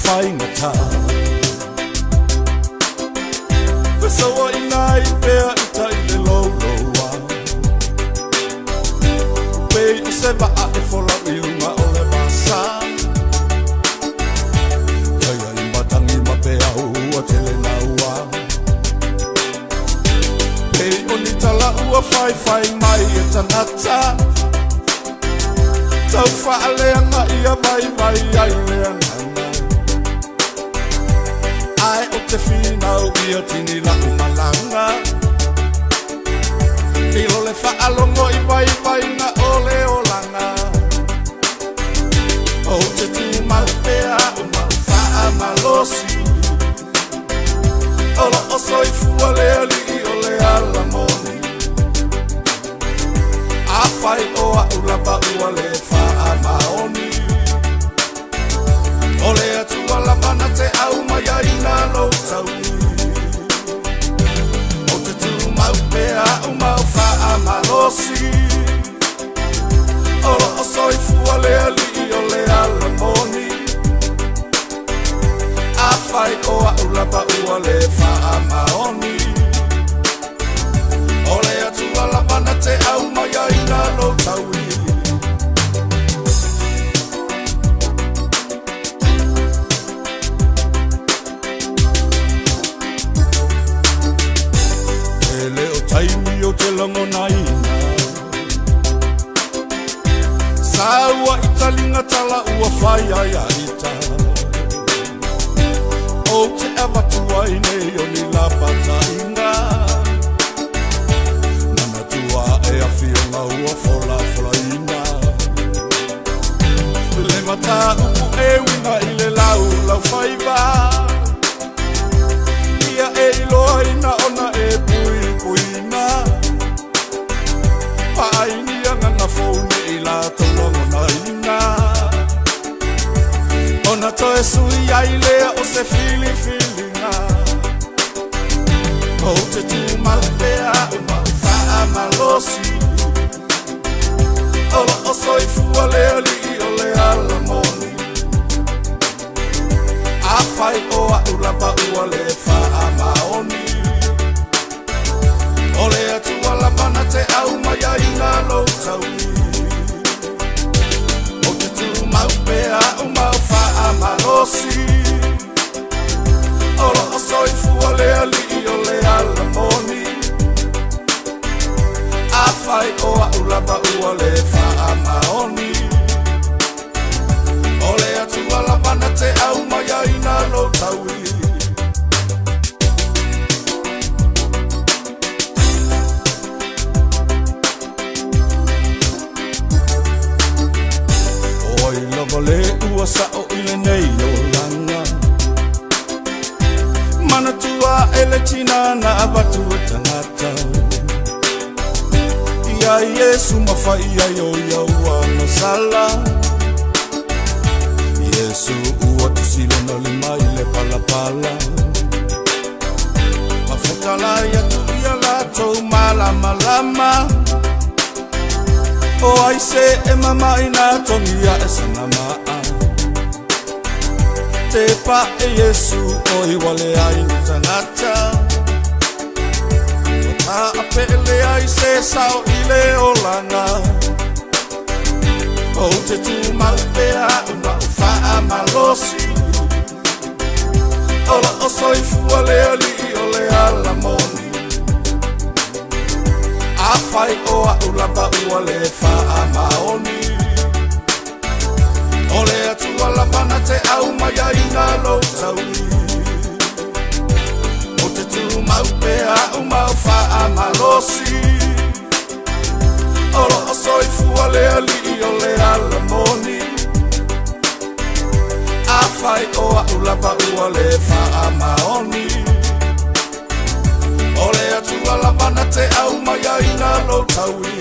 faigata. Fesauaiga ai pea ita i le louloua, pei o se vaa e folau i luga o le vasa. Taia i matagi ma peau ua tele naua, pei o ni tala ua faifai mai e tagata. Tau faaleaga ia vaivai ai le agaga, ae o te finau ia tini lau malaga. I lo le faalogo i vaivaiga o le olaga, ou te tumau pea au ma ou faamalosi. O loo soifua le Alii o le ala moni. Afai o au lava ua le faamaoni, o le Atua lava na te aumai ai na lou taui. Ou te tumau pea au ma ou faamalosi. O loo soifua le Alii o le ala moni. Afai o au lava ua le faamaoni, o le Atua lava na te aumai ai na lou taui. E le o taimi o te lagonaina, sa ua i talinga tala ua fai ai a ita. Ou te avatu ai nei o ni lapataiga, manatua e afioga ua folafolaina. Le mataupu e uiga i le laulau faiva, ia e iloaina ona e puipuina. Paaini agaga fou nei latou lagonaina, ona toe sui ai lea o se filifiliga. Ou te tumau pea au ma ou faamalosi. O loo soifua le Alii o le ala moni. Afai o au lava ua le faamaoni, o le Atua lava na te aumai ai na lou taui. Ou te tumau pea au ma ou faamalosi. O loo soifua le Alii o le ala moni. Afai o au lava ua le faamaoni, o le Atua lava na te aumai ai na lou taui. O ai lava le ua sao i lenei olaga, manatua e le tina na avatu e tagata. Ia Iesu mafai ai o ia ua gasala. Iesu ua tusi lona lima i le palapala, mafetalai atu ia latou malamalama. O ai se e mama'i na togia e sana maa. Te pa e Iesu o i wale ai ni tagata. O ta apele ai se sao i le olaga. Ou te tumau pea au ma ou faamalosi. O loo soifua le Alii o le ala moni. Afai o au lava ua le faamaoni, o le Atua lava na te aumai ai na lou taui. Ou te tumau pea au ma ou faamalosi. O loo soifua le Alii o le ala moni. Afai o au lava ua le faamaoni, o le Atua lava na te aumai ai na lou taui.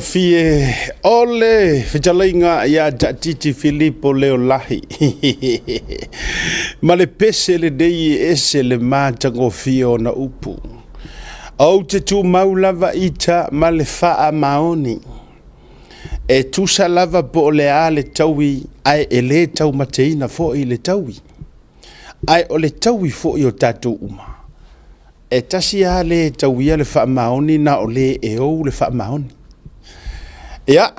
Fie o le fetalaiga ia Taatiti Filipo Leolahi ma le pese lenei e ese le matagofie ona upu. Ou te tumau lava ita ma le faamaoni. E tusa lava po o le a le taui, ae e le taumateina foi le taui. Ae o le taui foi o tatou uma, e tasi lava le e tauia le faamaoni na o le e ou le faamaoni. Ia,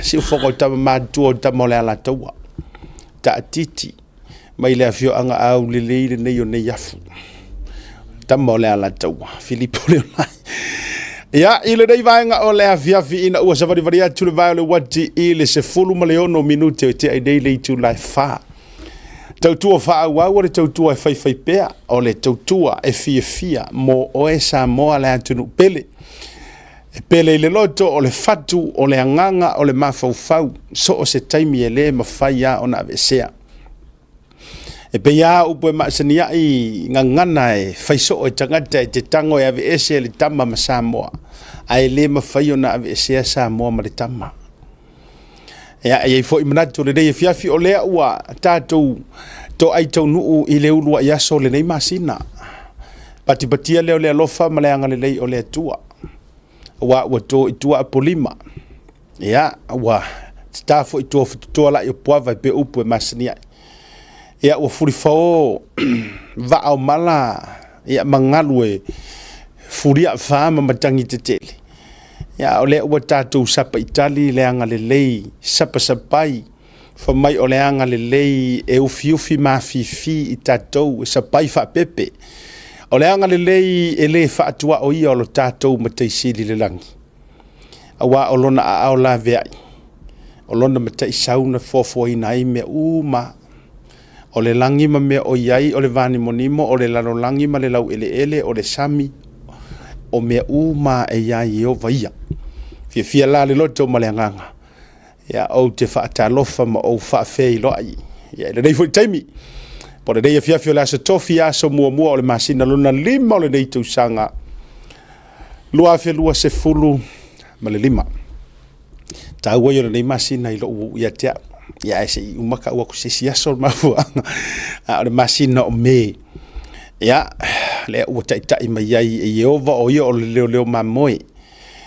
siufofoga o tama matutua o tama o le Alataua, taatiti mai le afioaga aulelei lenei o Neiafu, tama o le Alataua, Filipo Leolai. Ia, i lenei vaega o le afiafi ina ua savalivali atu le vae o le uati i le 16 minute o tea i nei le itula e 4. Tautua faaauau o le tautua e faifaipea, o le tautua e fiafia mo oe Samoa le atunuu pele. E pele i le loto, o le fatu, o le agaga, o le mafaufau, so o se taimi e le mafai lava ona aveesea. E pei lava upu e masani ai gagana e fai soo e tagata e te tago e aveese le tama ma Samoa, ae le mafai ona aveesea Samoa ma le tama. Ia, e i ai foi manatu o lenei afiafi o lea ua tatou toai taunuu i le uluai aso o lenei masina. Patipatia lea o le alofa ma le agalelei o le Atua, aua ua to i tua Apolima. Ia, ua tata foi i tua fututoa lai o Puava e pei o upu e masani ai. Ia, ua fulifao vaa o mala ia, ma galu e fulia fa ma matagi tetele. Ia, o lea ua tatou sapaitali le agalelei sapasapai, fai mai o le agalelei e ufiufi mafifi i tatou e sapai faapepe. O le agalelei e le faatuaoia o lo tatou Matai Sili i le lagi, aua o lona aao laveai, o lona mataisau na foafoaina ai mea uma. O le lagi ma mea o i ai, o le vanimonimo, o le lalolagi ma le laueleele, o le sami, o mea uma e iā Ieova ia. Fiafia la le loto ma le agaga, ia ou te faatalofa ma ou faafeiloai. Ia, i lenei foi taimi, po o lenei afiafi o le aso Tofi, aso muamua o le masina lona 5 o lenei tausaga 2025. Taua ia o lenei masina i lou ia te au. Ia ae se i uma tau atu se isi aso le mafuaaga. A o le masina o Me. Ia, lea ua taitai mai ai e Ieova o ia o le leoleo mamoe.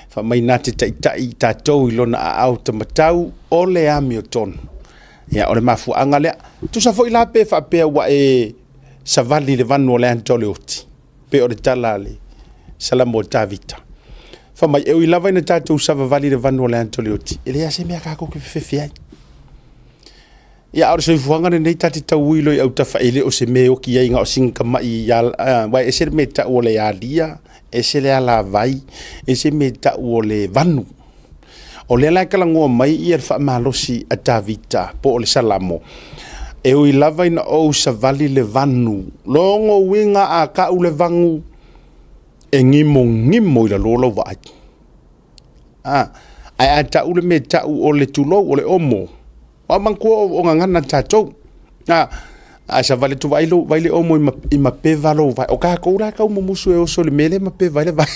Fai mai na te taitai i tatou i lona aao tamatau o le amiotonu. Ia, o le mafuaaga lea. Tusa foi la pe faapea ua e savali i le vanu o le ata o le oti, pei o le tala a le Salamo o Tavita. Fai mai, e ui lava ina tatou savavali i le vanu o le ata o le oti, e leai lava se mea tatou te fefefe ai. Ia, a o le soifuaga lenei ta te tauui loa i autafa e le o se mea e oti ai na o sina tamai, aua e ese le mea e tau o le alia, ese le alavai, ese le mea e tau o le vanu. O lea la e talanoa mai ia le faamalosi a Tavita po o le Salamo, e ui lava ina ou savali le vanu, lona uiga a tau le vanu, e gimogimo i lalo lau vaai. Ae a tau le mea e tau o le tulou, o le omo, Ua manatua o gagana tatou. A savali atu vaai lou, vaai le omo i mapeva lou vae. O tatou la e tau mumusu e oso i le mea lea e mapeva ai le vae.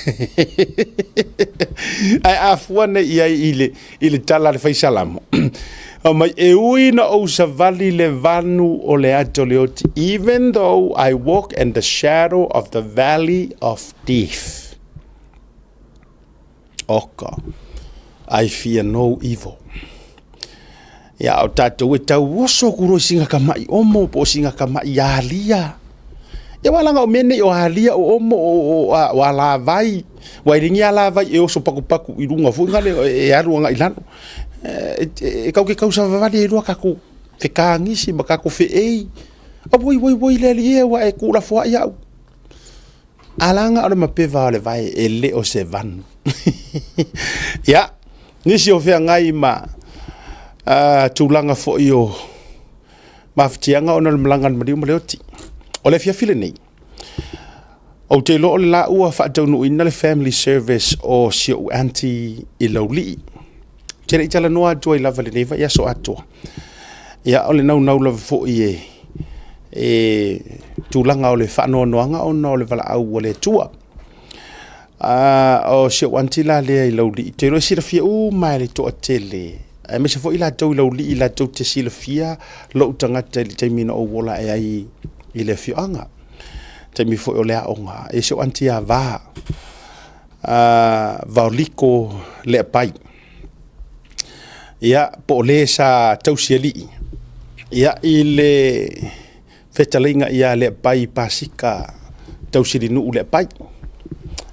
Ae a fua nei i ai i le tala a le fai Salamo, fai mai, e ui na ou savali le vanu o le ata o le oti, even though I walk in the shadow of the valley of death. Oka, I fear no evil. Ia, o tatou e tau oso atu loa i sina tamai omo po o sina tamai alia. Ia aua leaga o mea nei o alia, o omo, o alavai. Ua e le ni alavai e oso patupatu i luga foi lale e alu agai i lalo. E tatou te tausavavali ai loa tatou fetagisi ma tatou feei. Auoi oi oi le alii e ua e tuulafoai au. Alaga o le mapeva o le vae e le o se vanu. Ia, nisi o feagai ma tulaga foi o mafatiaga ona o le malaga a le maliu ma le oti. O le afiafi lenei, ou te iloa o le la ua faataunuuina le family service o si ou aunty i Laulii. Ou te le i talanoa atu ai lava i lenei vaiaso atoa. Ia, o le naunau lava foi e tulaga o le faanoanoaga ona o le valaau a le Atua. O si ou aunty la lea i Laulii, ou te iloa e silafia uma e le toatele, aemaise foi i latou i Laulii latou te silafia lou tagata i le taimi na ou ola ae ai i le afioaga. Taimi foi o le aoga, e si ou aunty ia Va, Vaoliko Leapai. Ia, po o le sa tausialii, ia, i le fetalaiga ia Leapai Pasika Tausilinuu Leapai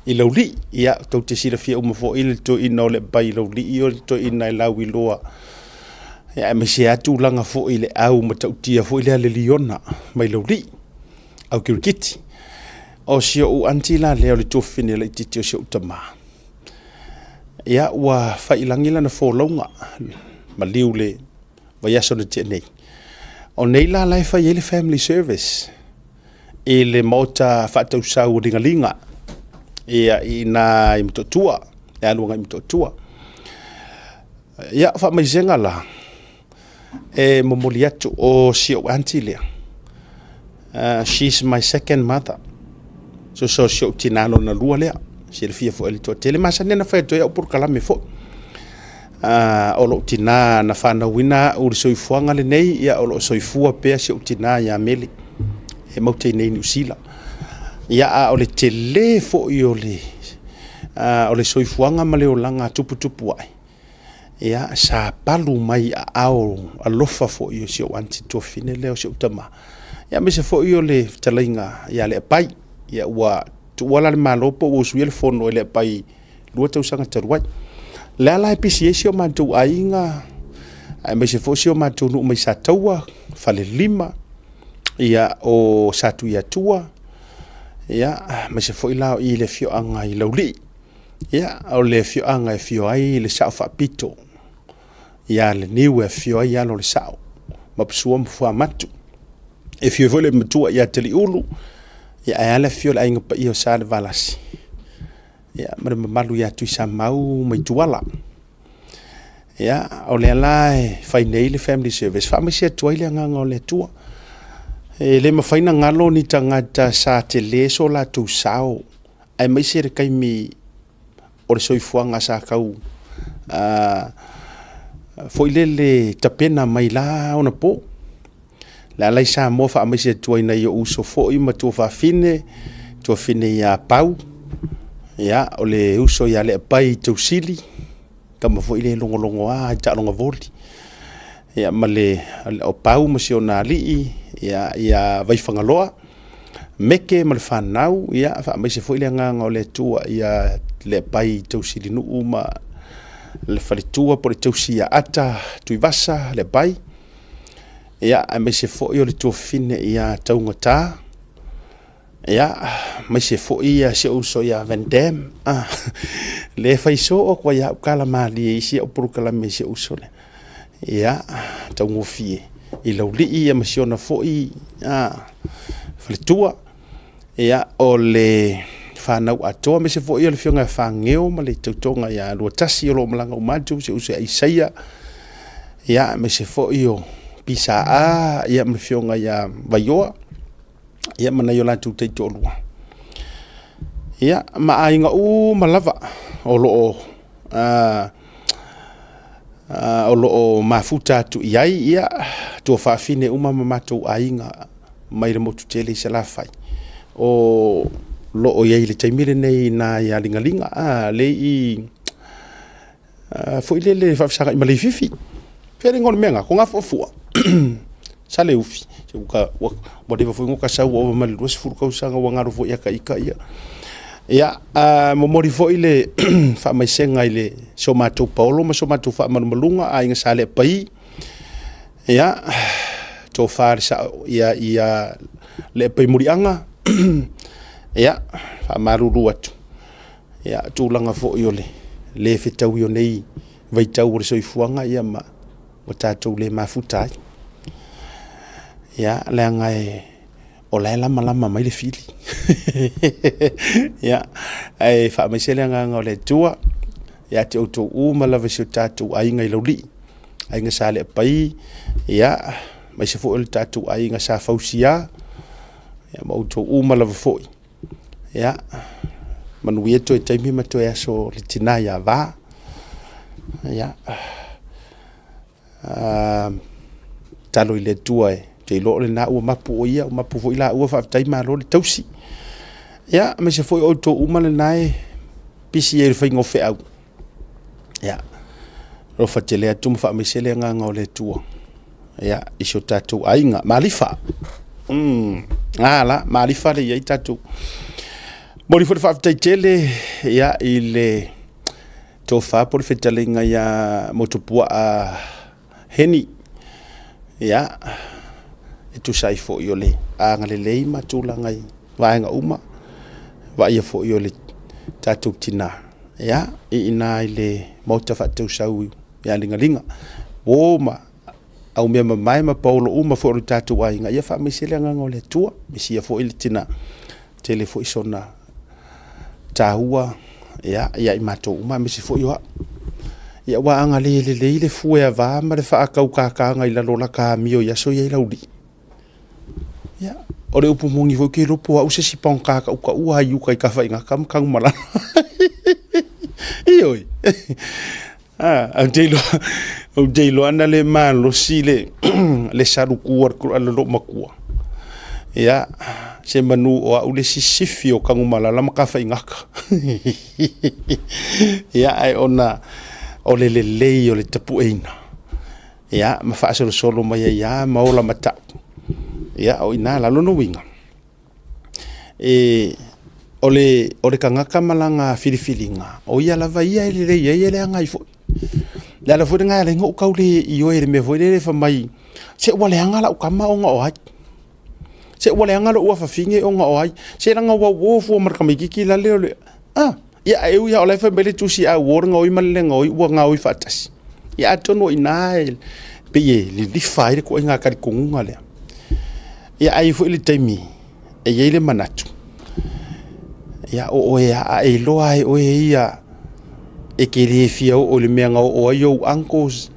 i Laulii. Ia, tou te silafia uma foi le toeaina o Leapai i Laulii o le toeaina e lauiloa, aemaise lava tulaga foi i le au matautia foi lea a le liona mai Laulii, au kirikiti. O si ou aunty la lea o le tuafafine laitiiti o si ou tama, ia, ua fai i lagi lana folauga, maliu i le vaiaso na tea nei. O nei la la e fai ai le family service i le maota faatausau o Ligaliga, ia, i ina i Motootua, le alu agai i Motootua. Ia, o faamaisega la e momoli atu o si ou aunty lea, she's my second mother. So si ou tina lona lua lea, silafia foi e le toatele, masani ona fai atu ai au polokalame foi. O lou tina na fanauina au i le soifuaga lenei, ia o lo o soifua pea si ou tina ia Mele, e maute i nei Niu Sila. Ia, a o le tele foi o le soifuaga ma le olaga tuputupu ae, ia, sa palu mai aao alofa foi o si ou aunty tuafafine lea o si ou tama, ia aemaise foi o le fetalaiga ia Leapai. Ia, ua tuua la le Malo po ua usuia le fono e Leapai 2 tausaga talu ai. Lea la e pisi ai si o matou aiga, aemaise foi si o matou nuu mai Sataua, Falelima, ia, o Satuiatua, ia, aemaise foi la o i le afioaga i Laulii. Ia, o le afioaga e afio ai le Sao Faapito ia Leniu e afio ai alo o le Sao, Mapusua ma Fuamatu. E afio ai foi le matua ia Taliulu, ia ae a le afio o le Aiga Paia o Salevalasi, ia, ma le mamalu ia Tuisamau ma Ituala. Ia, o lea la e fai nei le family service, faamaise atu ai le agaga o le Atua. E le mafai ona galo ni tagata sa tele so latou sao, aemaise le taimi o le soifuaga sa tau foi lele tapena mai la ona po. Le ala i Samoa faamaise atu ai nai ou uso foi ma tuafafine, tuafafine ia Pau, ia, o le uso ia Leapai Tausili, tama foi le logologoa i taaloga voli, ia, ma le o Pau ma si ona alii, ia, ia Vaifagaloa, Meke ma le fanau, ia, faamaise foi le agaga o le Atua ia Leapai Tausilinuu ma le faletua po o le tausi ia Ata Tuivasa Leapai, ia, aemaise foi o le tuafafine ia Taugata, ia, aemaise foi ia si ou uso ia Van Dam, le fai soo atu ai au tala malie i isi au polokalame i si ou uso lea. Ia, taugofie i Laulii ia ma si ona foi faletua. Ia, o le fanau atoa, aemaise foi o le afioga ia Fageo ma le tautoga ia Luatasi o lo o malaga uma atu, si ou uso ia Isaia, ia, aemaise foi o Pisaa, ia, ma le afioga ia Vaioa, ia, ma nai o latou taitoalua. Ia, ma aiga uma lava o lo o o lo o mafuta atu i ai, ia, tuafafine uma ma matou aiga mai le motu tele i Salafai, o lo o i ai i le taimi lenei i ina ia Ligaliga, le i foi lele faafesagai ma Leififi. Fea le igoa o le mea lena? Togafuafua Saleufi. Ua leva foi ona ota sau ua ova ma le 20 tausaga ua galo foi ia te ita ia. Ia, momoli foi le faamaisega i le so matou paolo ma so matou faamalumaluga, aiga Sa Leapai, ia, tofa le sao ia, ia Leapai Muliaga, ia, faamalulu atu, ia, tulaga foi o le le fetaui o nei vaitau o le soifuaga, ia, ma ua tatou le mafuta ai. Ia, leaga e o la e lamalama mai le fili. Ia, ae faamaise le agaga o le Atua ia te outou uma lava i si o tatou aiga i Laulii, aiga Sa Leapai, ia, aemaise foi o le tatou aiga Sa Fausia, ia, ma outou uma lava foi. Ia, manuia toe taimi ma toe aso o le tina ia Va. Ia, tatalo i le Atua e te iloa o lena ua mapu o ia, ua mapu foi laua, faafetai malo le tausi. Ia, aemaise foi o outou uma lena e pisi ai i le faiga o feau. Ia, Alofa tele atu ma faamaise le agaga o le Atua ia i si o tatou aiga Malifa. A la Malifa le i ai tatou. Momoli foi le faafetai tele ia i le tofa po o le fetalaiga ia Motupuaa Heni ia e tusa ai foi o le agalelei ma tulaga i vaega uma, vaaia foi o le tatou tina ia i ina i le maota faatausau ia Ligaliga. Uo ma aumeamamae ma paolo uma foi o le tatou aiga, ia faamaise le agaga o le Atua, mesia foi le tina, tele foi sona taua ia ia i matou uma aemaise foi o au. Ia ua agalelei lelei le fue ava ma le faataukakaga i lalo o lata amio i aso ia i Laulii. Ia, o le upu moni foi ou te iloa po o au se isi pagota tautaua ai i uta i Tafaigata ma Tanumalala. Ioe. Ah, ou te iloa, ou te iloa ana le malosi le, le salutu a le loomatua. Ia, se manu o au le isi sifi o Tanumalala ma Tafaigata. Ia, ae ona o le lelei o le tapueina. Ia, ma faasolosolo mai ai lava ma ola matau. Ia, o i ina la lona uiga, e, o le tagata ma lana filifiliga, o ia lava ia e lelei ai e leaga ai foi. O le ala foi lena e ala ai ona ou tau le ioe i le mea foi lele fai mai, se ua leaga lau tama ona o ai. Se ua leaga lou afafine ona o ai. Se leaga ua uo fua ma le tamaitiiti lale o le... Ah, ia ae ui lava o la e fai mai le tusi a uo le gaoi ma le le gaoi ua gaoi faatasi. Ia atonu o i ina e pei e lilifa ai le ituaiga talitonuga lea. Ia ae i ai foi le taimi e i ai le manatu, ia o oe lava, a e iloa lava e oe ia e te le fia oo i le mea na oo ai ou uncles,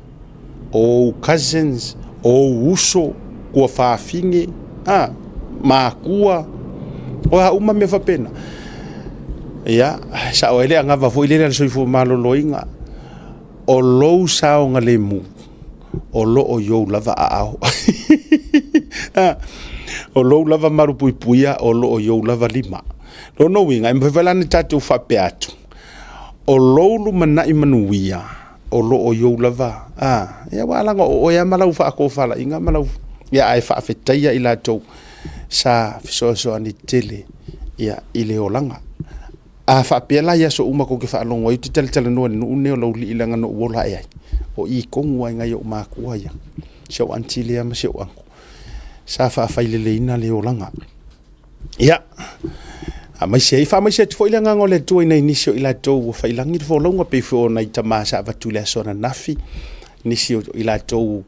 o ou cousins, o ou uso, tuafafine, a, matua, o a uma mea faapena. Ia, e sao ai le anava foi lele a le soifua maloloina, o lou saogalemu, o lo o i ou lava aao. O lou lava malupuipuia o lo o i ou lava lima. Lona uiga, e mafai foi la ona tatou faapea atu, o lou lumanai manuia, o lo o i ou lava, a, ia aua leaga o oe lava ma lau faatofalaiga ma lau, ia ae faafetaia i latou sa fesoasoani tele ia i le olaga. A faapea la i aso uma tou te faalogo ai ou te talatalanoa i le nuu lenei o Laulii leaga na ou ola ae ai, o i tonu lava i nai ou matua ia, si au aunty lea ma si ou uncle, sa faafaileleina le olaga. Ia, aemaise ai, faamaise atu foi le agaga o le Atua i nai nisi o i latou ua faiilagi le folauga, pei foi o nai tama sa avatu i le aso ananafi, nisi o i latou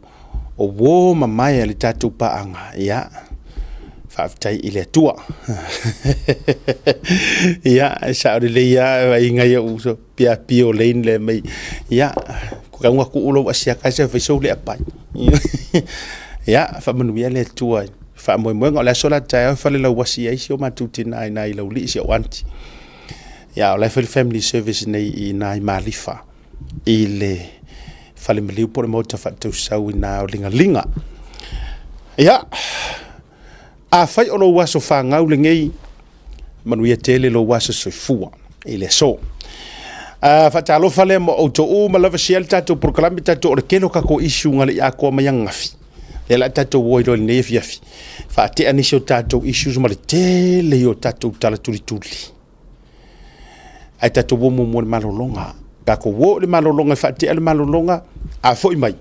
o uo mamae a le tatou paaga, ia, faafetai i le Atua. Ia, e sao lelei lava, vaai nai ou uso piapia o Lane lea mai, ia, tau ina tuu lou asiata ae fai sou le apai. Ia, faamanuia le Atua i faamoemoega. O le aso la taeao e falelauasi ai si o matou tina i ina i Laulii, si au aunty. Ia, o la e fai le family service nei i ina i Malifa i le fale maliu po o le maota faatausau i ina o Ligaliga. Ia, afai o lou aso fanau lenei, manuia tele lou aso soifua i le aso. Faatalofa lea ma outou uma lava share le tatou polokalame tatou o le tele o tatou issue na le i atoa mai ananafi. Lea la tatou o ai loa i lenei afiafi. Faatea nisi o tatou issues ma le tele o tatou tala tulituli. Ae tatou o muamua i le malologa. Tatou o i le malologa e faatea le malologa, a foi mai,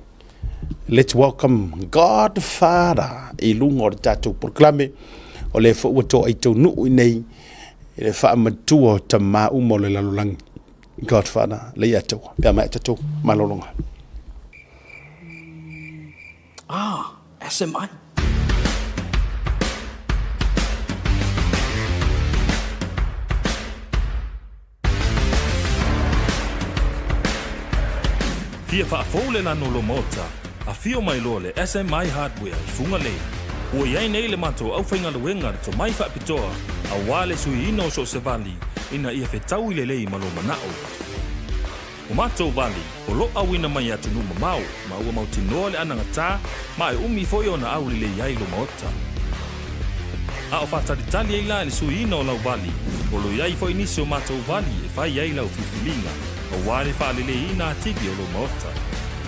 let's welcome God Father i luga o le tatou polokalame. O lea foi ua toai taunuu i nei i le faamatua o tama uma o le lalolagi. God Father, Leiataua, pe a maea tatou malologa. Ah, SMI. Fia faafou le lanu o lou maota, afio mai loa le SMI Hardware i Fugalei. Ua i ai nei le matou aufaigaluega le tomai faapitoa aua le suiina o so o se vali ina ia fetaui lelei ma lou manao. O matou vali, o lo auina mai i atunuu mamao ma ua mautinoa le anagata ma e umi foi ona aulelei ai lo maota. A o faatalitali ai la i le suiina o lau vali, o lo i ai foi nisi o matou vali e fai ai lau filifiliga aua le faaleleiina atili o lo maota.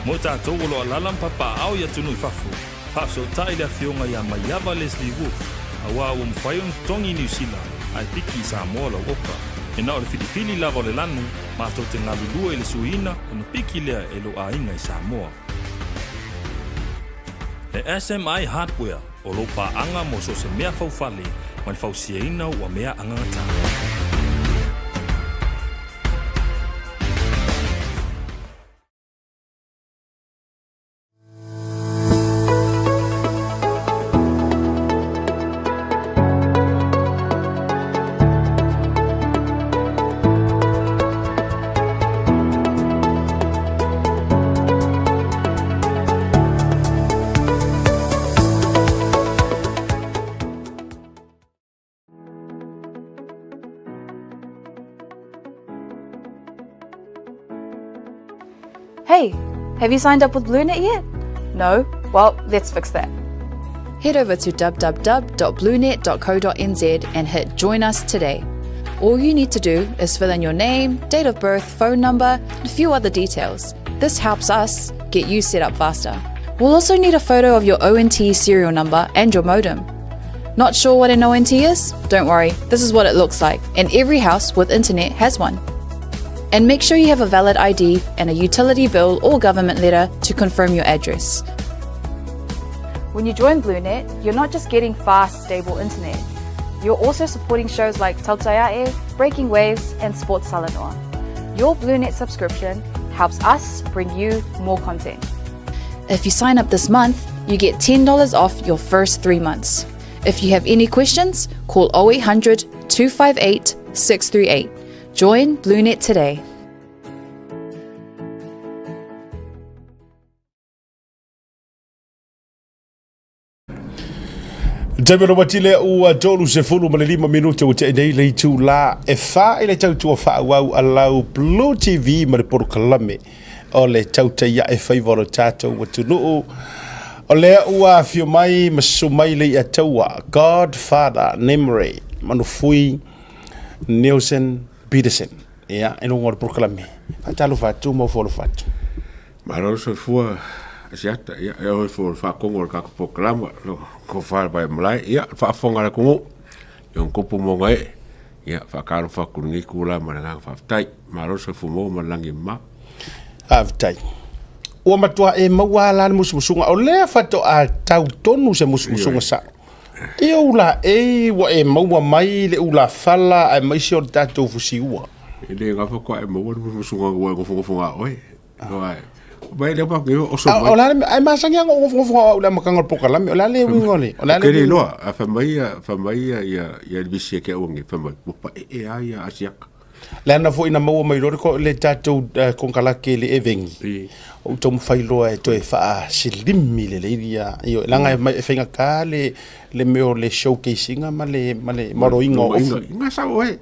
Mo i tatou o lo o alaala ma papaaao i atunuu i fafo, faafesootai le Afioga ia Maiava Leslie Wolfe, auā ua mafai ona totogi i Niu Sila ae piki i Samoa lau oka. E na o le filifili lava o le lanu, matou te galulue i le suiina ona piki lea e lou aiga i Samoa. E SMI Hardware, o lou paaga mo so o se mea faufale ma le fausiaina ua mea agagata. Hey, have you signed up with BlueNet yet? No? Well, let's fix that. Head over to www.bluenet.co.nz and hit Join Us today. All you need to do is fill in your name, date of birth, phone number, and a few other details. This helps us get you set up faster. We'll also need a photo of your ONT serial number and your modem. Not sure what an ONT is? Don't worry, this is what it looks like, and every house with internet has one. And make sure you have a valid ID and a utility bill or government letter to confirm your address. When you join BlueNet, you're not just getting fast, stable internet. You're also supporting shows like Tautaiae, Breaking Waves, and Sports Salanoa. Your BlueNet subscription helps us bring you more content. If you sign up this month, you get $10 off your first three months. If you have any questions, call 0800 258 638. Join BlueNet today. Taimi o matile ua 35 minute ua tea nei le itulā e 4 i le tautua faaauau a lau Blue TV ma le polokalame o le tautai ae faiva o le tatou atunuu. O lea ua afio mai ma susu mai le Iataua, Godfather Nimri Manufui Nielsen Peterson. Ia, i luga o le polokalame. Faatalofa atu ma ofo atu. Malo le soifua Asiata, ia, e oe foi o le faakogo o le tatou polokalama, lo tofa le malae, ia, le faafofoga a le atunuu, i ona tupu ma ona ee, ia, faatalofa atu i lenei itula ma le agaga faafetai. Malo le soifua maua ma le lagi e mama. Faafetai. Ua matua e maua lava la le musumusuga, o lea faatoa tau tonu se musumusuga sao. I ou laei ua e maua mai le ulafala aemaise o le tatou fusiua. E le gafa faatoa e maua le musumusuga ua e nofonofo na oe. Mai le pa o so mai. O la ai masani anga o fo o le makanga o polokalame. O la le uiga o le. O la le. Kele loa, a fa mai fa mai ia ia le visi ke o ngi fa mai. Mo pa e a ia asiaka. Le ana foi na maua mai loa le tatou konekarate le evengi. O taumafai loa e toe faasilimi lelei ia ioe leaga e faigata le le mea o le showcase ina ma le ma le maloina o ofu. Nga sao e.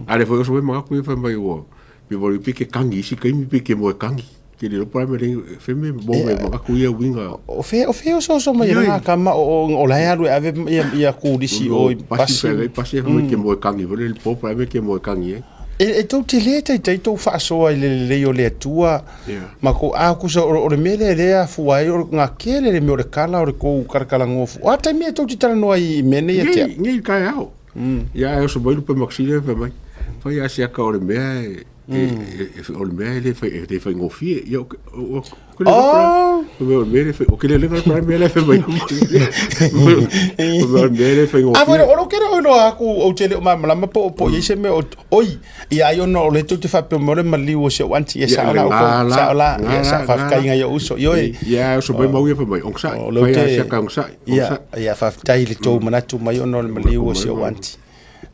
A le foi oso mai manatu ia fai mai ua pe voli pe ke kangi isi kaimi pe ke moe kangi. Ke le lopa me le fe me mo me manatu ia uiga. O fe o fe oso oso mai nga kama o o la e alu e ave ia ia kulisi o i pasi. Pasi pasi fe ke moe kangi voli le popa me ke moe kangi e. E tou te le taitai tou faasoa i le lelei o le Atua ma kou a kusa o le mea lea lea afua ai o ngā kele le mea o le kala o le kou kalakalangō fu. O a taimi e tou te talanoa i mea nei ia te au? Nei, nei tae ao. Ia e oso mai lupe maksine fai mai. Fai a siaka o le mea e o le mea e le fai e le faigofie. Ia o o o le o le mea le fai o ke le lenga le mea le fai mai. O le mea le faigofie. A foi o lo kere o loa aku o te le o malamalama po po i se mea o oi ia ai ona o le tou te faapea mai o le maliu o si ou aunty ia sao la outou sao la ia sa faafetai ngai ou uso ioe. Ia oso mai mau ia fai mai onosai. Fai a siaka onosai. Ia, ia faafetai i le tou manatu mai ona o le maliu o si ou aunty.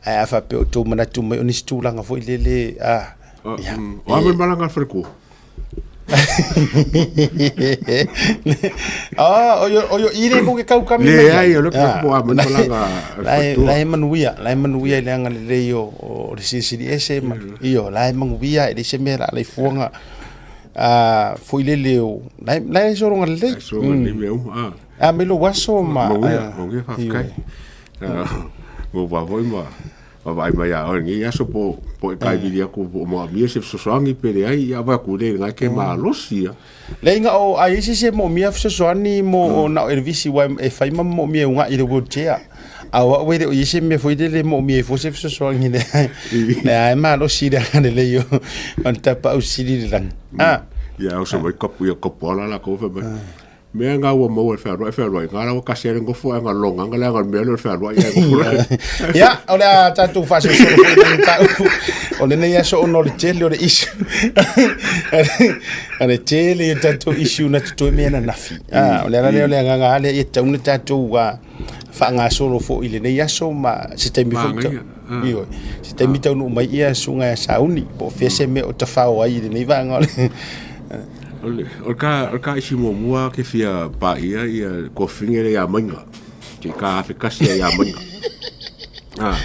Ae a faapea o tou manatu mai o nisi tulaga foi lele, a, ia. O a mai malaga a le faletua? Ah, o yo, o yo i le ko ke kaukami mai. Leai, o le ko a mai malaga a le faletua. La e manuia, la e manuia i le agalelei o le Silisili Ese ma, ioe, la e manuia e leai se mea o le a laifuaga. A foi lele o la la e sologa lelei. E sologa lelei mea uma. A. A mai lou aso ma. Manuia, manuia faafetai. Ua va foi ma. Vaavaai mai ia oe i lenei aso po po e taivili atu po o moomia se fesoasoani pe leai, ia vaai atu le lena e ke malosi ia. Leai na o ai isi se moomia fesoasoani mo na o Elvisi aua e fai ma moomia e uga'i i le wheelchair. A o au e le o i ai se mea foi lele e moomia ai fua se fesoasoani lea lea e malosi le agalelei o o le tapaau sili i le lagi. Ah. Ia oso mai kopu ia kopu ala lakou fai mai. Mea nga ua maua i le fealuai fealuai nga la ua kasi ai le nofo ae nga longa nga leaga o le mea lea o le fealuai ae nofo la. Ia, o le a tatou faasolosolo foi i lenei mataupu o lenei aso ona o le tele o le issue. O le tele o tatou issue na totoe mea ananafi. Ah, o le ala lea o le agaga lava lea ia tatau ona tatou faagasolo foi i lenei aso ma se taimi foi Manaia, ah. Ioe, se taimi taunuu mai ia susuga ia Sauni po o fea se mea o tafao ai i lenei vaega o le O le, o le ka, o le ka isi muamua ke fia paia ia kofine le ia mainga. Ke ka afe kasi ia mainga. Ah.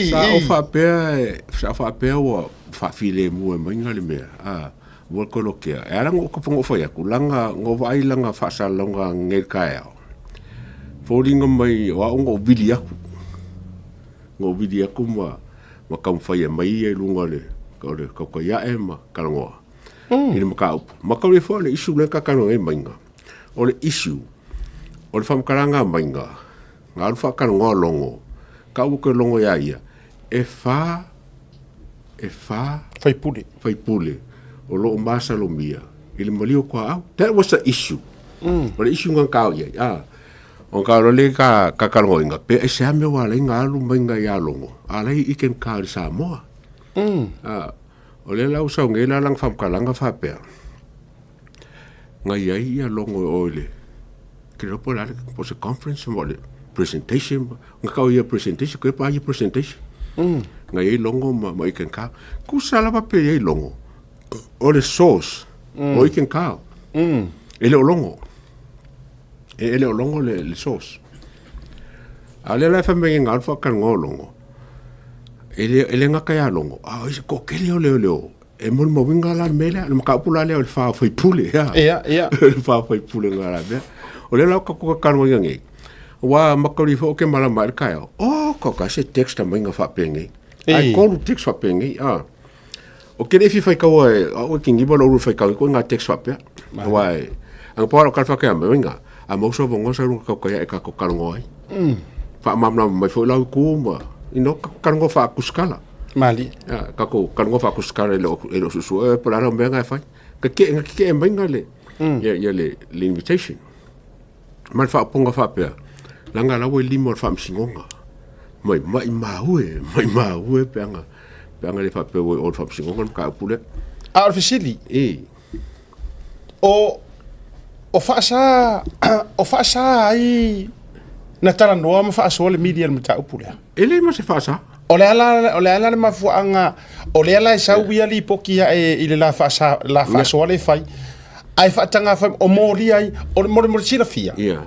Sa o faapea, sa o faapea ua faafilemu e mainga le mea. Ah, ua kolokea. E ala ngo ka ngo fai aku langa ngo vaai langa faasalalauga ngei taeao. Foliga mai o au ngo vili aku. Ngo vili aku ma ma taumafai e aumai ia i luga o le o le tautaiae ma talanoa i le mataupu. Ma tau le foi o le issue lea ta talanoa ai maiga. O le issue o le faamatalaga a maiga na alu faatalanoa logo tau ua toe logo ia ia e fa e fa Faipule. faipule o lo o masalomia i le maliu o Tuaau. That was the issue. O le issue na tao i ai. Ah, o ka lo le ka ka kalongoina pe e se ame wa lai nga alu mai nga ia logo. A lai i ken ka le Samoa. Ah, o le lau sau nge la lang fam kalanga fa pea. Nga ia ia logo o le ke lo po la po se conference mo le presentation nga kau ia presentation ke pa ia presentation. Nga ia logo ma ma iken ka. Ku sala pa pe ia logo. O le source o iken ka. E le o logo. E e le o logo le le source. A le la e fai mai nga alfa ka ngo logo. E le e le ngaka ia logo. A o isi ko kele o le o le o. E mo mo winga la le mea lea, le mataupu la lea o le fa faipule ia. Ia, ia. Le fa faipule nga la mea. O le la ka ko ka no ia nei. Wa makori fo ke malama i le taeao. Oh, ka ka se text a mainga faapenei. Ai kolu text faapenei. Ah. O ke le fi fai kaua e, a o ki ngiba lo ru fai kaua ko nga text faapea. Wa e. Ang pa lo ka fa ka mainga. A mo so vongo sa lu ka ka e ka ko ka ngo ai. Fa mamna mai fo lau ku ma. Ino ka ka ngo fa kuskala. Mali. Ah, ka ko ka ngo fa kuskala e lo e lo susu e pa la mea nga fai. Ka ke nga ke mainga le. Ya ya le le invitation. Ma le faaopoga faapea, leaga la ua i lima o le faamasinoga. Mai maimau e, maimau e pe aga, pe aga le faapea ua i o i le faamasinoga le mataupu lea. A o le fesili, E. o, o faasa, o faasa ai na talanoa ma faasoa le media i le mataupu lea? E le ma se faasa. O le a la, o le a la le mafuaaga, o lea la e sau ia lipoti ae i le la faasa, la faasoa lea e fai, ae faataga fai, o moli ai, o le, mo le, mo le silafia, Ia.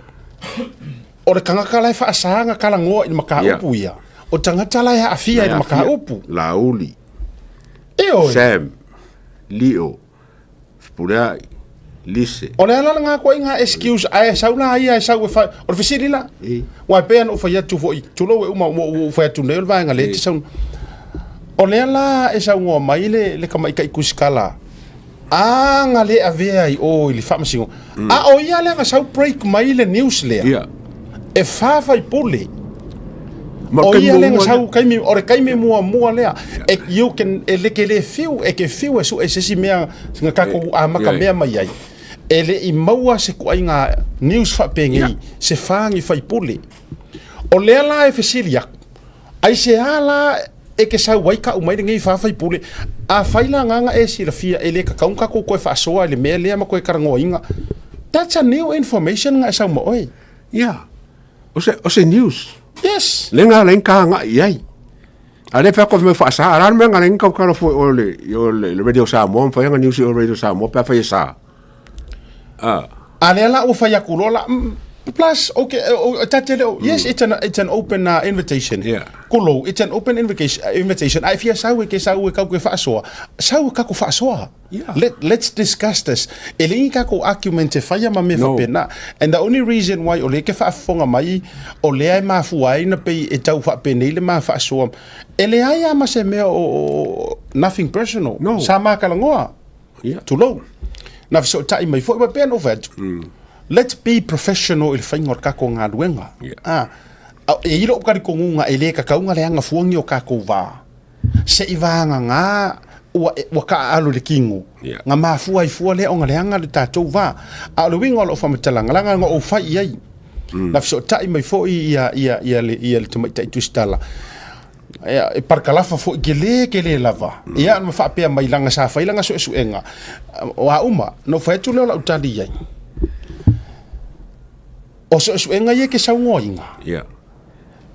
o le tagata la e faasa na talanoa i le mataupu ia, o tagata la e aafia i le mataupu. Laauli. Ioe. Sam. Lio. Fepuleai. Lise. O le ala lena koe nga excuse ae sau la ia e sau e fai o le fesili la. Ua e pei ona ou fai atu foi tulou e uma ua ou fai atu nei o le vaega lea e te sau. O lea la e saunoa mai le le tamaitai kusikala a nga le avea i o i le faamasinoga. A o ia lea na sau break mai le news lea. Ia. E fa faipule. Ma O taimi ia lea na muamua sau lea. kaimi o le kaimi muamua lea. E you can e le ke le fiu e ke fiu e sue se isi mea na tatou amata mea mai ai. E le i maua se ituaiga news faapenei se fa ni faipule. O lea la e fesili atu, aisea la e ke sau ai kau mai lenei fa faipule? Afai la agaga e silafia e le tatau ona tatou toe faasoa i le mea lea ma toe talanoaina. That's a new information na e sau ma oe. Ia, o se, o se news. Yes. Le nga le ka nga i ai. A le fa ko me fa sa, ara me nga le ka ka fo o le o le Radio Samoa, fa nga news o Radio Samoa pa fa sa. Ah. A lea la ua fai atu loa la, Plus, okay, ta te le, yes, it's an open invitation. Kulo, it's an open invitation. Ai fia sau e ke sau e kau ke faasoa. Sau e kako faasoa. Let's discuss this. E le i kako argument e whaia ma me No. whapena. And the only reason why o le ke whaafonga mai, o lea e mafua ai na pei e tau whaapenei le ma faasoa. E le ai ama se mea o nothing personal. No. Sa makalangoa. Tulou. Na so tai mai foi pa no vet. Let's be professional i le whainga o le kako ngā luenga. Ah, e ilo o kariko ngunga e le kakaunga le anga fuangi o kako vā. Se i vānga ngā ua ka alu le kingu. Ngā mafua i fua le o ngā le anga le tātou vā. A o le winga o lo whamatalanga, langa ngā o whai i ai. Na so tai mai foi ia le tamaitai tusitala. E parkalafa foi ke le ke le lava. Ia ma faapea mai langa sa fai langa suesuega. O a uma, no fai atu lea o lau tali ai. O suesuega ia ke saugoaina.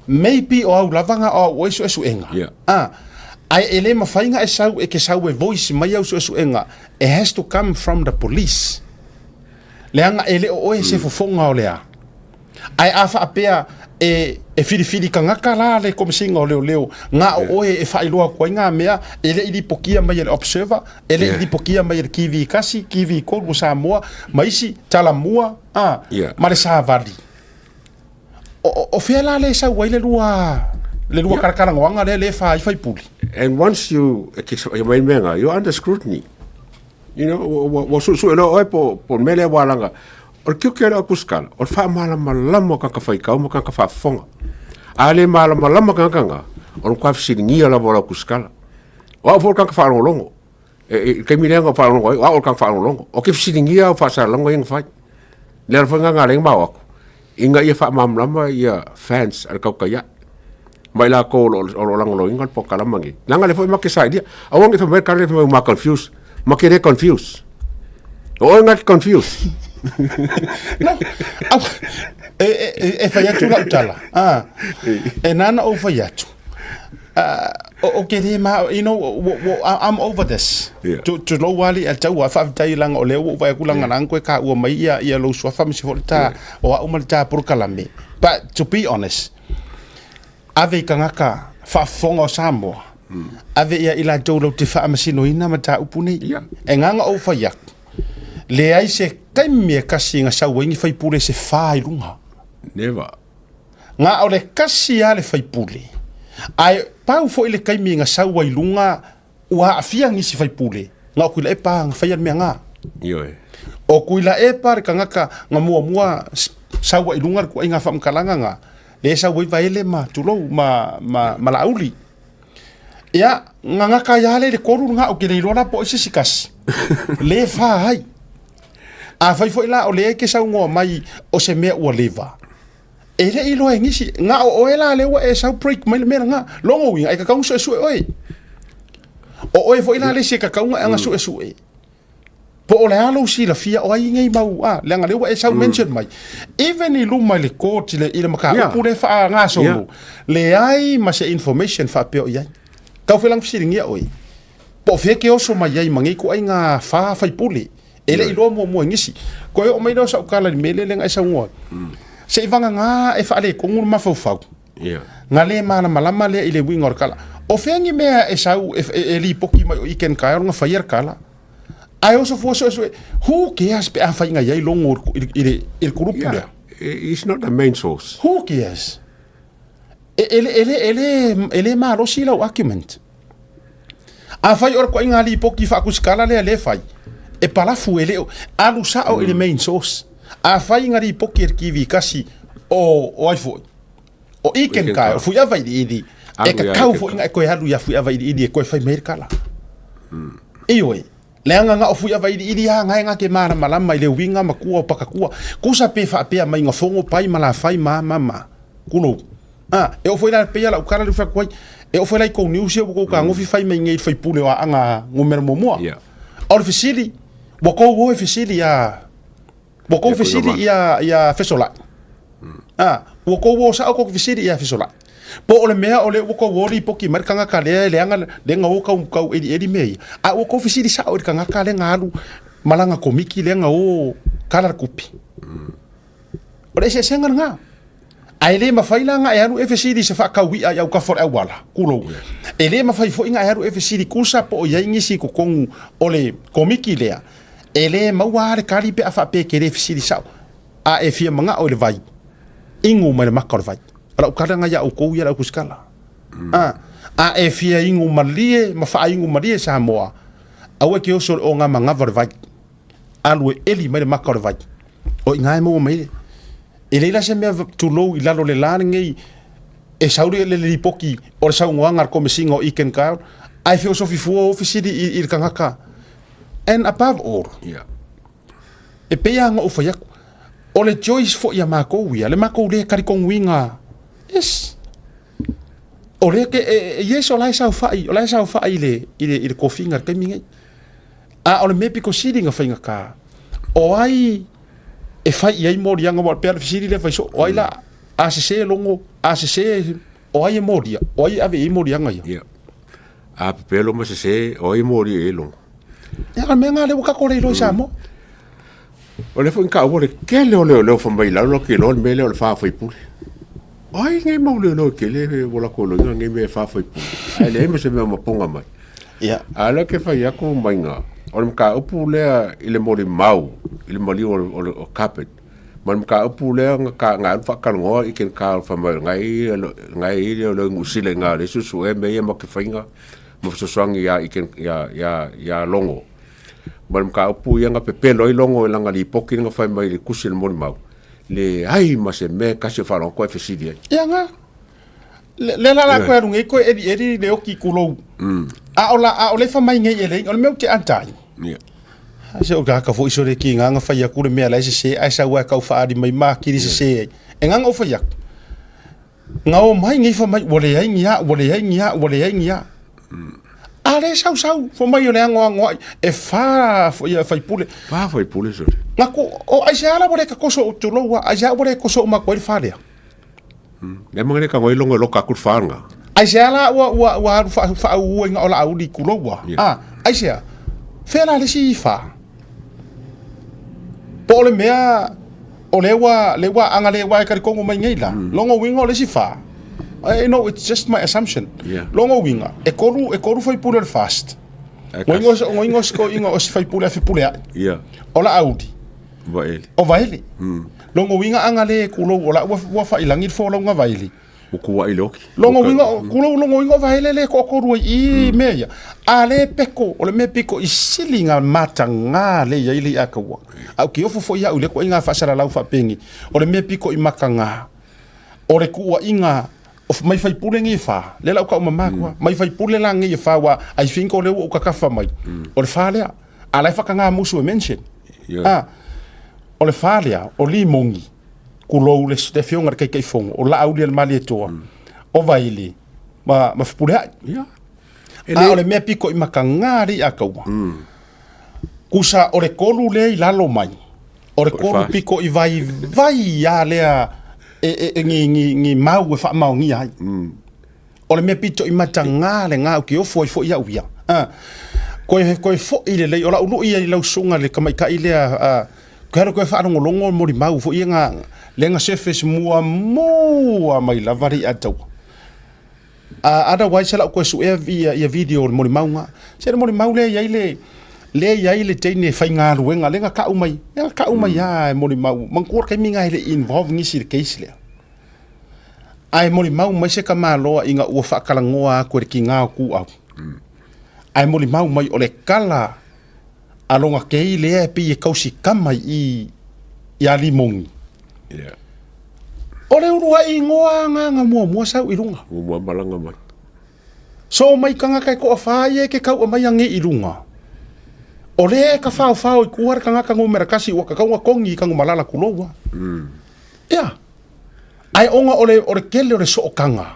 Maybe o au lava nga o au oe suesuega. Ah, ai e le mafai e sau e ke sau e voice mai au suesuega. It has to come from the police. Leaga e le o oe se fofoga o lea. Ai a faapea e filifili kangaka la le komisinga o leo leo ngā o oe e whailoa kua ngā mea e le ilipokia mai e le observer e le ilipokia mai e le kivi kasi kivi kolu o Samoa ma isi talamua ah, ma le savali o fea la le sau ai le lua kalakalangoaga lea le fa ai faipuli. And once you mai menga, you're under scrutiny. Wa su su lo oi po mele wa langa. O le kio o kuskala, o le wha malama lama ka ka whaikau ma ka ka whafonga. A le malama lama ka kanga, o le kwa fisilingia lava o la kuskala. O au fo ka ka whaalongolongo. E kei milenga o whaalongolongo, o au o ka whaalongolongo. O ke fisilingia o whaasalongo inga whai. Le ala whainga ngā lenga mau aku. Inga ia whaamamlama ia fans al kau kaya. Mai la ko o lo langolo inga po kalamangi. Langa le foi make sa dia. Awangi fa mer kale fa ma confuse. Ma ke re confuse. O nga confuse. No, au, e whai atu lau tala. Ah, e nana o whai atu. O ke re ma, I'm over this. Tu lo wali a tau a whaavitai langa o leo o vai aku langa nang koe ka ua mai ia lo suafa mi se fo ta o a uma le ta porokalame. But to be honest, ave i kangaka whaafonga o Samoa. Ave ia i la tau lau te whaamasinoina ma tā upu nei. E nganga o whai aku. Le ai se taimi e kasi nga sau ingi whai pule se whā i lunga. Never. Ngā o le kasi a le whai pule. Ai pau fo i le kaimi nga sau ai lunga ua afia ngisi whai pule. Ngā o kuila e pā nga whai mea ngā. Ioe. O kuila e pā re kangaka nga mua mua sau ai lunga ku ai ngā whamkalanga ngā. Le sau ai vaele ma tulou ma lauli. Ia, ngā ngaka ia le koru ngā o ke le iloa la po i sisi kasi. Le whā hai. A whai foi la o le ke sau ngoa mai o se mea ua leva. E le iloa e ngisi, ngā o oe la le ua e sau break mai le mea ngā. Longo winga, e kakaunga sue sue oe. O oe foi la le se kakaunga e anga sue sue. Po o le alo si la fia o ai ngei mau a, le anga le ua e sau mention mai. Even i luma i le court i le maka upu le wha ngā solo. Le ai ma se information wha peo i ai. Kau whelang fisiringia oe. Po fia ke oso mai ai mangi ko ai ngā whā whai pule. E le iloa mua mua ngisi. Ko e o mai leo sa ukala ni mele lenga e sau ngoa. Se i vanga ngā e wha ale kongu mawhau. Ngā le mana malama le i le winga o le kala. O whengi mea e sau e li poki mai o iken kai o ngā whai ar kala. Ai oso fua so so who cares pe a whai ngā iai longo i le kurupu lea. It's not the main source. Who cares? E le malosi lau argument. A whai ora ko ngā li poki whaakusikala lea le whai. E palafu e leo. Alu sao i le main source. A whai ngā li poki e kiwi kasi o ai foi. O iken kai, o fui awai i ili. E ka kau foi ngā e koe halu ia fui awai i ili e koe whai meir kala. Ioi. Le anga ngā o fui awai i ili a ngai ngā ke mara malama i le winga ma kua o pakakua. Kusa pe whaapea mai ngā fongo pai ma la whai ma. Kulo. Ah, e o foi la pe la ukara le fa kwai. E o foi la i kou news e o ka ngofi fai mai ngei fai pule o anga ngomera momoa. O le fesili, ua kou o e fesili ia ua kou fesili ia fesolai. Ah, ua kou o sa o kou fesili ia fesolai. Po o le mea o le ua kou o lipoki mai le kagaka lea e leaga le ga o kau kau elieli mea ia. A ua kou fesili sao i le kagaka lea ga alu malaga komiki lea ga o kala le kupi. O le eseesega lena. Ae le mafai la ona e alu e fesili i se faakaui'a i autafa o le auala, tulou. E le mafai foi ona e alu e fesili tusa po o i ai nisi i totonu o le komiti lea, e le maua lava le tali pe a faapea e te le fesili sao. A e fia manao i le vai, inu mai le maka o le vai. O lau tala lena ia outou ia le au tusitala. A, a e fia inu malie ma faainu malie Samoa, aua e te oso i le ogamanava o le vai. Alu e eli mai le maka o le vai. O i ina e maua mai ai le E leai la se mea tulou i lalo o le la lenei e sau le lipoti o le saunoaga a le Komesina o Eakin Kyle ae feosofi fua o fesili i le tagata. And above all, Yeah. e pei lava ona ou fai atu, o le choice foi a matou ia, le matou le talitonuina, yes, o lea ke, yes, o la e saofai, o la e saofai i le, i le, i le tofiga i le taimi nei. A o le mea pito sili ona faigata, o ai e fai i ai moliaga, aua pei lava o le fesili lea e fai soo, o ai la, a sese logo, a sese, o ai e molia, o ai e ave i ai moliaga ia? Ia. A pepelo ma sese, o ai e molia i ai logo? Ia, o le mea lena lea ua tatou le iloa i Samoa. O lea foi na taua le tele o leoleo fai mai i lalo latou te iloa le mea lea o le fa faipule. O ai nei mau leoleo e tele ua latou iloaina nei mea e fa faipule, ae leai ma se mea o mapoga mai. Ia. A o lea ou te fai atu maiga, o le mataupu lea i le molimau i le maliu o le carpet, ma le mataupu lea na ta na alu faatalanoa i Ken Carl fai mai o lena e i lena e i ai leoleo i Niu Sila i ina o lea e suesuea mea ia matou te faina ma fesoasoani ia ia ia Logo. Ma le mataupu ia na pepelo ai Logo i lana lipoti lea na fai mai i le tusi a le molimau, leai ma se mea e tasi o faalogo atu ae fesili ai. Ia na. Le le la la koe alu nei koe eli eli le oki kulou. A o la a o le fa mai nei ele, o le mea ou te anta ai. Ia. A se o ka foi so le ki nganga fai aku le mea la se se ai sa ua kau faali mai ma kiri se se ai. E nganga o fai aku. Nga o mai nei fa mai ua leai ni a, ua leai ni a, ua leai ni a. A le sau sau, fa mai o le ango ango ai, e fa ia faipule. Fa faipule sole. Nga ku, o ai se ala ua le kakoso o tulou a, ai se ala ua le koso o maku ai le fa lea. Le manga le ka ngoi longo loka ku fa nga. Ai se ala ua ua ua alu fa fa ua inga o la auli kulou a. Yeah. A, ai se a, fea la le si fa. Po o le mea o lea ua lea ua aga le ua e kalikongo mai nei la. Longo uiga o le isi fa. I know it's just my assumption. Yeah. Longo uiga e kolu e kolu faipule o le fast. Ai Ngoingo kasi. ngoingo siko inga o si faipule a fipule ai. Yeah. O la auli. Vaele. O Vaele. Longo uiga aga le kulou o la ua ua failangi le folauga Vaele. Ua kuaʻi le oki. Longo uiga o kulou longo uiga o Vaele le toatolu ai i mea ia. A le peko o le mea piko i sili nga mataga le i ai le iʻa-taua. A ou te ofo foi au i lea ituaiga faasalalau faapenei, o le mea piko i mataga o le tuuaiga o mai faipule nei e fa, lea la ou taumama atu lava, mai faipule la nei e fa aua I think o lea ua ou tatafa mai, o le fa lea. A la e faataga musu e mention. Yeah. A, o le fa lea, o Limogi, tulou le le afioga i le Taitaifono, o Laaulialemalietoa, o Vaili, ma, ma Fepuleai. Yeah. A o le mea piko i mataga le iʻa-taua, kusa o le kolu lea i lalo mai, o le kolu piko i vaivai a lea e, e, e ni, ni, ni mau e faamaonia ai. O le mea pito i mataga lena ou te ofo ai foi au ia. A, koe, koe foi lelei, o lau lui ia i lau susuga le tamaitai lea, a, koe alu koe faalogologo molimau foi ia na, lea na surface muamua mai lava le iʻa-taua. Otherwise la ou toe suea ia, ia video o le molimau na. Se le molimau lea e i ai le, lea e i ai le teine faigaluega, lea na tau mai, lea na tau mai lava e molimau. Manatua le taimi lena e le i involve nisi i le case lea. Ae molimau mai se tamaloa ina ua faatalanoa atu e le tiga o Tuau. Ae molimau mai o le tala a lona kei lea e pei e tausikama i i ia Limogi. Yeah. O le uluai igoa agaga muamua sau i luga. Muamua malaga mai. So mai tagata e toafa ia e ke kauʻa mai age i luga. O lea e ka faofao i tua le tagata numera kasi ua tatau ona togi i kanu malala kulou a. Ia. Ae ona o le, o le tele o le sootaga,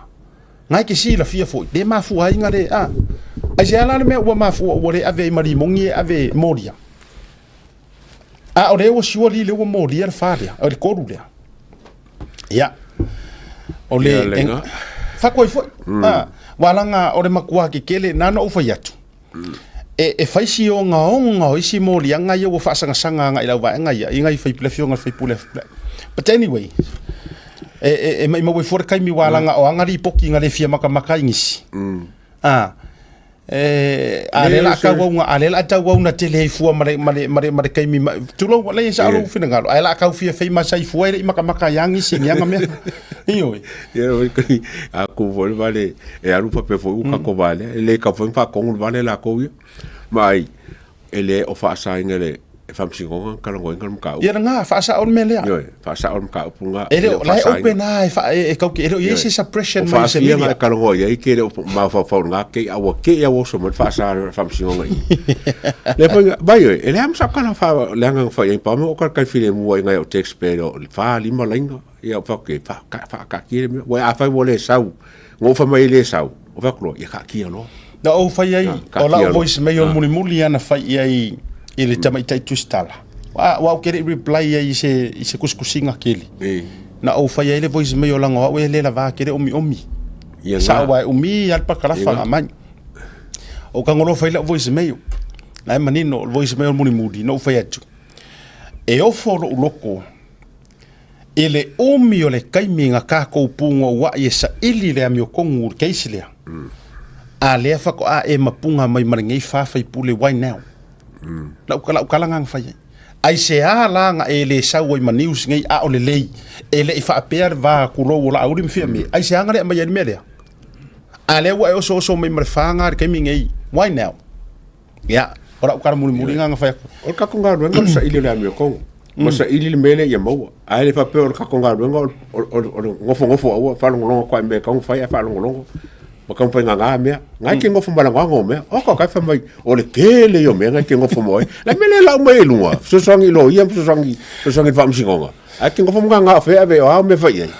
na e te silafia foi, le mafua ai na le, a. Aisea la le mea ua mafua ua le ave ai ma Limogi e ave e molia? A o lea ua surely lea ua molia le fa lea, o le kolu lea. Ia. O le, Ia, lenga. Fakoe foi. A, walaga o le matua kekele, na ona ou fai atu. E, e fai si ogaoga o isi moliaga ia ua faasagasagaagai i le auvaega ia, i nai faipule afioga i le faipule. But anyway, e, e, e maimau ai fua le taimi ua alaga o aga lipoti na le fia makamaka ai nisi. Ah, e, a lea la tauau a lea la tauau na tele ai fua ma le, ma le, ma le, ma le taimi, ma, tulou, lea e sao lou finagalo, ae la tau fia fai masai fua e le i makamaka ai nisi ni aga mea. Ioe. Ia, oi, kai, a ku foi le vale, e alu faapea foi ua kako vale, e le kau foi whaakongu le vale la kou ia. Ma ai, e le o whaasainga le e whamsingonga kalangoinga le mkau. Ia nga, whaasao le mea lea. Ioe, whaasao le mkau punga. E le o, la e open a, e, wha, e, e kau ki, e le o iei se suppression mai se media. O whaafia kalangoa ia i ke le o mawhawhau ngā kei aua ke ia oso mo le whaasaa le whamsingonga i. Le whainga, vai oi, e le amsa kala wha, le anga wha i pa mo o kala kai while mua i ngai o text pe o le wha lima lainga. Ia o wha ke, wha, ka, wha, ka ki le mea. Wai a whai wo le sau, ngō wha mai le sau. O wha kulo, ia ka kia loa. Na ou fai ai, o lau voice mail mulimuli ana fai i ai i le tamaitai tusitala. Wa wa ke le reply ai i se i se kusikusiga keli. Na ou fai ai le voice mail langa o au e le lava kele omi omi. Ia Sa wa umi al pakalafa nga mai. O ka ngolo fai lau voice mail. Na e manino voice mail mulimuli na ou fai atu. E ofo lou loko I le umi o le taimi na kākou pūgouaʻi e saʻili le amiotogu i le case lea, a lea faatoa e mapuga mai ma lenei fa faipule why now? Lau, lau tala na na fai ai. Aisea la na e le sau ai ma news nei a o lelei, e le i faapea le va kulou o Laauli ma Fiame, aisea na le aumai ai le mea lea? A lea ua e osooso mai ma le fa na i le taimi nei, why now? Ia, o lau tala mulimuli na na fai atu. O le tatou galuega o le saili o le amiotogo. Ma saili le mea lea ia maua. Ae le faapea o le tatou galuega o le nofonofo aua faalogologo atu lava i mea e tatau ona fai ae faalogologo. Ma taumafai gaga mea. Na e te nofo malagoago o mea. O ka kai fai mai o le tele ia o mea na e te nofo mo ai. Le mea lea lau mai i luga, fesoasoani i loia ma fesoasoani fesoasoani i le faamasinoga. Ae te nofo ma gaga o fea ave o a mea fai i ai.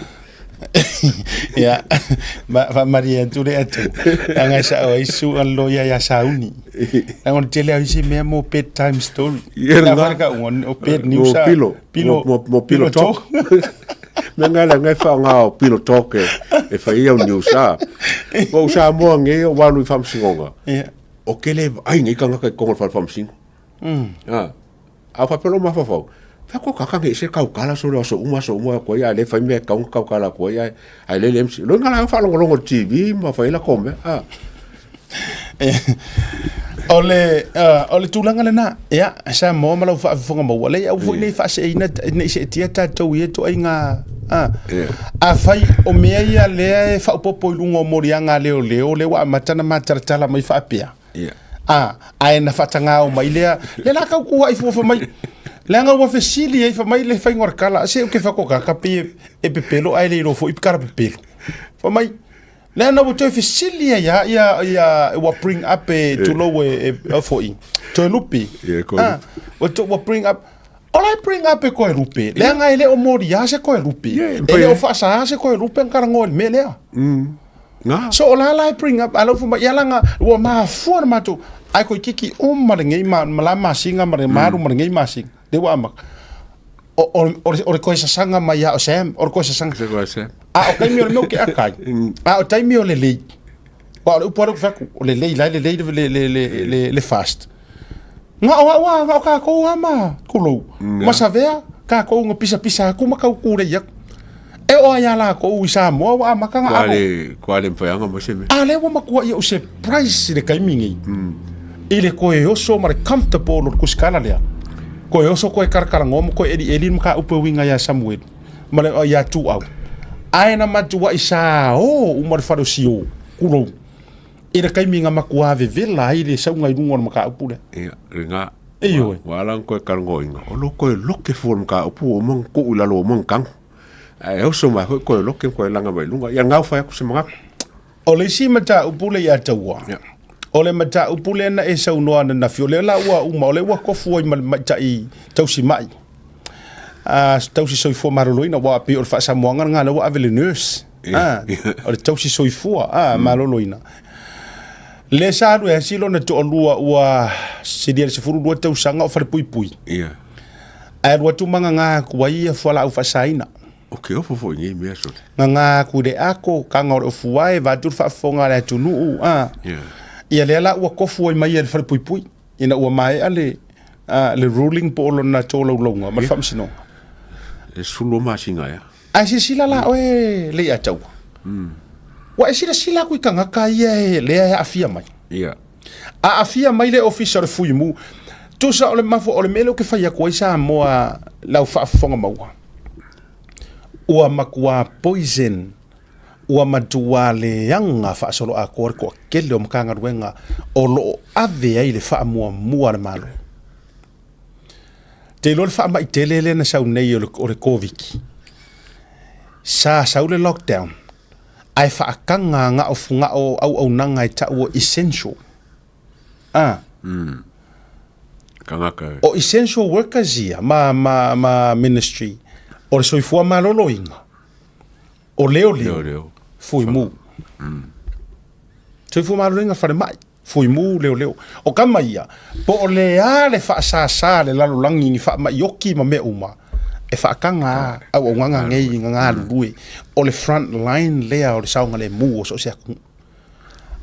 Ia, ma faamalie atu le atu. Leaga e sao ai su'a le loia ia Sauni. Leaga o le tele au isi mea mo bedtime story. Ia, La lena. fale ka unga, o bed news Mo a- pilo. Pilo, Mo, mo pilo talk. Mea nga la ngai whaonga o pilo talk e, e whai au news a. Mo Samoa nge o walu i whamsingonga. Ia. O kele ai ngai kangaka i kongo whale whamsingo. Ah. A faapea lou mafaufau, fea ko kaka nge se kaukala so le aso uma aso uma ko ia le fai mea kau kaukala ko ia ai le le MC. Lo ngala faalongolongo le TV ma fai la ko mea. Ah. O le, uh, o le tulaga lena, ia, Samoa ma lau faafofoga maua, leai aua foi ne i faaseeina, ne i seetia tatou i ia ituaiga, ah. Afai o mea ia lea e faaopoopo i luga o moliaga a leoleo, lea ua amata ona matalatala mai faapea, Ia. A, ae na faatagao mai lea, lea la tau kuaʻi fua fai mai, leaga ua fesili ai fai mai le faiga o le kala, se ou te faatoka pe e pepelo ae le iloa foi pe kala pepelo. Fai mai, leaga ua toe fesili ai lava ia, ia, ua bring up e tulou e, e, e foi, Toelupe. Ia, Toelupe. Ah, ua, ua bring up, O la e bring up e Koelupe, leaga e le o molia se Koelupe, e le o faasaā se Koelupe na talanoa i le mea lea. Nga. So o la la e bring up, a lau fai mai, ia laga ua mafua na matou, ae toeitiiti uma lenei ma, ma la masina ma le malu ma lenei masina, lea ua amata. O, o, o, le, o le toe sasaga mai lava o Sam, o le toe sasaga. Se koe Sam. A o taimi o le mea ou te aka ai, a o taimi o lelei, aua o le upu lava lea ou te fai atu, o lelei, la e lelei le, le, le, le, le, le fast. Na o au a, na o kākou a ma kulou. Ma savea, kākou na pisapisa aku ma kau kūlei aku. E o ai a lākou i Samoa ua amata na Kua alo. le, kua le mwhaianga mo se mea. A lea ua matua ia o surprise i le taimi nei. I le koe oso ma le comfortable o le kusikala lea. Koe oso koe karakaranoa ma koe elieli le mataupu e uiga ia Samuelu ma le ia Tuau. Ae na matuai sa o uma le fale o Sio, kulou. I le taimi na matua vevela ai le sauga i luga o le mataupu lea. Ia, le ga. Ioe. Ua ala ona koe kalagoina, o lo koe loke fua le mataupu ua uma ona tuu i lalo ua uma ona tago. Ae oso mai foi koe loke ma koe laga mai luga. Ia gau fai atu se manatu. O le isi mataupu lea ia taua, Ia. o le mataupu lea na e saunoa ananafi, o lea la ua uma, o lea ua tofu ai ma le maita'i tausimai, a tausi soifua maloloina, aua pei o le faasamoaga lena lea ua ave i le nurse. Ia. A, o le tausi soifua a, maloloina. Le sa alu e asi lona toalua ua silia le 12 tausaga o falepuipui. Ia. Ae alu atu ma gaga atu ai ia fualaau faasaina. O ke ofo foi nei mea sole. Gaga atu i le ako, kaga o le ofuae, vaeatu le faafofoga a le atunuu, a. Ia. Ia lea la ua kofu ai mai e le falepuipui ina ua maea le, le ruling po o lona tolaulauga ma le faamasinoga. E 12 masina ea. Ae silasila la oe Leiataua. Ua e silasila atu i tagata ia e, lea e aafia mai. Ia. Aafia mai le ofisa o le Fuimu. Tusa o le mafo, o le mea lea ou te fai atu ai Samoa lau faafofoga maua. Ua matua poison Ua matua leaga faasoloatoa le toatele o Matagaluega o lo o ave ai le faamuamua a le Malo. Te iloa le faamai tele lea na sau nei o le Koviti, sa sau le lockdown ae faataga na o na o auaunaga e tau o essential. Ah. Tagata. O essential workers ia ma, ma, ma ministry o le soifua maloloina. O leoleo, Leoleo. fuimu. Soifua maloloina falemai, fuimu, leoleo. O kama ia, po o le a le faasasa a le lalolagi ni faamai oki ma mea uma, e faataga a auaunaga nei i galulue. O le front line lea o le saogalemu o so o se atunuu.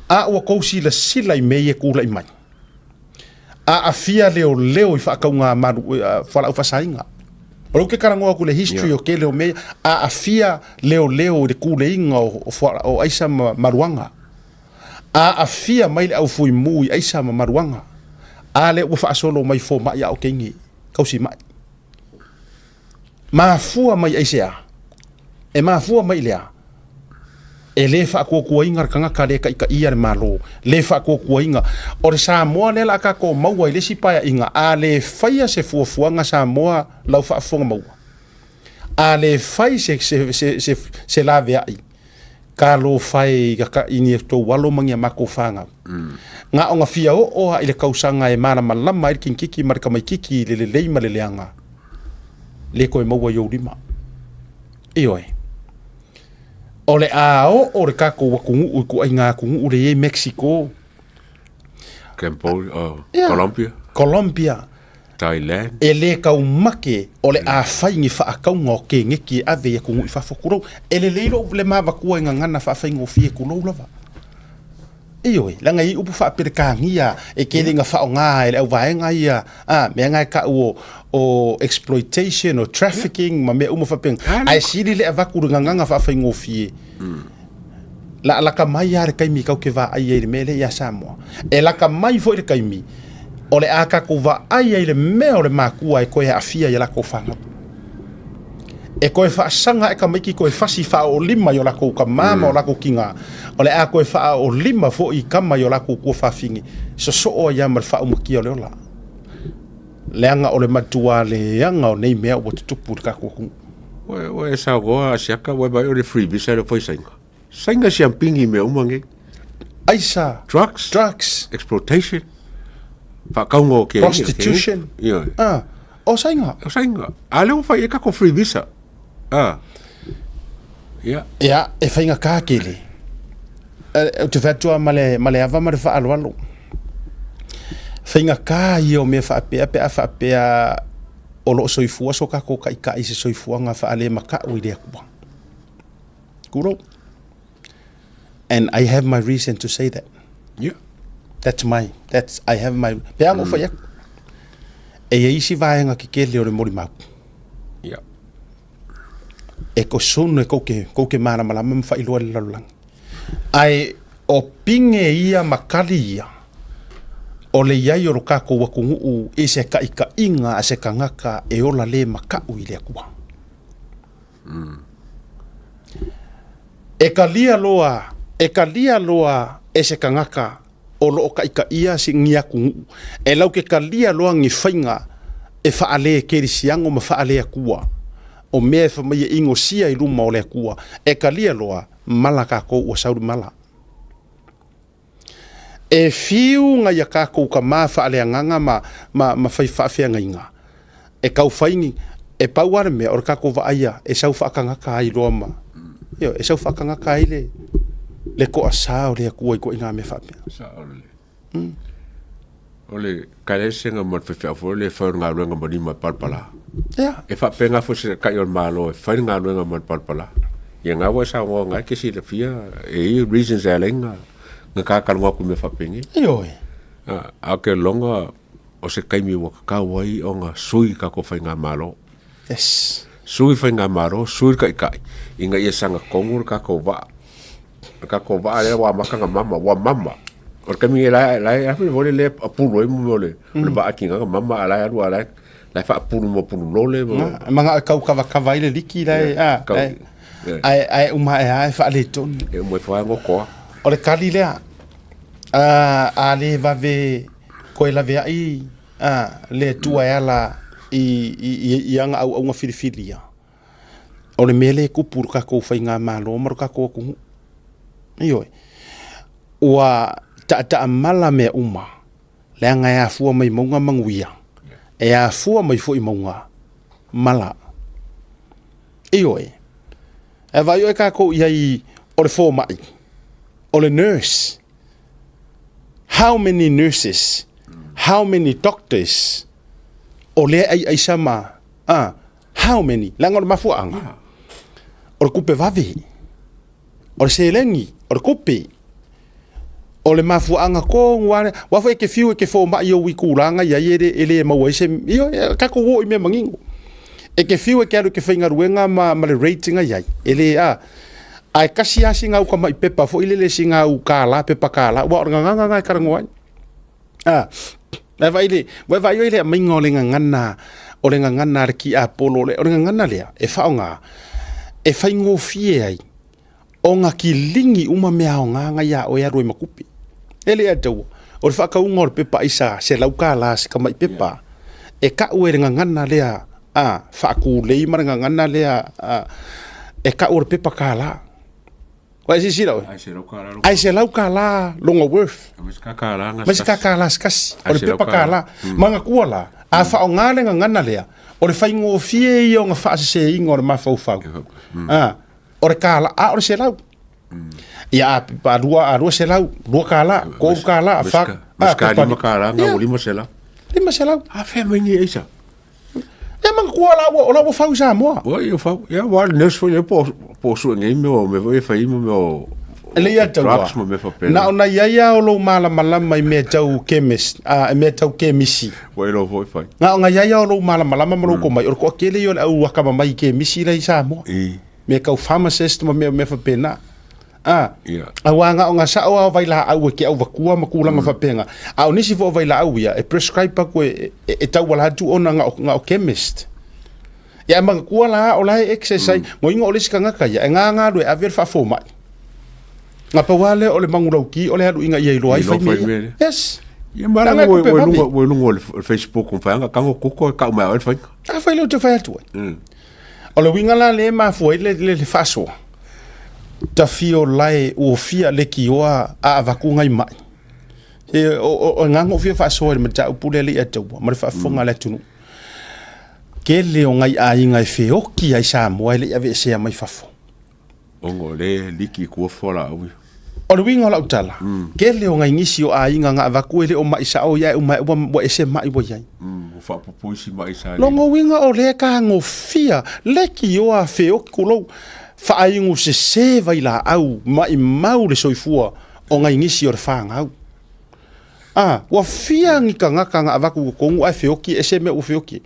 A ua tou silasila i mea ia e tulai mai, aafia leoleo i faatauga malu, fualaau faasaina. O lea ou te talanoa atu i le history o tele o mea ia, aafia leoleo i le tuleiga o, o, o aisa ma maluaga. Aafia mai le au fuimu i aisa ma maluaga. A lea ua faasolo mai fomai a o teine, tausi mai. Mafua mai aisea? E mafua mai i le a? E le faatuatuaina le tagata le taitaia le Malo, le faatuatuaina. O le Samoa lea o le a tatou maua i le isi paeaiga, a le faia se fuafuaga Samoa lau faafofoga maua, a le fai se, se, se, se, se laveai, talofa e i ni outou alo ma ni a matou fanau. Na ona fia oo lava i le tausaga e malamalama ai le kinikiki ma le tamaititi i le lelei ma le leaga, le toe maua i ou lima. Ioe. O le a oo le tatou atunuu i ituaiga atunuu lea e i ai Mexico, Cambodia, oh, Colombia. Colombia. Thailand. E le taumate o le a fai ni faatauga o keneti e ave i atunuu i fafo, tulou. E lelei lou le mavatua i gagana faafaigofie, tulou lava. Ioe, leaga e i ai upu faa-Peretania e tele ina faaaoga e le auvaega ia, a, mea na e tau o, o exploitation, o trafficking ma mea uma faapena. Ae sili le avatu i le gagana faafaigofie. La laka mai lava le taimi tatou te vaai ai i le mea lea ia Samoa. E laka mai foi le taimi o le a tatou vaai ai i le mea o le makua e toe aafia i a latou fanau. E toe faasaga ae tamaiti toe fasi faaoolima i o latou tama ma o latou tina, o le a toe faaoolima foi i tama i o latou tuafafine, sosoo ai lava ma le faaumatia o le ola. Leaga o le matua leaga o nei mea ua tutupu i le tatou atunuu. Ua e saunoa Asiata, ua e vaai o le free visa lea ua fai Saina. Saina siampini i mea uma nei. Aisa. Drugs. Drugs. Exploitation. Faatauga o ke Prostitution. Ioe. Ah, o Saina. O Saina. A lea ua fai e tatou free visa. Ah. Ia. Ia, e faigata tele. Ou te fai atu lava ma le, ma le ava ma le faaaloalo. Faigata ia o mea faapea pe a faapea o lo o soifua so tatou taitai i se soifuaga faalemakau i le Atua. Tulou. And I have my reason to say that. Yeah. That's my, that's, I have my, pe a fai atu. E i ai isi vaega kekele o le molimau. Yeah. E ko soon e kou ke, kou ke malamalama ma faailoa i le lalolagi. Ae o pine ia ma kali ia, o le i ai o lo tatou atunuu i se taitaiga a se tagata e ola le makaʻu i le Atua. E kalia loa, e kalia loa e se tagata o lo o taitaia si ni atunuu, e lau ke kalia loa ni faiga e faale kerisiano ma faale Atua, o mea e fai mai e inosia i luma o le Atua, e kalia loa mala tatou ua sau le mala. E fiu nai a tatou tama faaleagaga ma, ma, ma fai faafeagaiga, e tau fai ni, e pau lava le mea, o le tatou vaaia e sau faatagata ai loa ma, ioe, e sau faatagata ai le, le toasa o le Atua i ituaiga mea faapea. Sao lelei. O le kalesega ma le faifeau foi lea e fai o le galuega ma lima e palapala. Ia. E faapena foi se taitai o le Malo e fai le galuega ma le palapala. Ia na ua e saunoa na e te silafia e i ai reasons e ala ai ona Nga kakalogo aku i mea faapenei. Ioe. A o ke loga o se taimi ua tatau ai ona sui tatou faigamalo. Yes. Sui faigamalo, sui le taitai, ina ia sagatonu le tatou vaa. Le tatou vaa lea ua amata ona mama, ua mama. O le taimi nei la e, la e, a foi lea e apulu ai mo le, le vaa tiga ona mama, a la e alu a la e, la e faapulu mo pulu lole. Ma manao e tau kavakava ai le liki la e, a, ae, ae uma ae lava e faaletonu. E uma ifo lava gotoa. O le kali lea, a, a le vave toe laveai a, le Atua e ala i, i, i, i ana auauna filifilia, o le mea lea e tupu i le tatou faigamalo ma le tatou atunuu. Ioe. Ua taataamala mea uma, leaga e afua mai mauga manuia, e afua mai foi mauga mala. Ioe. E vaai oe tatou i ai o le fomai, o le nurse. How many nurses, how many doctors o lea e aiaisa ma, ah, how many? Leaga o le mafuaaga, o le tupe vave, o le seleni, o le tupe. O le mafuaaga tonu lava lea. Aua foi e te fiu e te fomai i ou itula na i ai e le, e le maua ai se, ioe, tatou o i mea manino. E te fiu e te alu e te faigaluega ma, ma le rate na i ai, e le, a, ae tasi lava sina au tamai pepa foi lele, sina au kālā, pepa kālā, aua o le gagana lena e talanoa ai. A, e vaai le, ua e vaai oe i le aumaiga o le gagana, o le gagana a le tiapolo, o le gagana lea e faaaoga e faigofie ai ona kiligi uma mea aoga na ia oe alu ai ma tupe. E le ataua, o le faatauga o le pepa aisa $100 se tamai pepa, e tau e le gagana lea a, faatulei ma le gagana lea a, e tau o le pepa kālā. Ua e silasila oe? Ai $100 lona worth. Ma se kālā se kasi. O le pepa kālā. Manatua la, a faaaoga le gagana lea, o le faigofie ia o na faaseseina o le mafaufau. A, o le kālā, a o le $100. Ia a, a lua, a $200, $2, $3, fa, a, pepa, $5 na ua $500. $500. A fea mai nei aisa? Ia manatua la ua, o la ua fau i Samoa. Ua ia fau. Ia ua le nurse foi po po sue nei mea o mea foi e fai ma mea o E le ia taua. drugs ma mea faapena. Na ona i ai lava o lou malamalama i mea tau chemist, a, i mea tau kemisi. Ua iloa foi fai. Na ona i ai lava o lou malamalama ma lou komai, o le toatele ia o le au akamamai i kemisi la i Samoa. I. Mea tau pharmacist ma mea mea faapena. A, Ia. Aua na o na sao lava o vailaau e ke auvatua ma tulaga faapena. A o nisi foi o vailaau ia, e prescribe atu e, e, e tauala atu ona na o, na o chemist. Ia e manatua la o la e exercise, mm. Ngoinga o le isi tagata ia, e gagalu e ave le faafomai. Na pau lava lea o le manulauti o le alu ina ia iloa ai Iloa fai mea fai mea ia. lea. Yes. Ia ma Leaga e ua tupe ua vave. luga ua luga o le Facebook ma whaanga kango koko e kau mai o le whainga. A fai lea ou te fai atu ai. Mm. O le uiga la lea e mafua ai le, le, le faasoa, tafio lae ua fia lekioa a avatu ngai mai. E, o, o, o ngā ngō fia faasoa i le mataupu lea le i ataua, ma le faafofoga a le atunuu. Kele o ngai aiga e feoki ai Samoa e le i aveesea mai fafo. Ongo le liki kua fola au. O le uiga o lau tala, kele o ngai nisi o aiga nga avatu e le o mai sao ia e uma ua, ua ese mai ua iai. Ua faapupu isi mai sa le. Logo uiga o le ka ngofia, lekioa feoki kulou, faaigu sese vailaau maimau le soifua o ngai nisi o le whāngau. A, ua fia ni tagata na avatu i totonu ae feoki e ese mea ua feoki.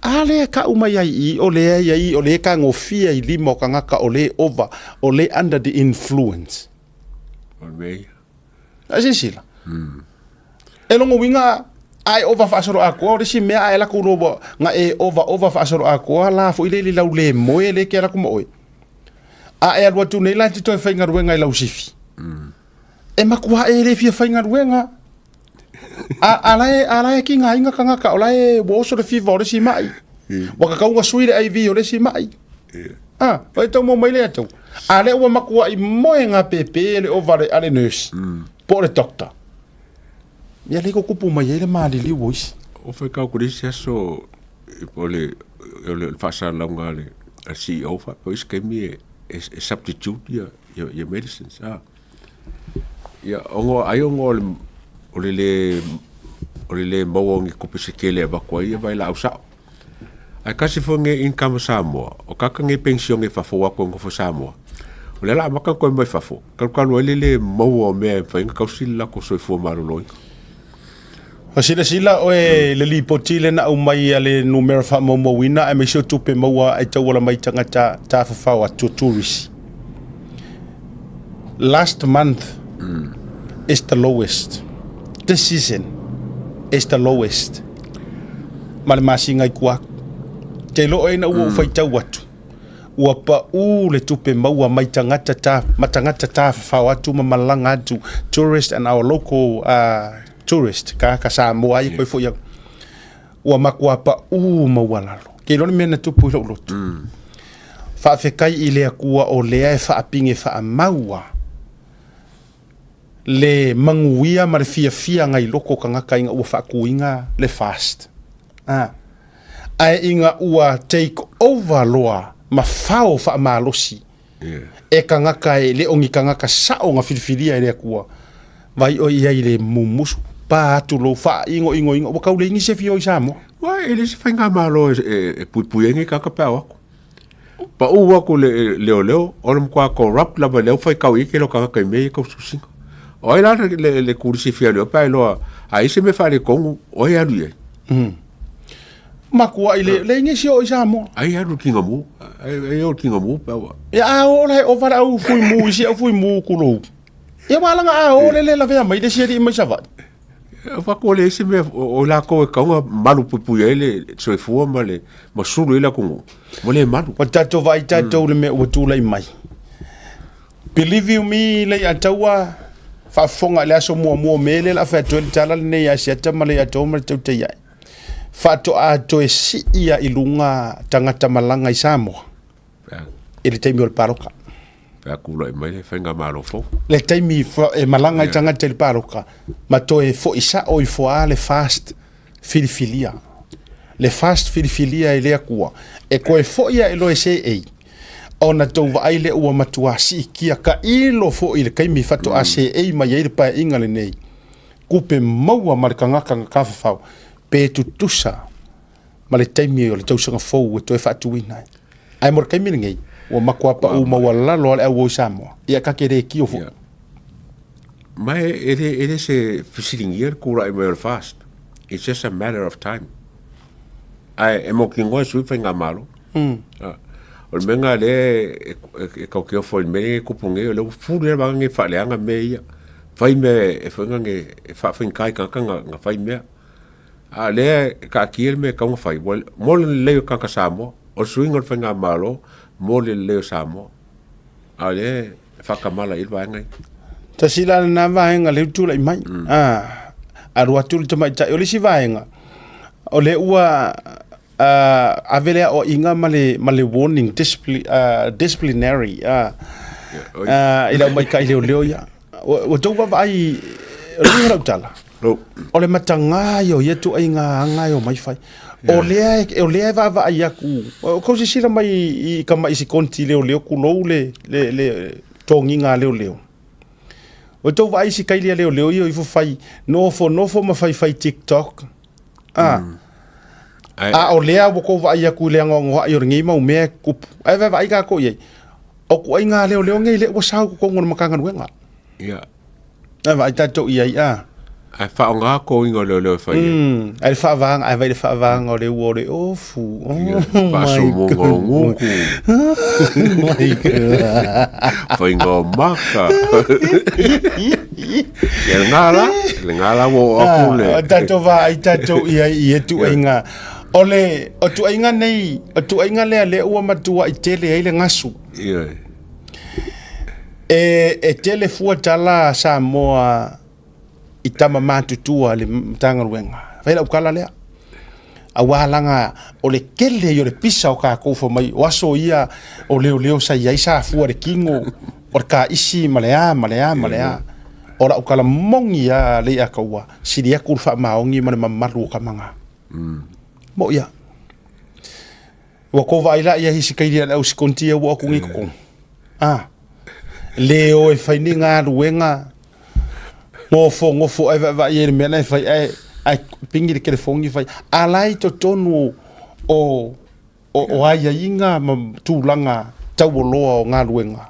A lea kau mai ai i, o lea ia i, o lea ka ngofia i lima o tagata o le over, o le under the influence. O le mea ia. A silasila. E logo uiga a e ova faasolo atoa o le isi mea a e lako loa ua na e ova ova faasolo atoa la foi le i le lau le moe le ke alatu ma oe. A e alu atu nei la e te toe faigaluega i lau sifi. E matua e le fia faigaluega. A, a la e, a la e ki ngā inga tagata o la e ua oso le fiva o le isi mai. Ua kakau nga sui le IV o le isi mai. A, wai tau mo mai le atu. A le ua matua i moe ngā pepe le ova le, a le nurse. Po o le doctor. Ia le ko kupu mai ai le maliliu o isi. O whai kau kore isi aso o le o le faasalalauga a le a CEO faapea o isi taimi e e e substitute ia ia ia medicines a. Ia ongo ai ongo o le o le le o le le maua o ni tupe se tele e avatu ai ia vailaau sao. Ae kasi foi nei income a Samoa, o kaka nei pension e fafou atu e nofo Samoa. O lea o le a amata ona toe mai fafo, talu talu ai le le maua o mea e mafai ona tausi le latou soifua maloloina. Ua silasila oe i le lipoti lea na aumai a le numera faamaumauina aemaise o tupe maua e tauala mai i tagata tafafao atu o tourist. Last month is the lowest. This season is the lowest. Ma le masina i tua atu. Te iloa ina ua ou faitau atu, ua pau le tupe maua mai tagata ta, ma tagata tafafao atu ma malaga atu, tourist and our local uh, tourist, ka, ka Samoa ai koe foi au. Ua matua pau maualalo. Ke iloa le mea na tupu i lou loto. Faafetai i le Atua o lea e faapige faamaua le manuia ma le fiafia ngai loko o tagata ina ua faatuina le fast. Ah. Ae ina ua take over loa ma fao faamalosi e tagata e le o ni tagata sao na filifilia e le Atua, vai oe i ai i le mumusu, pa atu lou faaigoigoina, ua tau leai nisi e fia o i Samoa. Ua e le se faigamalo e puipui ai nei tagata pe a o atu. Pau atu le leoleo, o le matua corrupt lava i le aufaitau i ai tele o tagata i mea ia tau susiga. O ai la le turisi e fia alu i ai pe a iloa a i ai se mea faaletonu, o ai e alu i ai? Matua i le le nisi o i Samoa. Ai alu kinga mu. Ai ai o kinga mu pa wa. Ia a o la o vara au fui mu isi au fui mu kulou. Ia wala nga a o le le la vea mai le si mai sa vai. Fa ko le isi me o la ko e kaunga malu puipui ai le soifua ma le ma sulu i la kungu. Mo le malu. O tatou vai tatou le mea ua tulai mai. Believe you me le ia taua faafofoga i le aso muamua o Me lea o le a fai atu ai le tala lenei ia Asiata ma le ia Taua ma le Tautai ai. Faatoa toe sii i luga tagata malaga i Samoa i le taimi o le paloka. Pe a tulai mai le faigamalo fou. Le taimi e malaga ai tagata i le paloka ma toe foi sao ifo lava le fast filifilia. Le fast filifilia e le Atua e toe foi ae loa e seei ona tou vaai lea ua matua siitia tailo foi i le taimi faatoa seei mai ai le paeaiga lenei tupe maua ma le tagata na tafafao pe tutusa ma le taimi o le tausaga fou e toe faatuina ai. Ae mo le taimi lenei, ua matua pau maualalo lava le auo i Samoa. Ia ta te le tio foi. Yeah. Ma e le, e le se fesiligia le tulai mai o le fast. It's just a matter of time. Ae e mautinoa e sui faigamalo. Mm. Ah. O le mea lena lea e, e, e taukeofo i le mea e kupu nei, o lea ua fulu le vaega nei faaleaga mea ia. Fai mea e fai nge e faafaigata i tagata na, na fai mea. A o lea e taatia le mea e tatau ona fai, ua mo le lelei o tagata Samoa, o le suiga o le faigamalo mo le lelei o Samoa. A o lea e faatamala i ai le vaega ia. Tasi la lena vaega lea ua tulai mai. Mm. Ah, alu atu le tamaitai. O le isi vaega, o lea ua uh, ave le aoaiga ma le, ma le warning discipli, uh, disciplinary uh, yeah, uh, i lau maitai leoleo ia. Ua, ua tou vaavaai, o le uiga o lau tala, No. O le matagā ia o ia tuaiga aga e omai fai. O lea e, o lea e vaavaai atu, o kou silasila mai i tama'i sikonti leoleo tulou le, le, le togiga a leoleo. O tou vaai i sikaili a leoleo ia o ifo fai nofonofo ma faifai TikTok. A. Mm. A o lea ua kou vaai atu i le anoanoai o lenei mau mea e tutupu. Ae vaavaai tatou i ai. O tuaiga a leoleo nei lea ua sau i totonu o le Matagaluega. Yeah. Ae vaai tatou i ai, a. Ae faaaoga togiga o leoleo e fai ai. Mm, ae le faavaga, ae vai le faavaga o le ua o le ofu. Oh Ia, my faasumuga o God. guku. My God. Faiga o maka. Ia lena la, lena la ua oo atu le. Ah, o tatou vaai tatou i ai i ia tuaiga. O le, o tuaiga nei, o tuaiga lea lea ua matuai tele ai le gasu. Ia. E, e tele fua tala a Samoa i tama matutua le Matagaluega. Fai lau tala lea. Aua laga o le tele ia o le pisa o tatou fai mai o aso ia o leoleo sa i ai sa fua le tino o le taisi ma le a ma le a ma le a. O lau tala moni lava Leiataua, sili atu le faamaoni ma le mamalu o tama na. Moʻi lava. Ua kou vaai la ia hisi kaili a le au sikonti ia ua aku nei totonu. Ah. Le o e fai ni galuega nofo nofo ai vaavaai ai i le mea la e fai ae ae pingi le telefoni fai. A la i totonu o o, o aiaiga ma tulaga taualoa o galuega.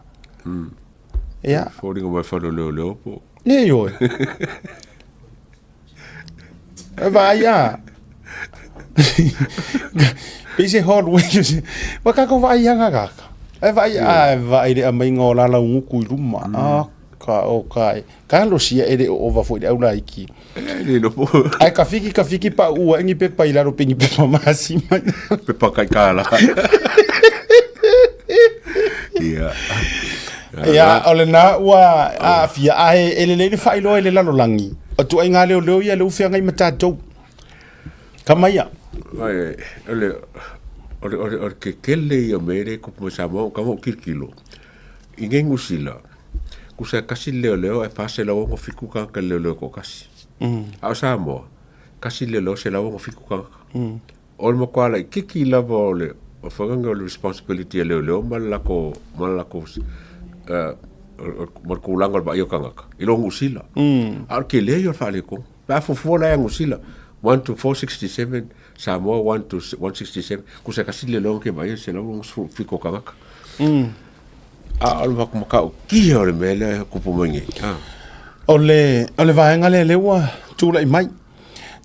Ia. Foliga mai fale o leoleo po. Nei oe. E vaai a. Pei se hallway. Wa ka ko vaai anga kaka. E vaai a e vaai le amainga o lala nguku i luma. A ka o kai. Ka lo sia ele o ova foi le aula iki. E le no po. Ai ka fiki ka fiki pa ua ingi pepa i lalo pingi pepa masima. Pepa kai kala. Ia. Ia, o lena ua aafia, ae e lelei le faailoa i le lalolagi, o ituaiga leoleo ia lea ua feagai ma tatou. Kama ia. Ai, o le, o le, o le, o le kekele ia me le kupu mai Samoa, ka mo kilkilo. I nge ngusila, kusa kasi leo leo e fase la wongo fiku ka ka leo leo ko kasi. A o Samoa, kasi leo leo se la wongo fiku ka. O le matua laitiiti lava o le fagaga o le responsibility a leoleo ma le lako ma le lako ma le tulaga o le vaaia o tagata i lo Niu Sila. A o le tele ia o le faaletonu. Pe a fuafua la ia Niu Sila 1 to 467, Samoa 1 to 167, tusa e tasi le leoleo na te vaaia 167 o tagata. A o le matautia o le mea lea e tupu mai nei. O le o le vaega lea lea ua tulai mai.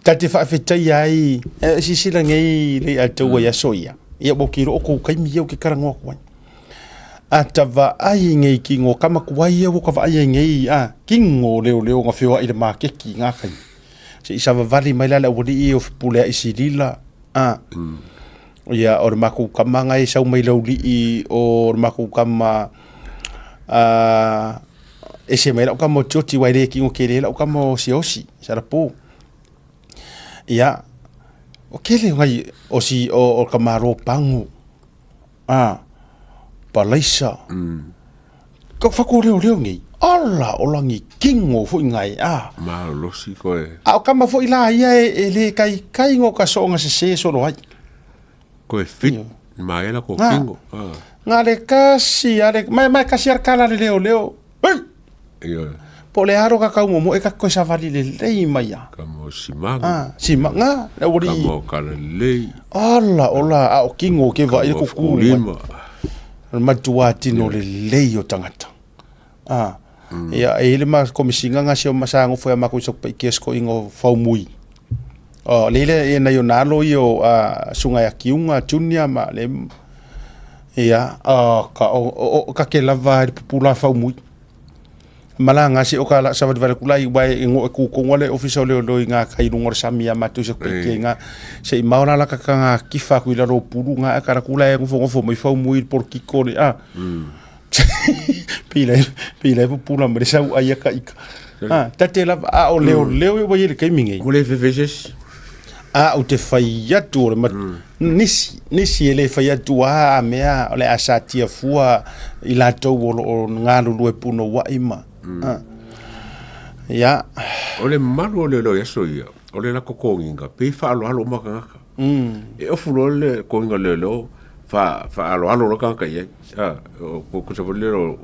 Ta te faafetaia ai, e silasila nei le ia te ua i aso ia, ia ua ki loo kou kaimi ia o ke karangoa ku ai. A ta vaai nei ki ngo kama ku ai ia ua ka vaai ai nei a kingo leo leo nga feoai i le makeki nga kaimi. Se i savavali mai la le aualii o pule ai silila a ia o le makou kama nga e sau mai laulii o le makou kama a ese mai lau kama o Tioti wai le kingo kele lau kama o Siosi Salapu. Ia o kele ngai o si o, o ka maro pangu. A palaisa. Ka whakoreoreo nei. Ala o langi kingo foi ngai a. Malolosi koe. A o kama foi la ia e, e le kai kai ngo ka soonga se se solo ai. Koe fit maela ko kingo. Ah. Nga le kasi ale mai mai kasi ar kala le leo leo. Hey! Io. Po le aro ka kau momo e ka koe savali le lei mai a. Ka mo simaga. Ah, simaga, le uri. Ka mo kala lei. Ala ola a o kingo ke vai le kuku. Lima. Matua tino le lei o tangata. Ah. Ia e ile ma komisinga nga sio masango foi ma ko sok pa ikes ko ingo faumui. O le ile e na yo nalo io a sunga ya kiunga junior ma le ia o ka o, o ka ke lava le pupula faumui. Malanga se o ka la sa vale kula i wai ngo e ku ko le ofisa le lo nga kai lungo sami ya matu se ke ke nga se i maora la ka ka kifa ku ila ro pulu nga ka la kula e ngofo ngofo mai faumui por kiko le a. Pila pila pupula ma le sau ai ka ika. Ah, tate lava a o leo leo e wai le kaimi ngai. Mo le fefeses. A o te fai atu o le mat nisi nisi e le fai atu a mea o le a sa tia fua i latou o lo o galulue punouai ma a ia. O le mamalu o leoleo i aso ia, o le lako kogiga, pei faaaloalo uma tagata. E ofu loa le kogiga leoleo, faaaloalo loa tagata i ai. O ko se foi lea o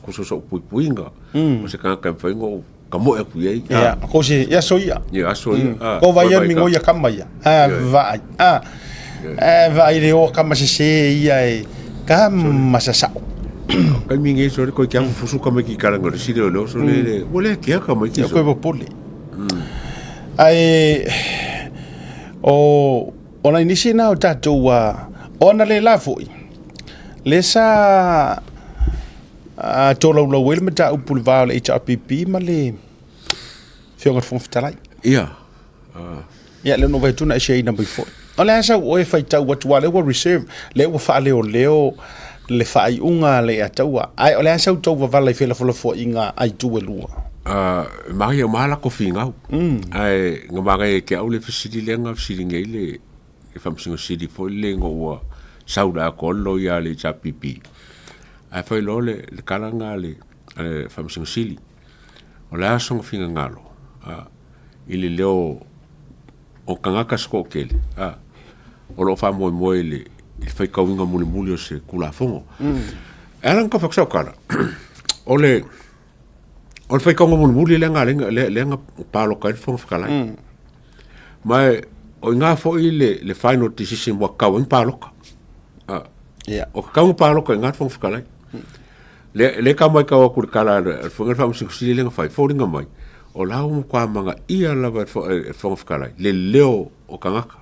kuso so'u puipuiga, o se tagata e mafai ona ou ka moe atu i ai. Ia, ko se ia aso ia. Ia aso ia. Ko vai ia mingo ia kama ia. A vaai. A a vaai le o kama se se ia e kama sa sao. Kai mingi so ko kia fusu kama ki karanga le sile o so le le wo le kia kama ki so. Ko pole. Ai o o na inisi na o tatou a ona le la foi. Le sa A tolaulau ai le mataupu i le va o le HRPP ma le Afioga i le Fofoga Fetalai. Ia. Ia, lea na ou vaai atu na e share-ina mai foi. O le a sau oe e faitau atu, aua o lea ua reserve, lea ua faaleoleo le faaiuga a le Ataua. Ae o le a sau tou vavala i felafolafoaiga a itu e lua? E manaia uma lava latou finau. Ae na manaia ia te au le fesili lea na fesiligia ai le Faamasino Sili foi lea ina ua sau le atoa le loia a le HRPP. Ae fai loa le, le tala lena a le, a le Faamasino Sili, o le a sona finagalo a, i le leo o tagata se toatele a, o lo o faamoemoe i le, i le faitauina mulimuli o se Tulafono. E ala ona tau fai atu sau tala, o le, o le faitauga mulimuli lea na ala ai, lea na palota ai le Fofoga Fetalai. Ma e, o i ina foi le, le final decision ua tatau ai ona palota. A, Ia. O tatau ona palota i ina le Fofoga Fetalai. Le le ka mai kau aku le kala le fonga fa musi sili le fai foliga mai o la ua matua magaia lava e le Fofoga Fetalai le leo o tagata.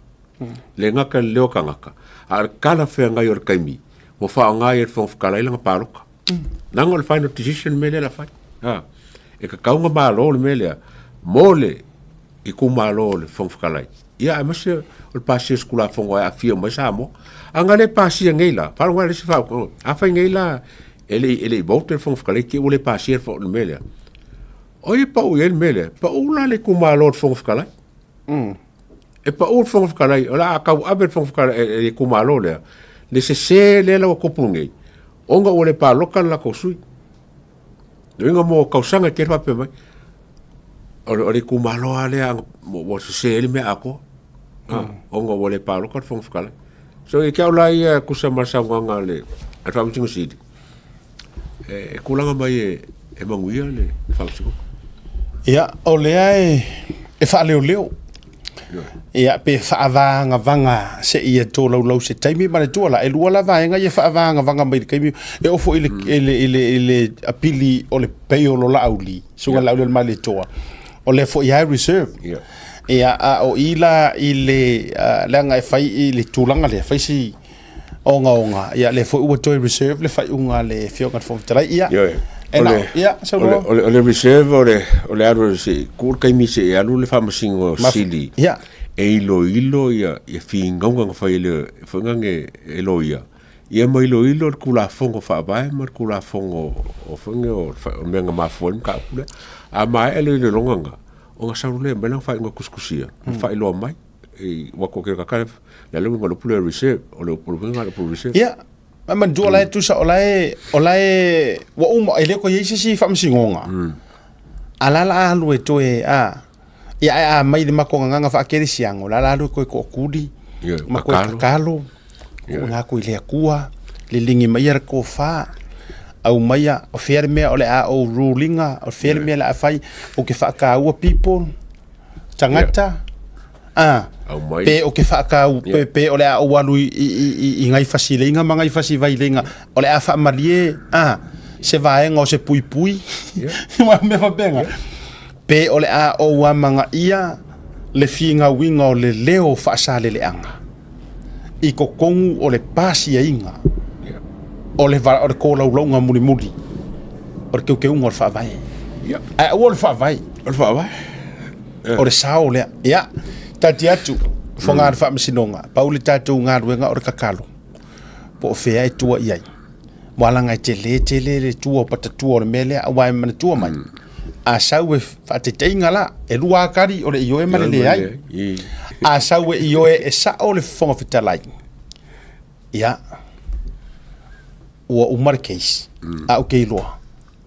Le gata le leo o tagata, a o le talafeagai o le taimi ua faaaoga ai e le Fofoga Fetalai lana palota. Leaga o le final decision le mea lea o le a fai. A, e tatau ona malo le mea lea mo le itumalo o le Fofoga Fetalai, ia aemaise o le pasia o se Tulafono e aafia uma ai Samoa. A na le pasia nei la, faalogo ane le isi faaupuga, afai nei la e le i vote le Fofoga Fetalai te i ua le pasia le mea lea, O ai e pau i ai le mea lea? Pau la le itumalo o le Fofoga Fetalai. E pau le Fofoga Fetalai, o le a tauave le Fofoga Fetalai e le itumalo lea, le sese lea la ua tupu nei, ona ua le palota le latou sui. Lona uiga mo tausaga e tele faapea mai, o le itumalo lava lea ua sese ai le mea atoa, ona ua le palota le Fofoga Fetalai. So ia te au la ia e tusa ma le saunoaga a le Faamasino Sili, e tulaga mai e manuia le faamasinoga. Ia, o lea e faaleoleo. Ia, pe faavagavaga seia tolaulau se taimi. Manatua la, e lua la vaega ia faavagavaga mai le taimi. E oo foi i le apili o le bail o Laauli, susuga Laaulialemalietoa, o lea foi lava e reserve. Ia, a o i la i le leaga e fai i le tulaga lea, fai si ogaoga, ia lea foi ua toe reserve le faaiuga a le Afioga i le Fofoga Fetalai. Ia, Ioe. e na, ia, saunoa. O le reserve o le alu se ku le taimi se e alu le faamasino sili e iloilo ia finauga na fai e le foi na e loia ia ma iloilo le Tulafono Faavae ma le Tulafono o foi nei o mea na mafua ai le mataupu lea. A maea le iloiloga lena, ona sau lea mai lana faaiuga tusitusia ma faailoa mai. Ua ko ke kaka le le uiga o le upu lea reserve, o le upu uiga o le upu reserve. Ia, ma manatua la e tusa o la e o la e ua uma e le o toe i ai se isi faamasinoga. A la la alu e toe a ia ae a mai le matou gagana faakerisiano, o la la alu e toe tootuli ma toe tatalo tuuina atu i le Atua, liligi mai le tofa, aumaia o fea le mea o le a ou rule ina, o fea le mea o le a fai, ou te faataua people tagata a pe ou te faatau pe o le a ou alu i nai fasileiga ma nai fasivailei o le a faamalie a se vaega o se puipui ma mea faapena pe o le a ou amanaia le finauina o le leo faasaleleaga i totonu o le pasiaiga o le tolaulauga mulimuli o le teuteuga o le Faavae. Ae aua o le Faavae. O le Faavae. O le sao lea. Ia, taatia atu, fofoga o le Faamasinoga, pau le tatou galuega o le tatalo, po o fea e tua i ai. Aua leaga e tele tele le tua o patatua o le mea lea, aua e manatua mai, a sau e faataitaiga la, e lua lava tali o le ioe ma le leai. A sau e ioe e sao le Fofoga Fetalai, ia, ua uma le case, ae ou te iloa,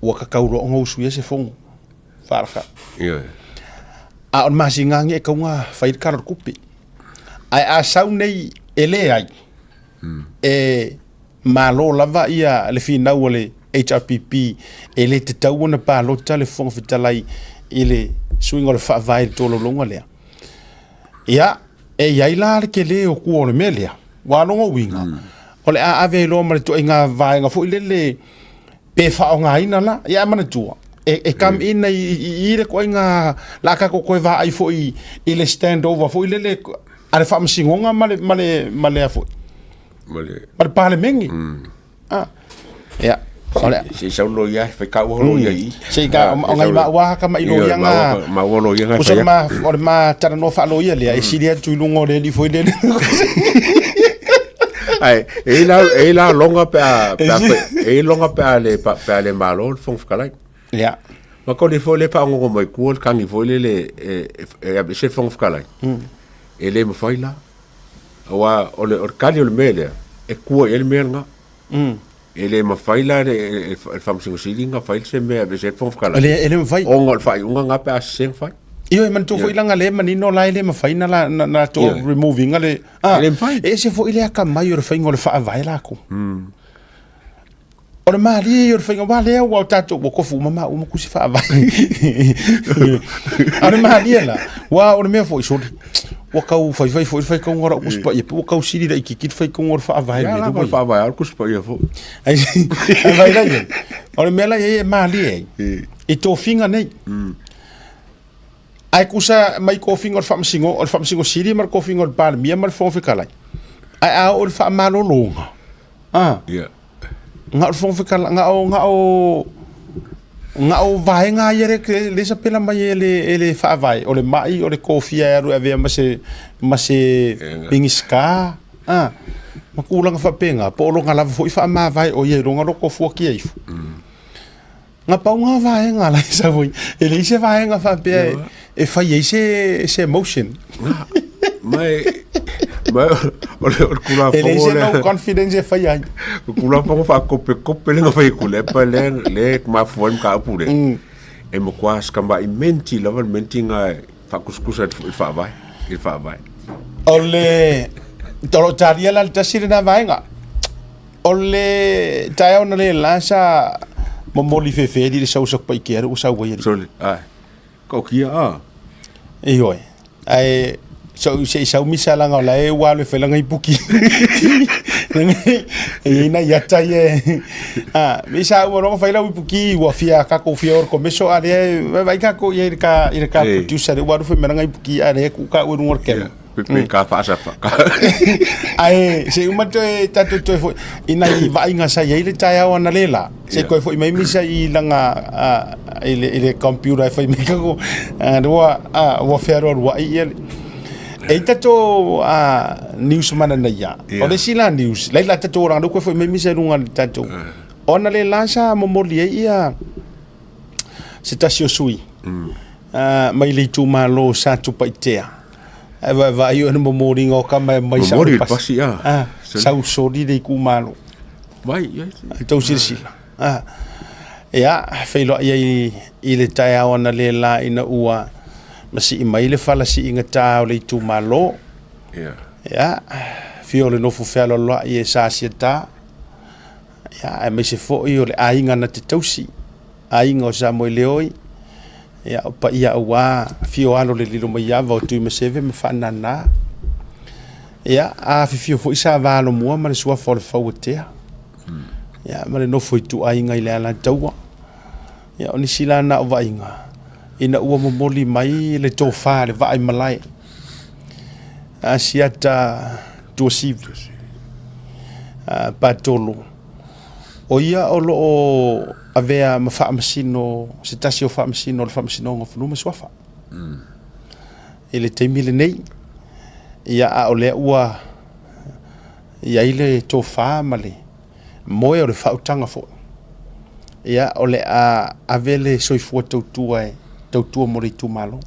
ua tatau loa ona usuia se fono faalaka. A o le masina lenei e tatau ona fai le Tala o le Tupe. Ae a sau nei e leai, e malo lava ia le finau a le HRPP e le tatau ona palota le Fofoga Fetalai i le suiga o le Faavae i le tolaulauga lea. Ia, e i ai la le tele o tua o le mea lea, aua o lona uiga, o le a ave ai loa ma le ituaiga vaega foi lele pe faaaogaina la. Ia ae manatua, e come in i le ituaiga, la tatou toe vaai foi i le stand over foi lele a le Faamasinoga ma le, ma le, ma le a foi, ma le, ma le Palemene. Ah, ia, o le, Se i sau loia, fai kau loia i. Se i ka, o ngai ma ua ka mai loia nga. Ma ua loia nga. Usa ma o le ma talanoa faaloia lea, e sili atu i luga o le alii foi lele. Ai, e la longa pe a e longa pe a le pe a le malo le Fofoga Fetalai. Ia. Ma ko le foi le fagogo mai kua le kangi foi le le e ave se Fofoga Fetalai. E le mafai la. Aua o le kali o le mea lea, e kua i ai le mea lena. E le mafai la e le Faamasino Sili ona fai se mea e aveese ai le Fofoga Fetalai. E le mafai. Ona o le faaiuga lena pe a sese ona fai. Ioe, manatua foi leaga lea e manino la e le mafai ona latou remove ina le... E le mafai. E ese foi le atamai o le faiga o le faavae latou. O le malie ia o le faiga, aua lea ua tatou, ua tofu uma maua ma tusi faavae. A o le malie la, aua o le mea foi, sole, Ua tau faifai foi le faitauga o lau Tusi Paia, pe ua tau sili laitiiti le faitauga o le Faavae i le mea lea ua i ai. Faavae lava le Tusi Paia foi. Ai vaai la i ai. O le mea la i ai e malie ai i tofiga nei. Ae tusa mai tofiga o le Faamasino, o le Faamasino Sili ma le tofiga o le Palemia ma le Fofoga Fetalai. Ae a oo i le faamalologa, a, Ia. Na o le Fofoga Fetalai, na o, na o, na o vaega ia lea, lea e sapela mai e le, e le Faavae, o le mai, o le tofia e alu e avea ma se, ma se Minisita, a, ma tulaga faapena, po o lona lava foi faamavae o ia i lona loto fuatia ifo. Na pau na vaega la e sau ai, e leai se vaega faapea e, e fai ai se, se motion. Ma e, ma o le, o le Tulafono E leai se lea. no confidence e fai ai. O le Tulafono faakopekope lea na fai e Tuilaepa lea, lea e mafua ai le mataupu lea. E matua sikamai menti lava le menti na e faatusatusa i le Faavae, i le Faavae. O le, o lo o talia la le tasi lena vaega. O le taeao na le la sa momoli fefe ali le sau Satupaitea lea ua sau ai alii. Sorry, ai. Ka okia a. Ioe. Ae so se i sau misa langa o la e ua alu e fai lana ipuki. E i ai nai ata ia e... A, misa ua loga fai lau ipuki ua fia kakou fia oro komeso a lea e vaai kakou i ai i le ka i le ka producer lea ua alu fai mai lana ipuki a lea e kuu ka ua i luga o le kema. Pe ka faasafa. Ae se i uma toe tatou toe foi i nai vaaiga sa i ai le taeao analeila. Se i toe foi mai misa i lana i le, i le computer e fai mai kako ua ua fealualuai ia le E i tatou news mananaia. O le isi la news, lai la tatou olaga lea ua toe foi mai misa i luga o le tatou. O analeila sa momoli ai ia se tasi o sui mai le itumalo o Satupaitea. Ae vaavaai o le momoliga o tama e mai sau le pasi. Ah, sau soli le itumalo. Mai, ia. Ai tau silasila. Ah. Ia, feiloai ai i le taeao analeila ina ua masii mai le fala siigatā o le itumalo. Ia. Ia, afio le nofo fealoaloai e sa siata. Ia, aemaise foi o le aiga na te tausi, aiga o Samoeleoi, ia, o paia aua afio alo le lilo mai ava o Tuimaseve ma Faanana. Ia, afifio foi Sa Valomua ma le suafa o le Fauatea. Ia, ma le nofo ituaiga i le Alataua. Ia, o nisi la na o vaaiga, ina ua momoli mai le tofa le vaa i malae. Asiata Tuasivi, Patolo, o ia o lo o avea ma faamasino, se tasi o faamasino o le Faamasinoga o Fanua ma Suafa. I le taimi lenei, ia a o lea ua i ai le tofa ma le moe o le faautaga foi, ia o le a ave le soifua tautua e tautua mo le itumalo.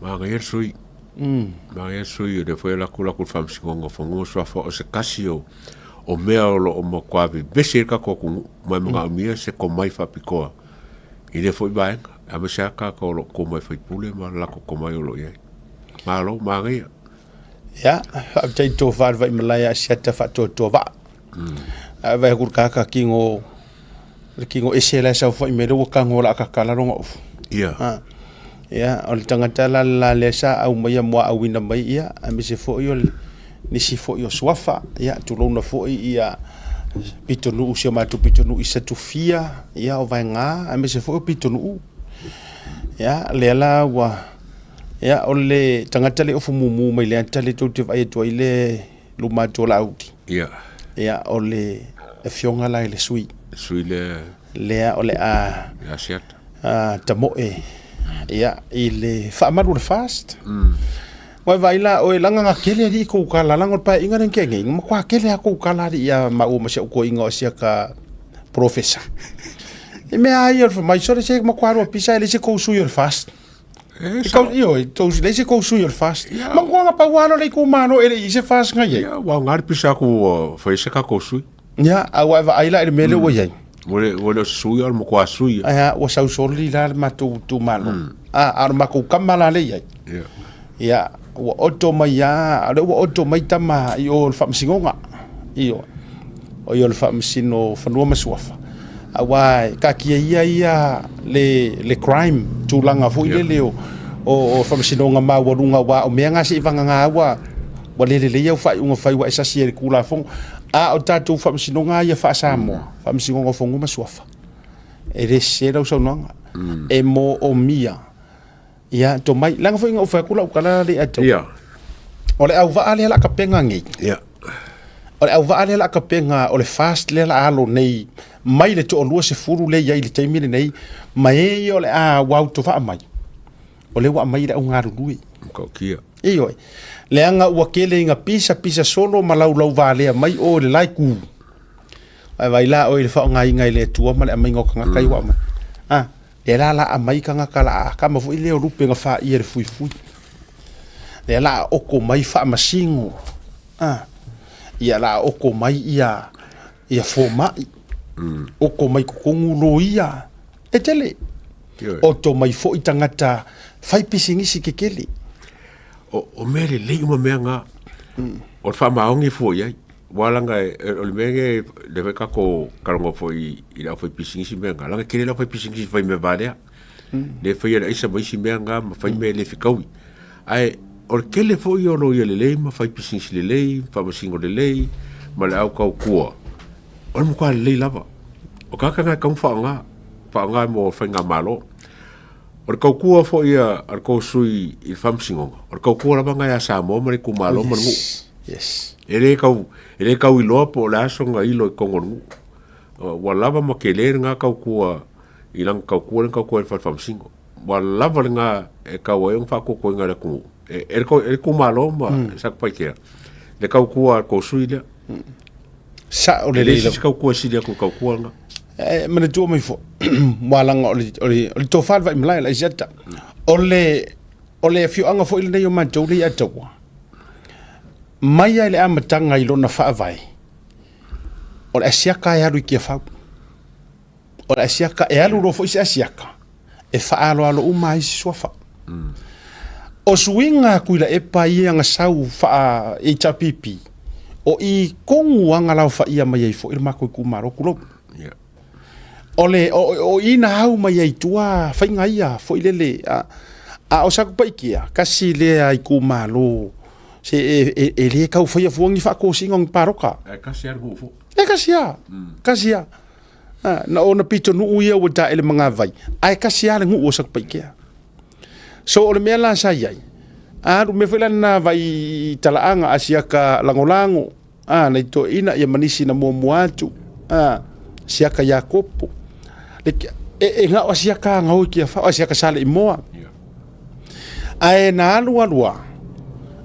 Manaia le sui. Manaia le sui o lea foi e alu atu le Faamasinoga o Fanua ma Suafa o se tasi o o mea o lo o matua vevesi ai le tatou atunuu ma e manaomia se tomai faapitoa i lea foi vaega aemaise lava tagata o lo o tomai faipule ma le latou tomai o lo o i ai. Malo, manaia. Ia, faafetai i le tofa i le Vaimalae a Asiata faatoatoa vaa. Ae vaai atu i le tagata tino, le tino ese la e saofai mai lea ua tago o le a tatala lona ofu. Ia. Ah. Ia, o le tagata la le la lea sa aumaia muaauina mai ia, aemaise foi o le nisi foi o suafa, ia, tulouna foi ia pitonuu, si o matou pitonuu i Satufia, ia, o Vaega, aemaise foi o pitonuu. Ia, lea la ua, ia, o le tagata le ofu mumu mai le ata lea tou te vaai atu ai le luma atu o Laauli. Ia. Ia, o le afioga la i le sui. Sui lea. Lea o le a. Ia Asiata. Tamoe, ia, i le faamalu o le FAST. Ua e vaai la oe, leaga na tele alii kou tala, leaga o le paeaiga lea na tea nei, na matua tele lava kou tala alii ia maua ma si au toeaina o siaka polofesa. I mea lava ia o le fai mai, sole se matua alu a pisa e leai se tou sui o le FAST. E, Ioe, leai se tou sui o le FAST. Ma matua na pau lava lea o le itumalo e le i i se FAST na i ai. Ia, ua aoga le pisa aku ua fai ai se tatou sui. Ia, a ua e vaai la i le mea lea ua i ai. Ua le, ua le o se sui, a o le matua sui. Ae a, ua sau soli la le matou itumalo. A, a o le matou tama la lea i ai. Ia. Ia, ua oto mai lava, o lea ua oto mai tama i o i le Faamasinoga. Ioe. O i o le Faamasino o Fanua ma Suafa. Aua e taatia ia ia le, le crime, tulaga foi lele o, o o Faamasinoga Maualuga aua o mea na seivagana ua ua le lelei au faaiuga fai ua e sasi ai i le Tulafono. A o tatou Faamasinoga lava ia faa-Samoa, Faamasinoga o Fanua ma Suafa, e le sese lau saunoaga. E moomia ia tomai. Leaga foi na ou fai atu lau tala lea ia te au. O le auvaa lea o le a tapena nei. O le auvaa lea o le a tapena, o le FAST lea o le a alo nei mai le toalua sefulu lea e i ai i le taimi lenei, ma e ia o le a ua autovaa mai, o lea ua aumai le au galulue. Matautia. Ioe. Leaga ua tele ina pisa pisa solo ma laulauvalea mai o i le la itu. Ae vaai la oe i le faaaogaina e le Atua ma le aumaiga o tagata ia ua aumai. A, lea la o le a aumai tagata la a kama foi lea o lupe na faia e le fuifui. Lea la a oko mai faamasino. A, ia la a oko mai ia ia fomai. Oko mai totonu loia. E tele. Oto mai foi tagata fai pisinisi kekele. O, o mea lelei uma mea nga. O le faamaoni fua i ai. Ua laga e, o le mea ne le foi kako kalongo foi i le au fai pisinisi mea nga. Laga kele le au fai pisinisi fai mea valea. Le fai le aisa ma isi mea nga ma fai mea le fekaui. Ae o le tele foi o loia lelei ma fai pisinisi lelei, faamasino lelei ma le au tautua. O le matua lelei lava. O tagata na e tatau ona faaaoga, faaaoga mo faigamalo. O le tautua foi a le tou sui i le faamasinoga, o le tautua lava na ia Samoa ma le itumalo ma le nuu. Yes. E le tau, e le tau iloa po o le a sona ilo i totonu o le nuu. Ua lava ma tele lena tautua i lana tautua lea na tautua ai i le fale faamasino. Ua lava lena e tau ai ona faatuatuaina e le atunuu, e le itumalo ma Satupaitea le tautua a le tou sui lea. Sao lelei. E leai se isi tautua e sili atu i le tautua lena. E manatua mai foi, aua leaga o le, o le, o le tofa le vaimalae o le Aisiata. O le, o le afioaga foi lenei o matou lea i Ataua, mai lava i le amataga i lona faavae, o le Asiata e alu i Tiafau. O le Asiata, e alu loa foi se Asiata, e faaaloalo uma ai isi suafa. O suiga a Tuilaepa ia na sau faa HRPP, o i tonu lava na laofaia mai ai foi le matou itumalo, tulou. O le, o, o i na au mai ai i tua faiga ia foi lele, a, a o Satupaitea, tasi lea itumalo se e, e, e le tau faia fua ni faatosina o ni palota. Ae tasi lava le nuu foi. E tasi lava, tasi lava. Na ona pitonuu ia ua taele magavai, ae tasi lava le nuu o Satupaitea. So o le mea la sa i ai, alu mea foi la lena vai i talaaga a siaka lagolago, a nai toeaiina ia ma nisi na muamua atu, a siaka Iakopo. Le, e, e gao a siaka aga oi kia whao, a siaka sale i moa. Ae na alu alu a,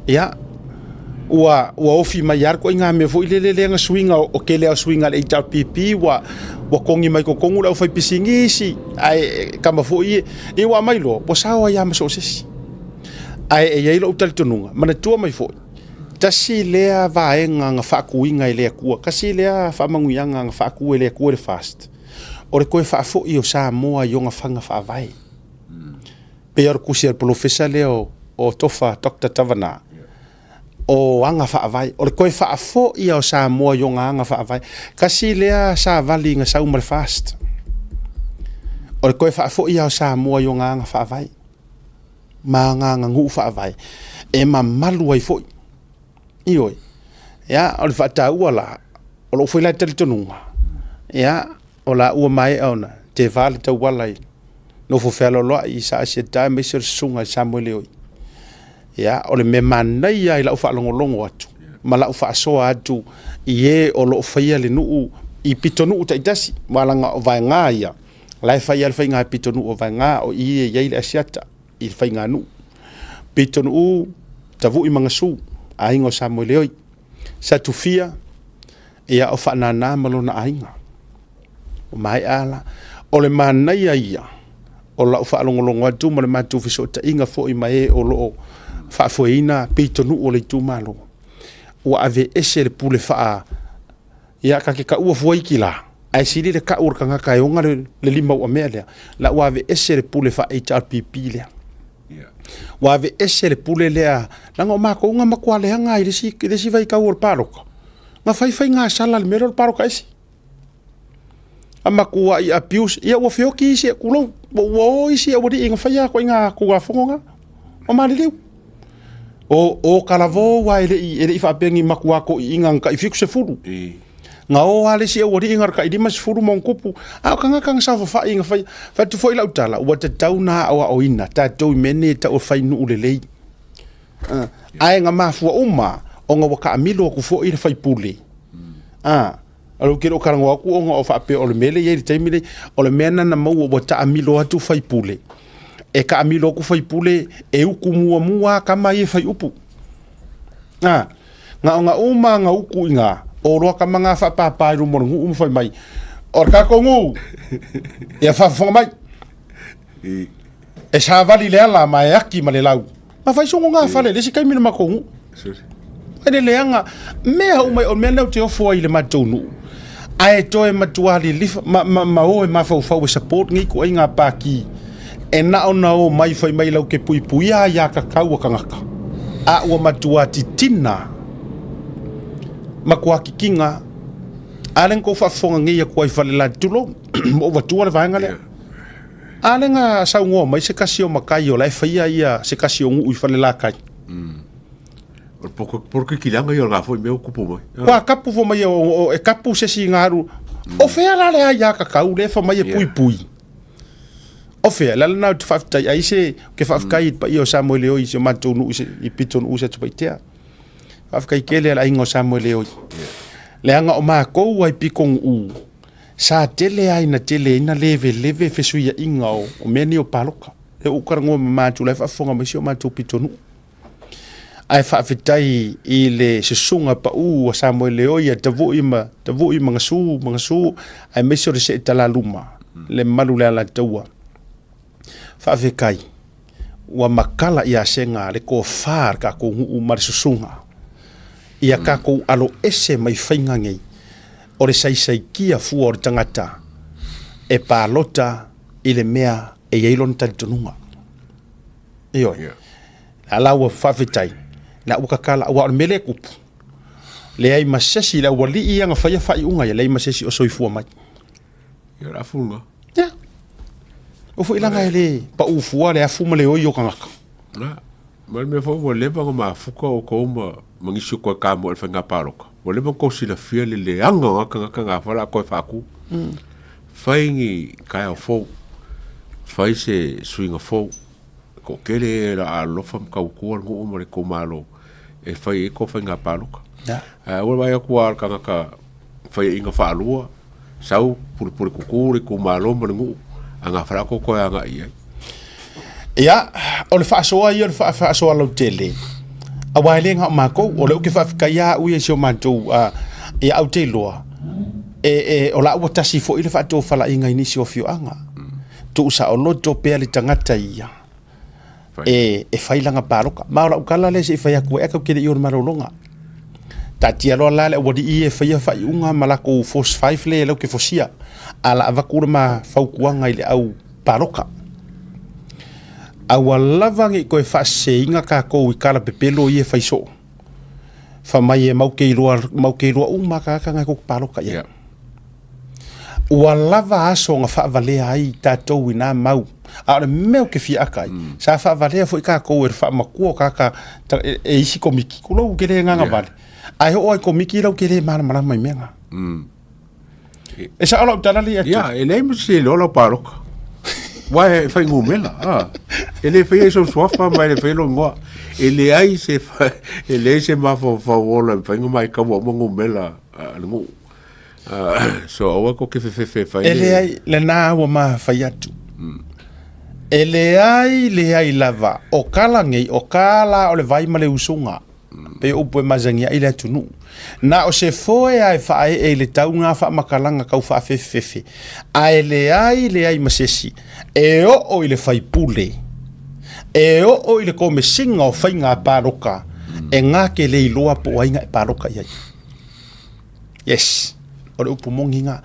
ia, ua, ua ofi mai lava le ituaiga mea foi lele lea na suiga o tele lava o suiga a le HRPP ua, ua togi mai totonu le aufaipisinisi, ae kama foi ia, ia ua aumai loa, ua sao ai lava ma so o se isi. Ae e i ai lou talitonuga, manatua mai foi, tasi lea vaega na faatuina e le Atua, tasi lea faamanuiaga na faatu e le Atua i le FAST, o le toe faafoi o Samoa i ona faiga faavae. Pei o le tusi a le polofesa lea o Tofa Doctor Tavana, o aga faavae, o le toe faafoi o Samoa i ona aga faavae. Tasi lea savali na sau ma le FAST, o le toe faafoi o Samoa i ona aga faavae ma ana aganuu faavae e mamalu ai foi. Ioe. Ia, o le faataua la, o lou foi la talitonuga, ia, o la ua maea ona teva le tauala i nofo fealoaloai i Sa Asiata aemaise o le susuga i Samuele Oi. Ia, o le mea manaia i lau faalogologo atu ma lau faasoa atu i e o lo o faia le nuu i pitonuu taitasi, aua leaga o vaega ia, la e fai lava le faiga pitonuu o vaega o i e i ai le Asiata i le faiganuu. Pitonuu, Tavui ma Gasu, aiga o Samuele Oi. Satufia, ia o Faanana ma lona aiga. Ua maea la. O le manaia ia o lau faalogologo atu ma le matou fesootaiga foi ma e o lo o faafoeina pitonuu o le itumalo, ua aveese le pule faa ia ta te taua fua iki la, ae sili le tau o le tagata e ona le lima uamea lea, la ua aveese le pule faa HRPP lea. Ua aveese le pule lea, leaga o matou na matua leaga i le isi vaitau o le palota, na fai faigasala i le mea lea o le palota ese. A matuai abuse, ia ua feoti isi, tulou, ua o isi aualii na faia ituaiga tulafono na. Ma maliliu. O, o kalavō ua e leʻi, e leʻi faapea ni makuā toʻiʻiga na taʻi 70. Na o lava le isi aualii na le taʻi 50 ma ona tupu. A o tagata na saofafaʻi na fai, fai atu foi lau tala, ua tatau na aoaoina tatou i mea nei e tau o le fai nuu lelei. Ae na mafua uma ona ua taamilo atu foi le faipule. A, ou te le o talanoa atu ona o faapea o le mea lea e i ai i le taimi lenei, o le mea lena na maua ua taamilo atu faipule. E taamilo atu faipule e utu muamua lava tama ia e fai upu. A, na ona uma na utu i ina, o loa tama na faapapa i luma o le nuu ma fai mai, o le tatou nuu, ia faafofoga mai. E savali le ala ma e aki ma le lau. Ma fai sogo ngā fale, le isi taimi le matou nuu. E le leaga, mea uma, o le mea lea ou te ofo ai i le matou nuu, ae toe matua lilifa, ma, ma, ma o e mafaufau e support nei ituaiga pākī, e na ona o mai fai mai lau te puipuia aiatatau a tagata, a ua matua titina, matua titina, a lea na tou faafofoga nei atu ai i Falelatai, tulou, ua ou avatua le vaega lea. A lea na saunoa mai se tasi o matai o la e faia ia se tasi o nuu i Falelatai. O le polokiki leaga ia o lena foi mea ua tupu mai. Ua kapu fai mai e kapu se isi na alu. O fea la le aiatatau lea e fai mai e puipui? O fea? Le ala lena ou te faafetai ai se, ou te faafetai i le paia o Samoeleoi i si o matou nuu i Pitonuu i Satupaitea. Faafetai tele i le aiga o Samoeleoi. Leaga o matou lava i Pitonuu, Sa tele lava ina tele ai na leveleve fesuiaiga o mea nei o palota. Lea ua ou talanoa mama atu o la e faafofoga mai si o matou pitonuu. Ae faafetai i le susuga pau a Samoeleoi a Tavui ma Tavui ma Gasu ma Gasu aemaise o le Seetalaluma, le mamalu o le Alataua. Faafetai ua matala ia sega le tofa a le tatou nuu ma le susuga ia tatou aloese mai faiga nei. O le saisaitia fua o le tagata e palota i le mea e i ai lona talitonuga. Ioe. Yeah. A la ua faafetai, la ua tatala, aua o le mea lea e tupu, leai ma se isi, le aualii ia na faia faaiuga ia, leai ma se isi o soifua mai. Ia, o le afu lena. Ia. O foi leaga e le pau fua le afu ma le oi o tagata. Na, ma le mea foi ua leva ona mafuta outou ma, ma nisi o toe kamoe i le faiga palota, ua leva ona tou silafia le leaga o na tagata na fa o le a toe faatu. Fai ni taeao fou, fai se suiga fou, toatele e o le a alofa ma tautua le nuu ma le itumalo e fai ai tou faiga palota. Ae aua le vaai atu lava o le tagata faiaina faalua, sau pulepule kuku le itumalo ma le nuu a na fa o toe agai i ai. Ia, o le faasoa ia o le faasoa lautele, aua e le na o matou, o lea ou te faafetai lava au ia i si o matou, ia ou te iloa, o la ua tasi foi le faatofalaiga i nisi o afioaga. Tuusaoloto pea le tagata ia e fai lana palota. Ma o lau tala lea se i fai atu ai, tatou te le i o i le malologa. Taatia loa la le aualii ia e faia faaiuga ma latou force five lea latou te fosia, ae o le a avatu le ma fautuaga i le au palota. Aua lava ne i toe faaseseina tatou i tala pepelo ia e fai soo. Fai mai e matou te iloa, matou te iloa uma lava tagata na e tou te palota i ai. Ua lava aso na faavalea ai tatou i na mau. A o le mea ou te fia aka ai, sa faavalea foi tatou e le faamatua o tagata e isi komiti. Tulou ou te le gagavale. Ae oo lava i komiti la ou te le malamalama i mea na. E sao lau tala lea atu. Ia, e leai ma se iloa lau palota. Aua e fuainumera. Ah. E le faia i sou suafa ma e le faia lou igoa. E leai se, e leai se mafaufau ola e mafai ona maitaua uma numera a le nuu. So aua kou te fefefe e fai E leai, lena ua ma fai atu. E leai, leai lava, o kala nei, o ka la o le vai ma le usuga, pei o upu e masani ai le atunuu. Na o se foe lava e faaee i le tau na faamatalaga tau faafefefefe, ae leai, leai ma se isi e oo i le faipule, e oo i le komesina o faiga palota, e na te le iloa po o ai na e palota i ai. Yes, o le upu moni na.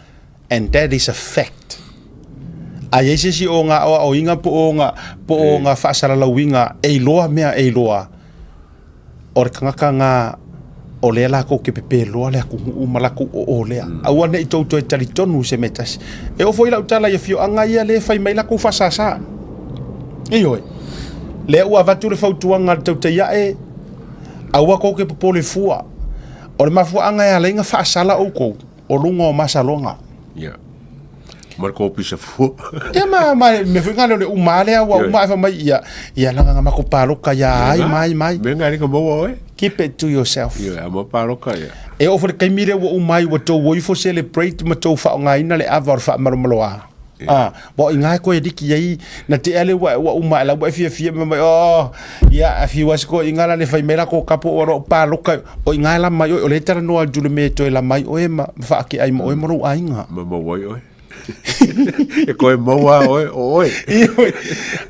And that is a fact. A i ai se isi o ngā aoaoina po o ngā, po o ngā faasalalauina e iloa mea e iloa, o le tagata ngā o lea lakou ke pepe loa le atunuu ma lakou oo lea. Aua ne i tou toe talitonu i se mea tasi. E oo foi lau tala i afioaga ia lea e fai mai lakou faasasa. Ioe. Lea ua avatu le fautuaga a le tautai ae, aua kou ke popole fua. O le mafuaaga e ala ai ona faasala oukou, o luga o masaloga. Ia. Ma le kopisa fua. Ia ma ma mea foi ngale o le uma lea ua uma ae fai mai ia ia langa nga mako paloka ia ai mai mai. Mea ngale ka maua oe. Keep it to yourself. Ia, ma paloka ia. E oo foi le taimi lea ua uma ai ua tou o ifo celebrate ma tou faaaogaina le ava o le faamalomaloa. Ah, wa o inga e koe liki ai na te ale ua ua uma la ua e fiafia ma mai oh ia a fiu asi ko inga la le fai mai la ko kapo o ro paloka o inga la mai o le tala noa jule me toe la mai oe ma whaake ai mo oe mo lou aiga. Ma maua ai oe. E koe maua oe o oe.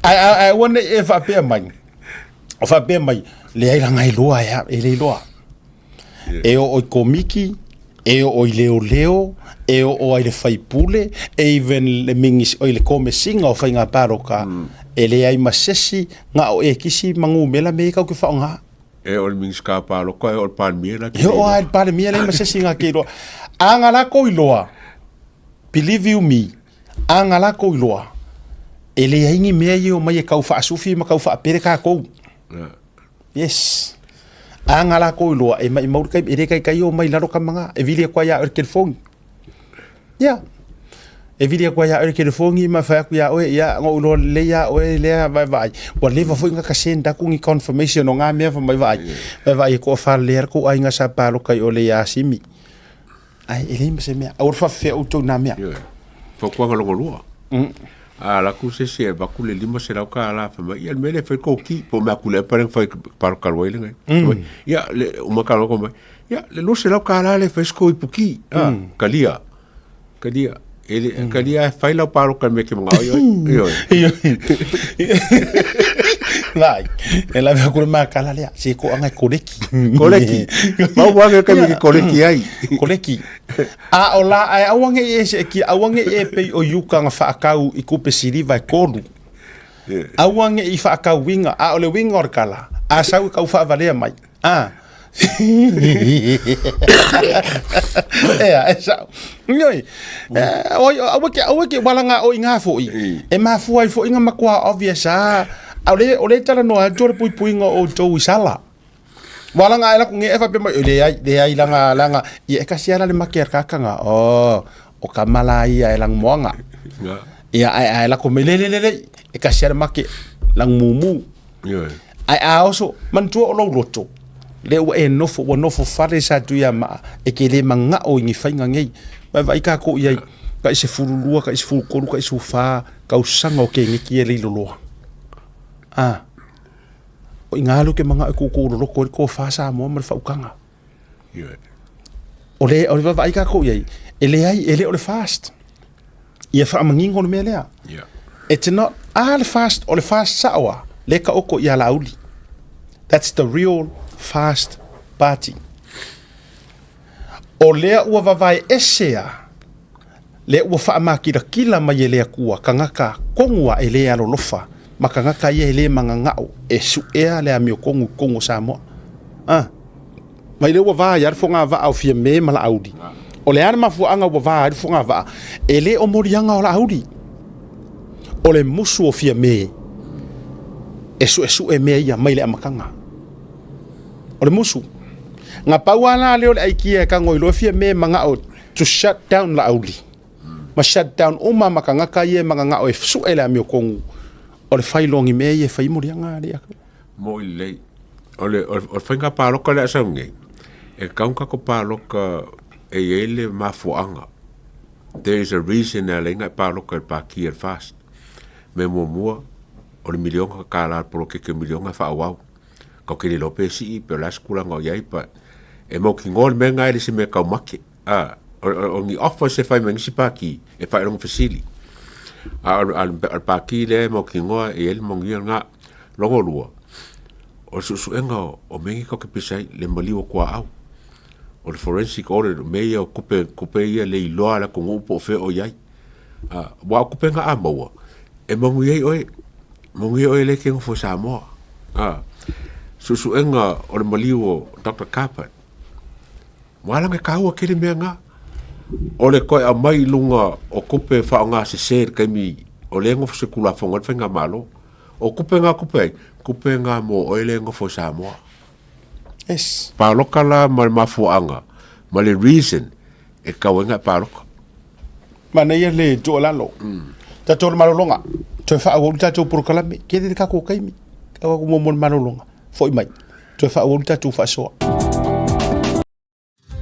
Ai ai ai ua nei e whaapea mai. O whaapea mai leai langa e loa e e le loa. E oo i komiki, e oo i leoleo, e oo ai le faipule, e even le mingis, oi le komesiga o faiga paloka, e leai ma sesi ga o e kisi ma gumela me kau ke whaonga. E o le Minista paloka e o le Palemia la E oo ai le Palemia leai ma sesi ga ke iloa. A ga lakou iloa, believe you me, a ga lakou iloa, e leai ni mea ia e omai e kau faasufi ma kau faapele kakou. Yes. A nga lakou iloa, e maimau le taimi, e le taitai o mai lalo tama e vili atu ai ia oe le telefoni. Ia. E vili atu ai ia oe le telefoni ma fai atu ia oe, ia, na ou iloa lelei ia oe lea vaevaai. Ua leva foi ona ta send atu ni confirmation o na mea fai mai vaai. Vaevaai e toafalelei lava le tou aiga sa paloka i o le ia Simi. Ae e leai ma se mea. Aua le faafefea outou i na mea. Ioe. Fautuaga lona lua. A alu atu se isi e avatu le $500 tala fai mai, ia le mea lea e fai koki, po o mea atu le epa lea na fai paloka ai lenei. Fai mai, ia le uma ka loko mai, ia le $200 tala lea e fai se kou ipuki. Ah, kalia. Kalia. E le, kalia e fai lau paloka i le mea e te manao ai oe. Ioe. Lai, e lawe aku le makala lea, se ko anga e koleki. Koleki. Mau ake ka miki koleki ai. Koleki. A o la ai aua nge e se ki aua nge e pei o yuka nga whaakau i kupe siliva e kolu. Aua nge i whaakau winga, a o le winga o le kala. A sau i kau whaavalea mai. A. Ea, e sao. Ioe, oi, aua ke, aua ke walanga o i ngā fo'i. E mafua ai fo'i ngā makuā obvious a. A o le, o le talanoa atu o le puipuiga o outou i sala. Walanga ai la ku nge e whape mai, le ai, le ai langa, langa, ia e kasi ala le make a kakanga. Oh, o ka mala ia e lang moanga. Ia ai ai la ko me le le le le, e kasi ala make lang mumu. Ae a oso, manatua o lou loto, lea ua e nofo, ua nofo fale sa Tuiamaa, e ke le magao i ni faiga nei. Vaevaai kākou i ai, kai 12, kai 13, kai 14 tausaga o keneki e leiloloa. A, o i ngā alu ke magao e koukou loloko ai le tofa Samoa ma le faautaga. O le, o le vaavaai kākou i ai, e leai, e le o le fast. Ia faamanino le mea lea. Yeah. It's not, a le fast, o le fast sao a, le ka oko i ala uli. That's the real fast party. O lea ua vavae ese a, lea ua faamakilakila mai e le Atua kagaka kogu a e le alolofa ma kagaka ia e le magagao e suʻea le amiotonu i totonu o Samoa. Ah. Mai lea ua va ai lava le fogavaa o Fiame ma Laauli. O le a le mafuaaga ua va ai le fogavaa? E le o moliaga o Laauli. O le musu o Fiame e suesue mea ia mai le amataga. O le musu. Na pau lava la lea o le aikia e tago iloa Fiame manao to shut down Laauli. Ma shut down uma ma tagata ia e mananao e sue le amiotonu o le fai loa ni mea ia e fai moliaga a le Atua. Moʻi lelei. O le, o le, o le faiga paloka lea a sau nei, e tatau ona tatou paloka e i ai le mafuaaga. There is a reason e ala ai ona e paloka i le Pāti a le FAST. Mea muamua, o le miliona tala le poloketi o le miliona e faaauau. Tatou te le iloa pe sii pe o le a se tulaga o i ai but e mautinoa le mea lena e le se mea taumate. A, o, o, o ni offers e fai mai nisi pāti e faailoga fesili. A o le, a le, a le pāti lea e mautinoa e i ai le manuia lena. Lona lua, o le suesuega o mea nei tatou te pisa ai, le maliu o tuaau. O le forensic audit, o mea ia o tupe, tupe ia le iloa a le atunuu po o fea o i ai. Aua o tupe na a maua, e manuia ai oe, manuia oe lea e te nofo i Samoa. Suesuega o le maliu o Doctor Carpet, ua ala ona e taua tele mea na. O le toe aumai i luga o tupe faaaoga sese i le taimi o lea e nofo solitulafono ai le faigamalo. O kupe ngā kupe ai, kupe ngā mō oe le ngofo Samoa. Yes. Paloka la ma le mafuaanga, ma le reason e kauenga e paloka. Manaia le tuualalo. Tatou le malologa, toe faaauau le tatou polokalame, kele le tatou taimi. Tau atu muamua le malologa, foi mai, toe faaauau le tatou faasoa.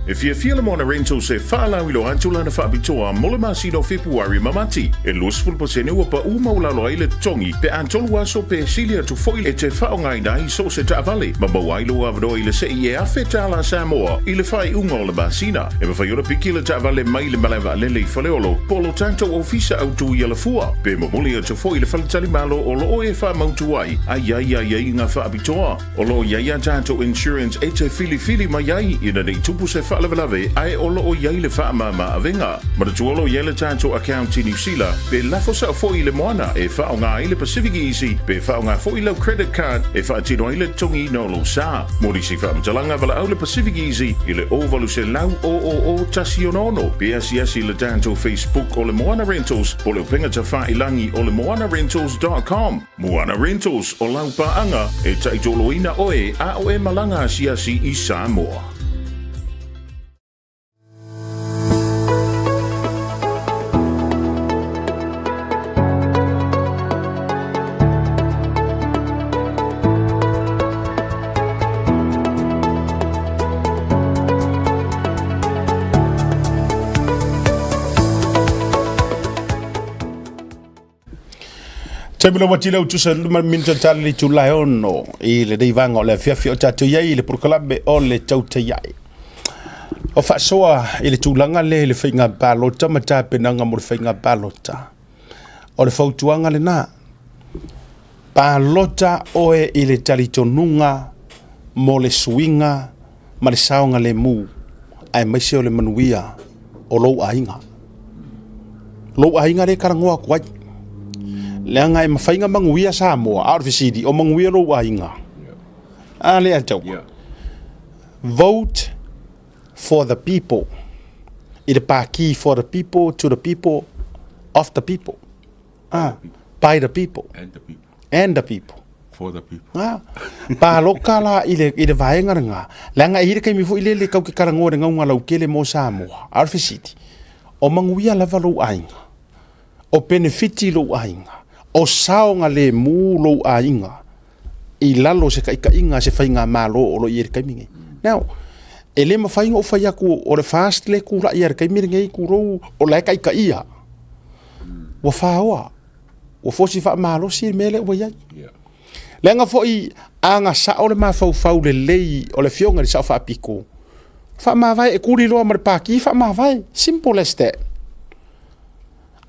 E fiafia le Moana Rentals e faalauiloa atu lana faapitoa mo le masina o Fepuari ma Mati. E 20% ua paʻu maualalo ai le totogi pe a tolu aso pe sili atu foi e te faaaogaina ai so o se taavale ma maua ai lou avanoa i le sei e $1,000 Samoa i le faaiuga o le masina. E mafai ona piki le taavale mai le malae vaalele i Faleolo po o lo tatou ofisa autu i Alafua pe momoli atu foi i le faletalimalo o lo o e faamautu ai a i ai aiaiga faapitoa. O lo o i ai a tatou insurance e te filifili mai ai ina ne i tupu se faalavelave ae o lo o i ai le faamama avega. Manatua o lo o i ai le tatou account i Niu Sila pe lafo sao foi i le moana e faaaoga ai le Pacific Easy pe faaaoga foi lau credit card e faatino ai le totogiina o lou sa. Mo nisi faamatalaga valaau le Pacific Easy i le 0800 000 166 pe asiasi i le tatou Facebook o le Moana Rentals po o le upega tafailangi o le moanarentals.com. Moana Rentals, o lau paaga e taitoloina oe a o e malaga asiasi i Samoa. Taimi lava tila u tusa luma minute tala le itula e ono i lenei vaega o le afiafi o tatou i ai i le polokalame o le Tautaiae. O faasoa i le tulaga lea i le faiga palota ma tapenaga mo le faiga palota. O le fautuaga lena, palota oe i le talitonuga mo le suiga ma le saogalemu aemaise o le manuia o lou aiga. Lou aiga lea e talanoa atu ai. Leaga e mafai ona manuia Samoa, a o le fesili, o manuia lou aiga? A lea tau. Vote for the people. I le pākī for the people, to the people, of the people. Ah, by the people. And the people. And the people. For the people. Ah, paloka la i le, i le vaega lena. Leaga e i ai le taimi foi lele kau ke talanoa i le gauga lautele mo Samoa. A o le fesili, o manuia lava lou aiga? O penefiti lou aiga? O saogalemu lou aiga i lalo o se taitaiga a se faigamalo o lo o i ai i le taimi lenei? Now, e le mafai ona ou fai atu o le FAST lea e tulai i le taimi lenei tulou o la e taitaia. Ua faoa. Ua fosi faamalosi le mea lea ua i ai. Leaga foi a na sao le mafaufau lelei o le Afioga i le Sao Faapito, faamavae e tuli loa ma le Pati faamavae. Simple as that.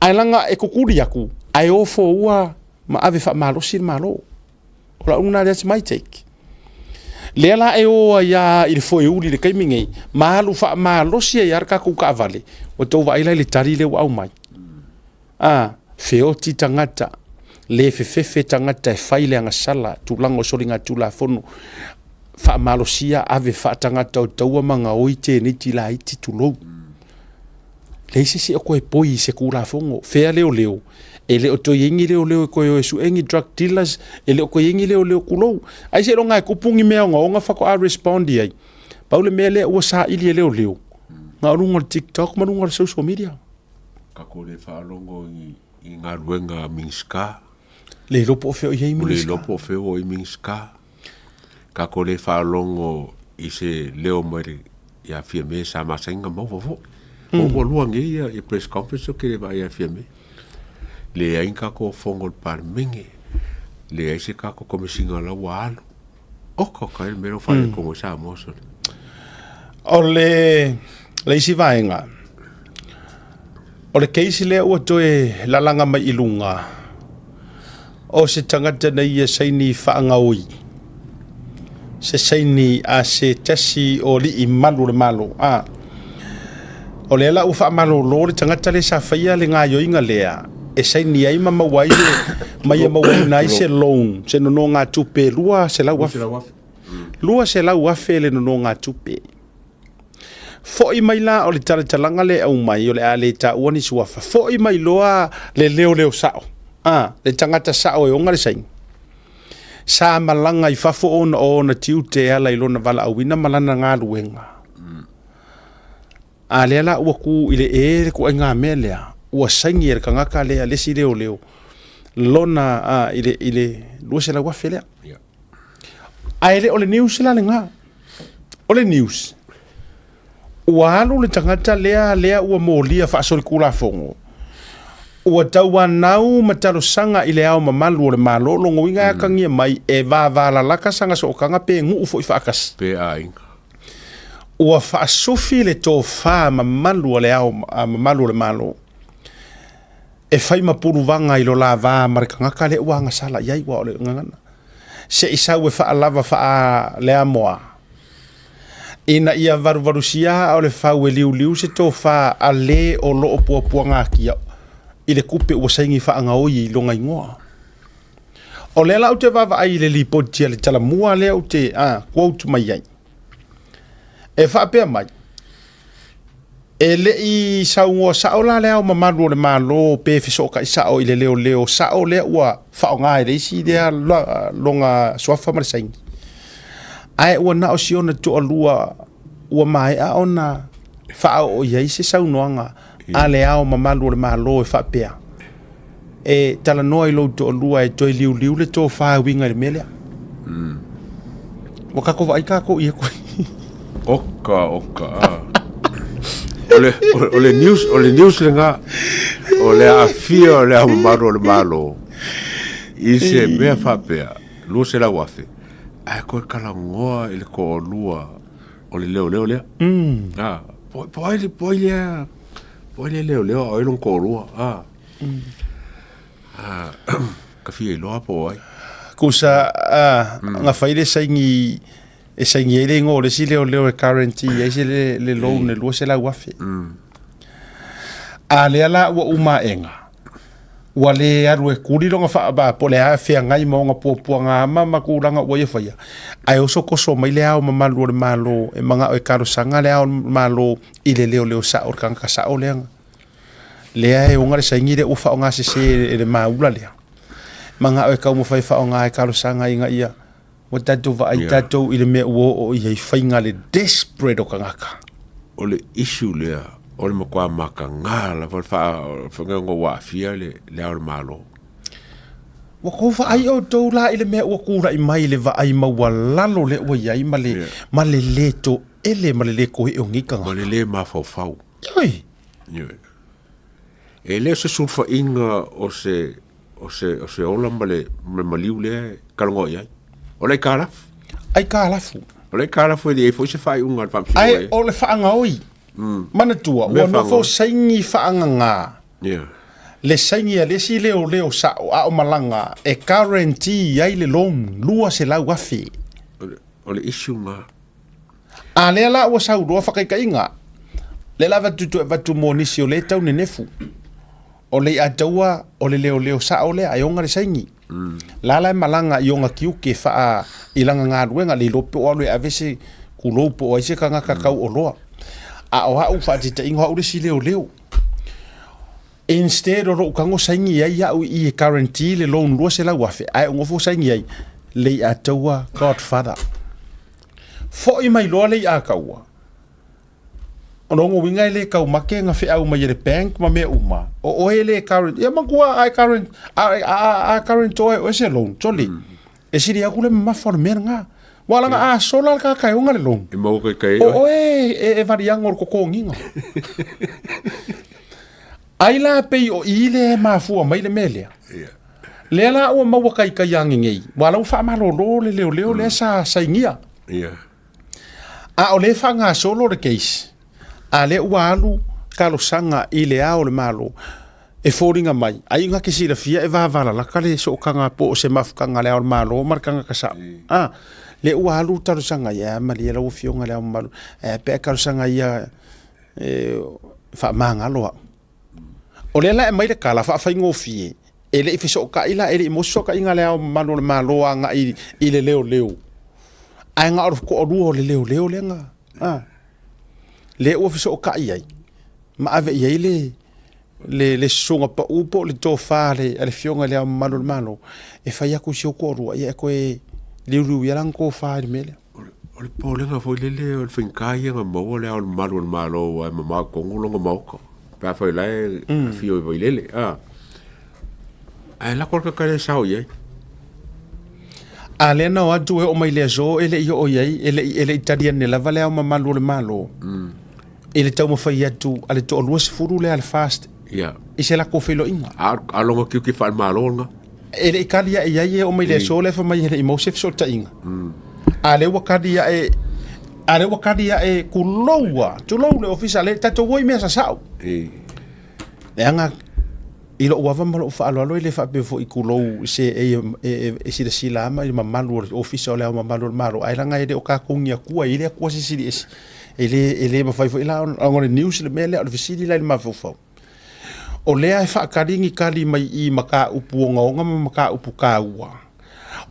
Ae leaga e tutuli atu ae o foua ma ave faamalosi le Malo. O lau lena, that's my take. Lea la e o ai lava i le foeuli i le taimi nei, ma alu faamalosi ai lava le tatou taavale, ua tou vaai la i le tali lea ua aumai. A, feoti tagata, le fefefe tagata e fai le agasala, tulaga o soligatulafono, faamalosia, ave faatagata o taua ma gaoi teneti laiti tulou. Leai se isi o toe poi i se Tulafono. Fea leoleo? E le o toe i ai ni leoleo e toe o e sue ni drug dealers, e le o toe i ai ni leoleo tulou. Ai seiloga e tupu ni mea ogaoga faatoa respond i ai. Pau le mea lea ua saili e leoleo, na o luga o le TikTok ma luga o le social media. Tatou le faalogo i galuega a Minisita. Le iloa po o fea o i ai Minisita. Le iloa po o fea o i ai Minisita. Tatou le faalogo i se leo mai le ia Fiame sa masani ona maua foi. Mm. Ua lua nei ia, ia press conference o ke le vaai ia Fiame. Leai ni tatou fono o le Palemene. Leai se tatou komesina la ua alu. Oka oka e le mea lea ua faaletonu ai Samoa sole. O le, le isi vaega, o le case lea ua toe lalaga mai i luga, o se tagata na ia saini faagaoi, se saini a se tasi o alii malu o le Malo. A, o lea la ua faamalolo le tagata lea sa faia le gaoioiga lea e saini ai ma maua ai le, ma ia mauaina ai se loan, se nonogatupe e $200,000. $200,000 le nonogatupe. Foi mai la o le talatalaga lea e aumai o le a le taua ni suafa, foi mai loa le leoleo sao, a, le tagata sao e ona le saini. Sa malaga i fafo ona o ona tiute e ala i lona valaauina ma lana galuega. A lea la ua ku i le e le ituaiga mea lea, ua saini e le tagata lea le isi leoleo lona a, i le, i le 200,000 lea. Ae le o le news la lena. O le news, ua alu le tagata lea lea ua molia faasolitulafono, ua tauanau ma talosaga i le Ao Mamalu o le Malo, lona uiga e atagia mai e vavalalata sana sootaga pe nuu foi faatasi. Pe aiga. Ua faasufi le tofa mamalu a le Ao Mamalu o le Malo e fai ma puluvaga i lo la va ma le tagata lea ua agasala i ai, aua o le gagana se i sau e faalava faaleamoa ina ia valuvalusia aa o le fau e liuliu se tofa a le o lo o puapuagatia i le tupe ua saini faagaoi i lona igoa. O lea la ou te vaavaai i le lipoti a le Talamua lea ou te quote mai ai. E faapea mai, e le i saunoa sao la le Ao Mamalu o le Malo pe fesootai sao i le leoleo sao lea ua faaaoga e le isi lea lona suafa ma le saini. Ae ua na o si ona toalua ua maea ona faaoo i ai se saunoaga a le Ao Mamalu o le Malo e faapea, E talanoa i lou toalua e toe liuliu le tofa e uiga i le mea lea. Ua tatou vaai tatou i koe. Oka, oka. Ah. O le, o, le news, o le news lena, o le aafia o le Ao Mamalu o le Malo i se mea faapea, 200,000, ae koe talanoa i le toalua o le leoleo lea. Mm. Ah, po, po ai, po ai lea, po ai lea leoleo a o ai lona toalua. Ah. Mm. Ah, ka fia iloa po o ai. Kusa, ah, mm. nga fai le saini, e saini ai le ingoa o le isi leoleo e guarantee ai se le, le loan e 200,000. Mm. A lea la ua uma aega, ua le alu e kuli lona faa, po o le a feagai ma ona puapuaga ama ma tulaga ua ia faia, ae oso toso mai le Ao Mamalu o le Malo e manao e talosaga le Ao o le Malo i le leoleo sao, le tagata sao lea. Lea e oga le saini lea ua faaaoga sese e le maula lea. Manao e taumafai e faaaoga e talosaga ina ia ua tatou vaai tatou i le mea ua oo i ai faiga le desperate o tagata. O le issue lea, o le matua mataga lava le faa, ua aafia le Ao o le Malo. Ua tou vaai outou la i le mea ua tulai mai i le vaai maualalo lea ua i ai ma le, ma le lē toele ma le lē toe'e o nei tagata. Ma le lē mafaufau. Oi! Ioe. E le o se sulufaiga o se, o se, o se ola ma le, ma le maliu lea e talanoa i ai. O le aitalafu. Aitalafu. O le aitalafu e leai foi se faaiuga a le Faamasinoga. Ae o le faagaoi. Manatua, ua nofo saini faagagā. Yeah. Le saini a le isi leoleo sao a o malaga e guarantee ai le loan 200,000. O le issue ma. A lea la ua sau loa whakaikaiga, lea la avatu toe avatu mo nisi o lea e tau nenefu. O le iataua o le leoleo sao lea e oga le saini. La la e malaga i ona tiute whaa i lana galuega, le iloa pe o alu e ave se kulou po o ai se tagata tau oloa. A o au faataitaiga o au le isi leoleo. Instead o lou tago saini ai au i e guarantee le loan 200,000, ae ou nofo saini ai Leiataua Godfather. Foi mai loa Leiataua, o lona uiga e le taumate na feau mai e le bank ma mea uma, o oe e le guarantee, ia matua a guarantee, a guarantee oe oe se loan, sole, e sili atu le mamafa o le mea lena. Ua laga a sola le tagata e ona le loan. E maua kai kai O oe e valiaga o le totogiga. Ai la pei o i lea e mafua mai le mea lea. Lea la ua maua kaikai agegei, ua la ua faamalolo le leoleo lea sa sainia. A o lea e faagasolo le case, a lea ua alu talosaga i le Ao o le Malo, e foliga mai, ai na te silafia e vavalalata le sootaga po o se mafutaga a le Ao o le Malo ma le tagata sao. A, lea ua alu talosaga ia, malie lau Afioga i le Ao Mamalu, e a pe a talosaga ia e faamagalo au. O lea la e aumai le tala faafaigofie, e le i fesootai la, e le i maua se fesootaiga a le Ao Mamalu o le Malo agai i le leoleo, ae na o le toalua o le leoleo lea na, a, lea ua fesootai ai ma ave i ai le. le le susuga pau po o le tofa a le a le Afioga i Le Ao Mamalu o le Malo e fai atu i si ou toalua, ia e toe liuliu ia lana tofa i le mea lea. O le popolega foi lele o le faigata ia ona maua le Ao Mamalu o le Malo aua e mamao i totonu lona maota pe afai o la e afio i Vailele a. Ae lako le tagata lea e sao i ai. A lea na o atu e oo mai le aso e le i oo i ai, e le i, e le i tali ane lava le Ao Mamalu o le Malo i le taumafai atu a le toalua sefulu lea a le FAST i se latou feiloaiga. A, a lona tiute faale-Malo lena. E le i kali ae i ai e oo mai le aso lea fai mai e le i maua se fesootaiga. A lea ua kali ae, a lea ua kali ae tulou a, tulou le ofisa, le tatou o i mea sasao. Leaga i lou ava ma lou faaaloalo e le faapea foi tulou se e, e, e, e silasila ama i le mamalu o le ofisa o le Ao Mamalu o le Malo, ae leaga e le o tatou ni Atua, e i ai le Atua Silisili Ese. E le, e le mafai foi la ona, o le news le mea lea, o le fesili la i le mafaufau. O lea e faatali ni tali mai i mataupu ogaoga ma mataupu taua.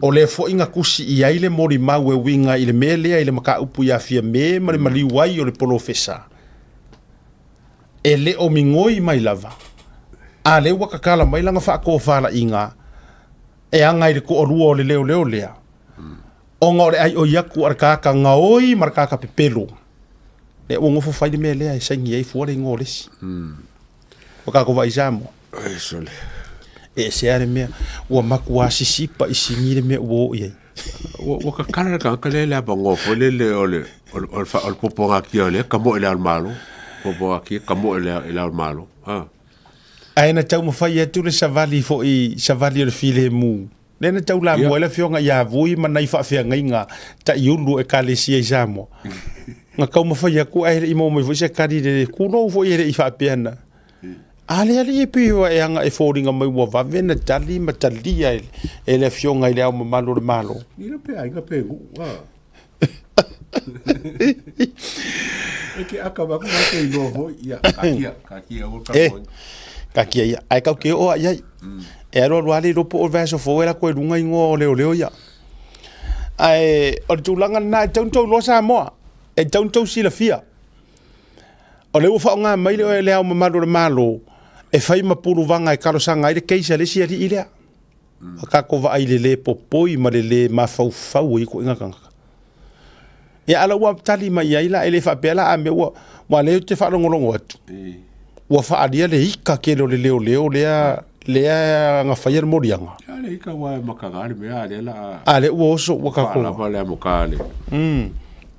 O lea foi na tusi i ai le molimau e uiga i le mea lea i le mataupu ia Fiame ma le maliu ai o le polofesa. E le o migoi mai lava, a lea ua tatala mai lana faatofalaiga e aga i le toalua o le leoleo lea, ona o le aioi atu a le tagata gaoi ma le tagata pepelo. Lea ua nofo fai le mea lea e saini ai fua le igoa o le isi. Ua tatou vaai i Samoa. E ese lava le mea, ua matua sisipa i sini le mea ua oo i ai. Ua kakala le tagata lea i le avanoa foi lele o le o le o le popogatia o lea tamoe i le Ao o le Malo. Popogatia tamoe i le Ao o le Malo. Ae na taumafai atu le savali foi, savali o le filemu. Lea na taulamua ai le afioga ia Vui ma nai faafeagaiga taiulu o Ekalesia i Samoa. Na taumafai atu ae le i maua mai foi se tali lelei. Tulou foi e le i faapea na. A le alii e pei ua e aga e foliga mai ua vave na tali ma talia e le afioga i le Ao Mamalu o le Malo. Ni pe aiga pe nuu. E ke aka mai ku te iloa foi ia kakia kakia o ka eh, kakia ia ai kau ke o ai ai. E alu alu ale iloa po o le vaiaso fou e lako i luga igoa o leoleo ia. Ae o le tulaga lena e tatau ona tou iloa Samoa. E tatau ona tou silafia. O lea ua faaaoga mai le, le Ao Mamalu o le Malo e fai ma puluvaga e talosaga ai le case a le isi alii lea. Ua tatou vaai i le lē popoi ma le lē mafaufau o ia ituaiga tagata. Ia a la ua tali mai i ai la, e le faapea la a mea ua, aua o lea ou te faalogologo atu, ua faaalia le ika tele o le leoleo lea, lea na faia le moliaga. A le ika ua e mataga le mea, a lea la a. A lea ua oso ua tatou. Faalava le amoka a le.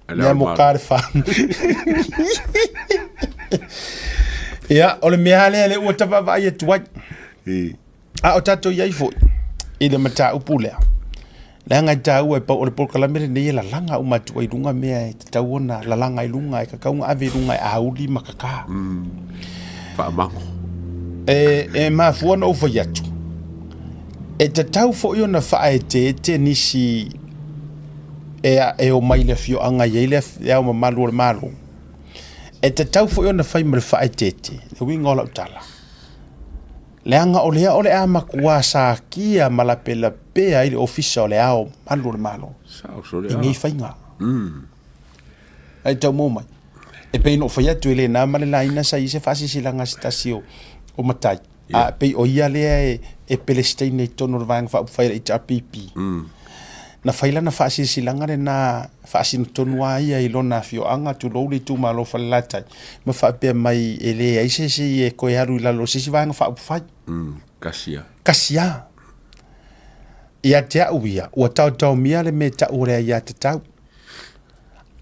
Le amoka a le fa. Ia, o le mea lava lea lea ua ta vaavaai atu ai. A o tatou i ai foi i le mataupu lea, leaga e taua e pau o le polokalame lenei e lalaga uma atu ai i luga mea e tatau ona lalaga i luga, e tatau ona ave i luga e auli ma kaka. Faamago. E mafua ona ou fai atu, e tatau foi ona faaeteete nisi e omai i le afioaga e i ai le Ao Mamalu o le Malo. E tatau foi ona fai ma le faaeteete, le uiga o lau tala. Leaga o lea o le a matua sakia ma lapelapea ai le Ofisa o le Ao Mamalu o le Malo i nei faiga. Ae tau maua mai. E pei ona ou fai atu e le na ma le laina sa i ai se faasilasilaga a se tasi o, o matai. Yeah. A pei o ia lea e, e Pelesteina i totonu o le Vaega Faaupufai a le HRPP. Na fai lana faasilasilaga lena faasino tonu lava ia i lona afioaga, tulou le itumalo o Falelatai, ma faapea mai e leai se isi e toe alu i lalo o se isi vaega faaupufai. Kasi lava. Kasi lava. Ia te au ia, ua taotaomia le mea e tau o le aiatatau.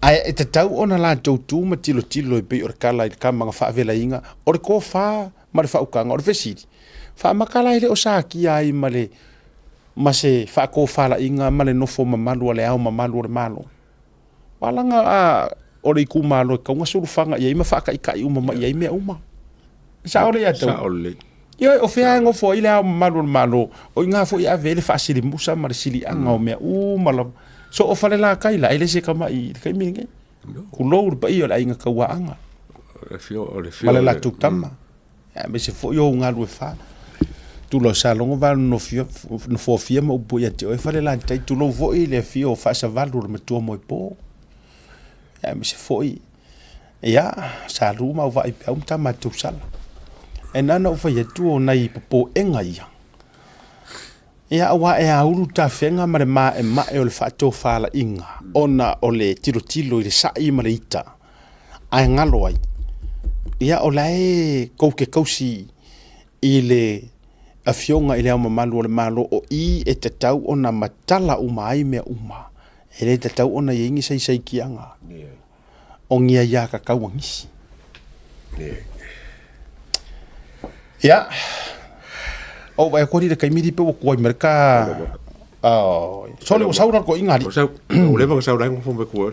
Ae e tatau ona latou tu ma tilotilo e pei o le tala i le kama na faavelaina, o le tofa ma le faautaga. O le fesili, faamata la e le o satia ai ma le ma se faatofalaiga ma le nofo mamalu a le Ao Mamalu o le Malo. Aua leaga a o le itumalo e tatau ona sulufaga i ai ma faataitai uma mai i ai mea uma. E sao lelei ia te au? Sao lelei. Ioe, o fea e nofo ai le Ao Mamalu o le Malo, o i ina foi e ave ai le faasilimusa ma le siliaga o mea uma lava. So o Falelatai la, e le se tama'i i le taimi lenei. Tulou le paia o le aiga Tauaana ma le latou tama. Aemaise foi o ou galu e fa. Tulou sa logo va nofofia ma upu ia te oe Falelatai, tulou foi le afio o Faasavalu o le matua moepo. Aemaise foi ia sa lu ma au vaai peau ma tama tausala. E na ona ou fai atu o nai popoʻega ia. Ia aua e aulu tafega ma le maemae o le faatofalaiga ona o le tilotilo i le saʻi ma le ita ae galo ai. Ia o la e kou te kausi i le Afioga i le Ao Mamalu o le Malo o i e tatau ona matala uma ai mea uma. E le tatau ona i ai ni saisaitiaga o ni aiā kakau a nisi. Ia, o vai ko le kaimi pe ua kuai mai ka oh, sole o saura ko inga O sau, o leva ka saura ngo fombe kuai.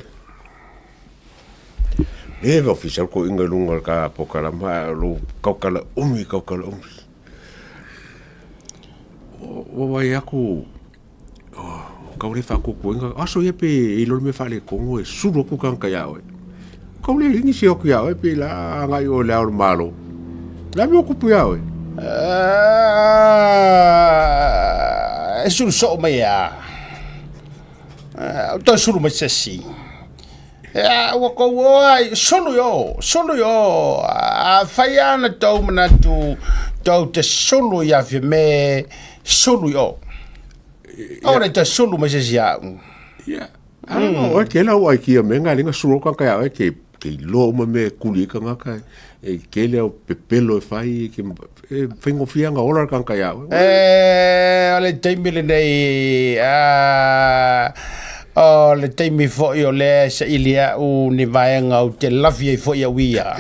Leva ofisa ko inga lunga ka pokalama lo kaukala umi kaukala umi. Ua vai aku kau le whaakukuinga aso ia pe i lolo me whaale kongo e suru aku kanga ia oe. Kau le hingi se oku ia oe pe la ngai o le ao malo. La me okupu ia oe. E suru soo mai a. O toi suru mai sesi. Ea, ua kou o ai, sulu i o, sulu i o. A whai ana tau manatu, tau te sulu i awhi me, sulu i o. Aore te sulu mai sesi au. Ia, mm. O ke lau ai kia me ngai linga sulu ka kai ai ke ke lo uma me kuli ka ngaka e ke le au pepelo e fai ke e whaingofia nga ola ka kai au. E o le taimi lenei a o le taimi foi o lea e saili au ni vaega ou te lafi ai foi au ia.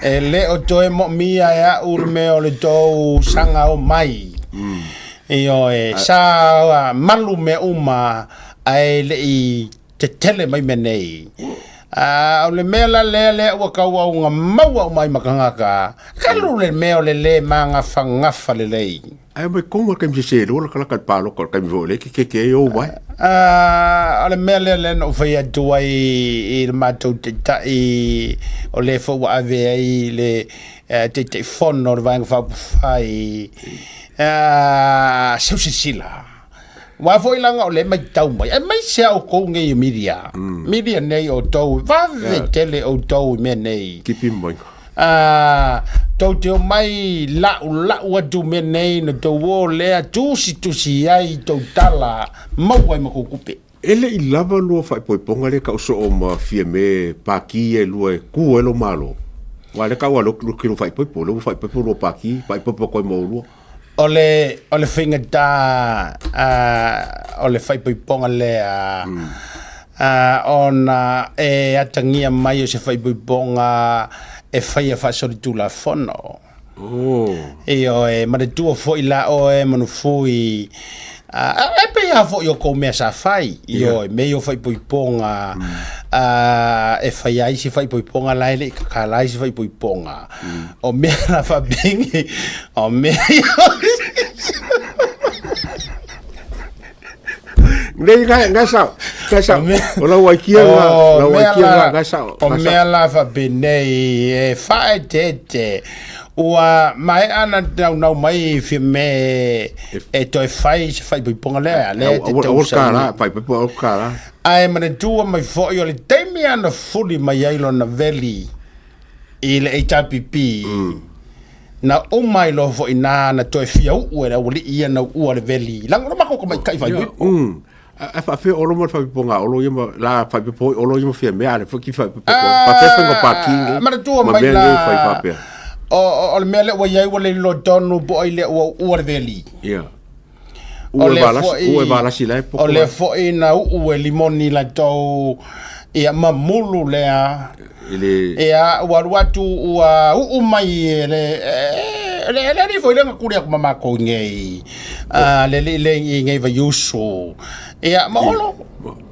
E le o toe moomia e au le mea o le tou saga o mai. Ioe, sa malu mea uma ae le i tetele mai mea nei. A o le mea la lea lea ua tau maua uma ai ma tagata, talu le mea o le lē magafagafa lelei. Ae mai konga kaimi se se lola kala ka palo ka kaimi fo le ke ke ke o mai. A o le mea lea lea na ou fai atu ai i le matou taitai o lea foi ua ave ai le Taitaifono o le Vaega Faaupufai, seu silasila. Aua foi leaga o lea e matau mai, aemaise lava outou nei o media, media nei outou, vave tele outou i mea nei. Kipi mai. Tou te omai la'ula'u atu mea nei na tou o lea tusitusi ai tou tala maua ai ma kou tupe. E le i lava lua faaipoipoga lea kau soo ma Fiame pākī ia e lua e kū ai lo Malo. Aua lea kau a lo kilo faaipoipo, lea ua faaipoipo lua pākī, faaipoipo atu ai ma oulua. O le, o le faigata o le faaipoipoga lea, ona e atagia mai o se faaipoipoga e faia faasolitulafono. Oh. Ioe, manatua foi la oe Manufui, e pei lava foi o kou mea sa fai, ioe, mea ia o faaipoipoga, e fai ai se faaipoipoga la e le i kakala ai se faaipoipoga. O mea la faapenge, o mea ia Nei, ngai, ngai sao, ngai sao. O lau aikia nga, lau aikia nga, ngai sao. O mea la faapenei e faaeteete ua maea ona naunau mai Fiame e toe fai se faaipoipoga lea, lea e te tausaga. Faaipoipo au kala. Ae manatua mai foi o le taimi lava na fuli mai ai lona veli i le HRPP, Na uma ai loa foi na na toe fia uu e le aualii ia na uua le veli. Leaga o le matou tamaitai faaipoipo. Ae faafefea olo ma le faaipoipoga a Olo ia ma la faaipoipo foi Olo ia ma Fiamea a le foi ki faaipoipo faafefea faiga pākī nei Manatua ma mai mea la nei fai faapea. O le mea lea ua i ai ua le iloa tonu po o ai lea ua uua le veli. Ia. O Ua lea valasi, foi ua valasi la e o lea foi na uu e limoni latou ia mamulu lea. I le Ia ua alu atu ua uu mai e le le le alii foi lea na kuli atu ma matou i nei le alii lea i nei Vaiusu. Ia ma Olo.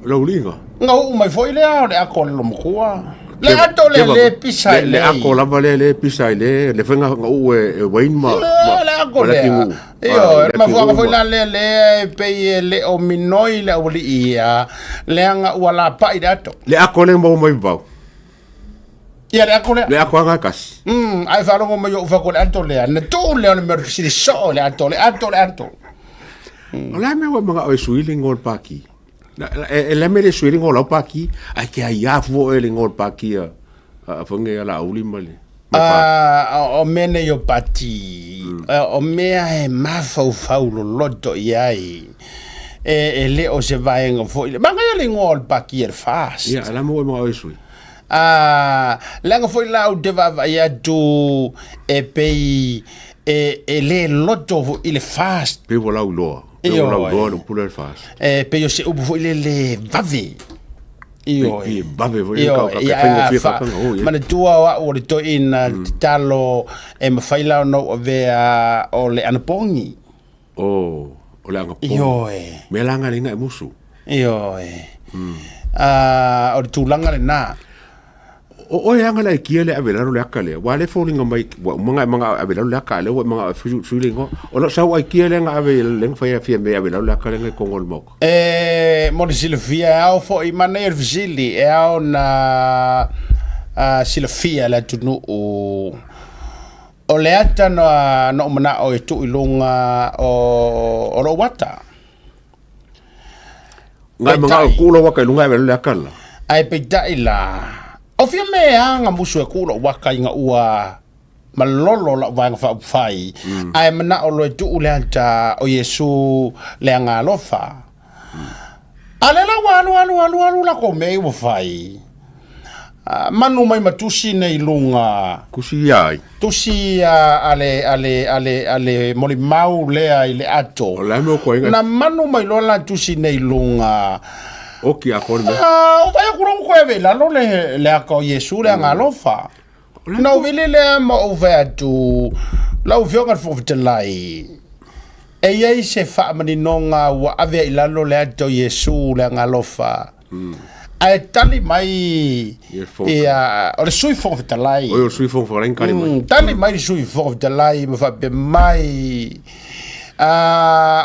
Lau liga. Na uu mai foi lea o le ato a le lomatua. Le ato lea le pisa i le ako lava lea le pisa i le le faiga na uu e Wayne ma le ako lea. Ioe, o le mafuaaga foi la lea lea e pei e le o minoi le aualii ia, leaga ua lapai le ato. Le ako lea maua mai vavau. Ia le ako lea. Le ako aga kasi. Ae faalogo mai ou fako le ato lea, na tuu lea o le mea o le fesili soo le ato, le ato, le ato. O le a mea ua manao e sui le igoa o le pākī? E le a mea le sui le igoa o lau pākī, ae ke aiā fua oe i le igoa o le pākī a. A whange a Laauli ma le ma O mea nei o Pati, o mea e mafaufau loloto i ai, e le o se vaega foi. Manaia le igoa o le pati e le FAST. Ia, a la mo e mga oi sui. Leaga foi la ou te vaavaai atu e pei e le loto foi i le FAST. Pei ua lauiloa. Pei ua lauiloa le upu lea le FAST. E pei o se upu foi lele vave. Ioe. Vave foi le kau ka faigofie ka kanga o ia. Manatua o au o le toeaina tatalo e mafai la ona ou avea o le anapogi. O, o le anapogi. Ioe. Mea la nga lina e musu. Ioe. O le tulaga lena. O oe anga le aikia le ave lalo le aka lea. Wa le foliga mai, ua uma nga e manga ave lalo le aka, a lea ua e manga sui sui le ingoa. O lo sau aikia le nga ave le nga fai fia me ave lalo le aka le nga i kongo le maoka. E mo le silafia e ao foi manaia le fesili e ao na silafia e le atunuu o le ata na ou manao e tuu i luga o lou ata. Ngai manga o ku lo waka i lunga e le aka la. Ae peitai la, o fia mea nga musu e ku lo waka i nga ua malolo la'u vaega faaupufai, ae mana'o loa e tuu le ata o Iesu le agaalofa. A lea la ua alu alu alu alu lakou mea ia ua fai, manu mai ma tusi nei i luga. Tusi ia ai? Tusi ia a le, a le, a le, a le molimau lea i le ato. O le a mea o koe Na manu mai loa la tusi nei i luga. Oki a koe le mea. O vai aku loa ua koe ave i lalo le, le aka o Iesu le agaalofa. Na ou vili lea ma ou fai atu, Lau Afioga i le Fofoga Fetalai, e i ai se faamaninoga ua ave ai i lalo le ata o Iesu le Agaalofa, ae tali mai ia, o le Sui Fofoga Fetalai. Oi, o le Sui Fofoga Fetalai na tali mai. Tali mai le Sui Fofoga Fetalai ma faapea mai,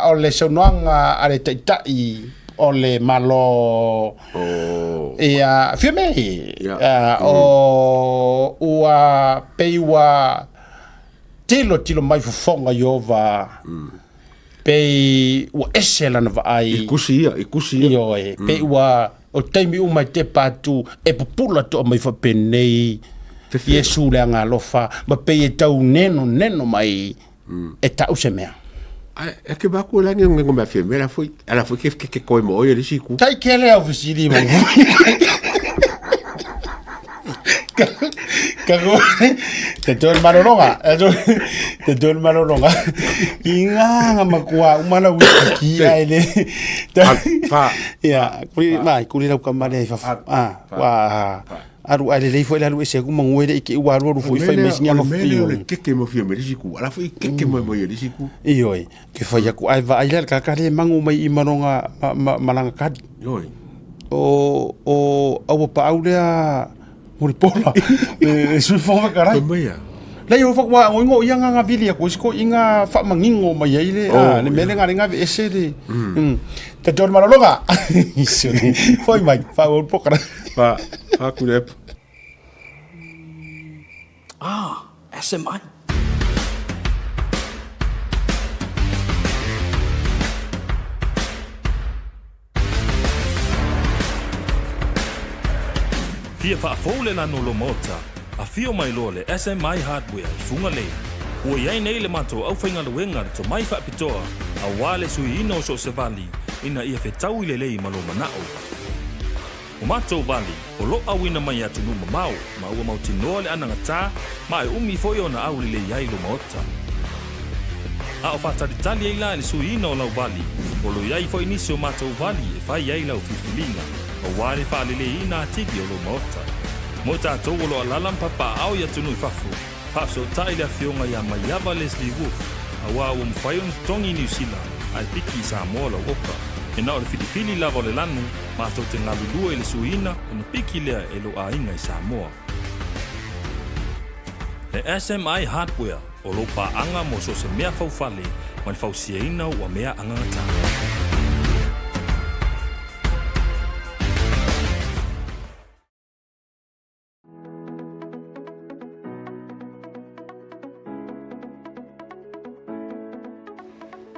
o le saunoaga a le Taitai o le Malo, Ia, Fiame, o ua pei ua tilotilo mai fofoga Ieova, pei ua ese lana vaai. I kusi ia, i kusi ia. Ioe, pei ua, o taimi uma e tepa atu, e pupula toa mai faapenei, Iesu le Agaalofa, ma pei e tau nenoneno mai e ta'u se mea. Ae, e ke maku la nge ngo mea fia mea la foi, ala foi ke ke ke koi mo oi le siku. Tai ke le au fesili mo. Ka ko te toi malolonga, te toi malolonga. Ki ngā ngā makua umana wiki ki ai le. Fa. Ia, kuri mai kuri lau kamale ai fa. Ah, wa. Alu ae lelei foi le alu ese aku mangu e le ike ua alu alu foi fai mai singa ma fio. O le keke ma fia mai lisi ku. Ala foi keke mai mai lisi ku. Ioe, ke fai aku ae vaai le kaka le mangu mai i malonga malanga kadi. Ioe. O o aua paau lea mo le pola. Le sui fofoga fetalai. Fai mai ia. Leai o whakawā ngo ingo ia ngā vili aku isi ko i ngā whaamangingo mai ai le, oh, le mele ngā ringa ese le. Te tō malologa. Suri. Foi mai, wha pokara. Wha, wha kure. Ah, SMI. Fia faafou le lanu o lou maota, afio mai loa le SMI Hardware i Fugalei. Ua i ai nei le matou aufaigaluega le tomai faapitoa aua le suiina o so o se vali ina ia fetaui lelei ma lou manao. O matou vali, o lo auina mai i atunuu mamao ma ua mautinoa le anagatā ma e umi foi ona aulelei ai lou maota. A o faatalitali ai la i le suiina o lau vali, o lo i ai foi nisi o matou vali e fai ai lau filifiliga, aua le faaleleiina atili o lou maota. Mo i tatou o lo alala ma papaaao i atunuu i fafo, faafesootai le afioga ia Maiava Leslie Wolfe, aua ua mafai ona totogi i Niu Sila ae piki i Samoa lau oka. E na o le filifili lava o le lanu, matou te galulue i le suiina ona piki lea e lou aiga i Samoa. Le SMI Hardware, o lou paaga mo so o se mea faufale ma le fausiaina ua mea agagatā.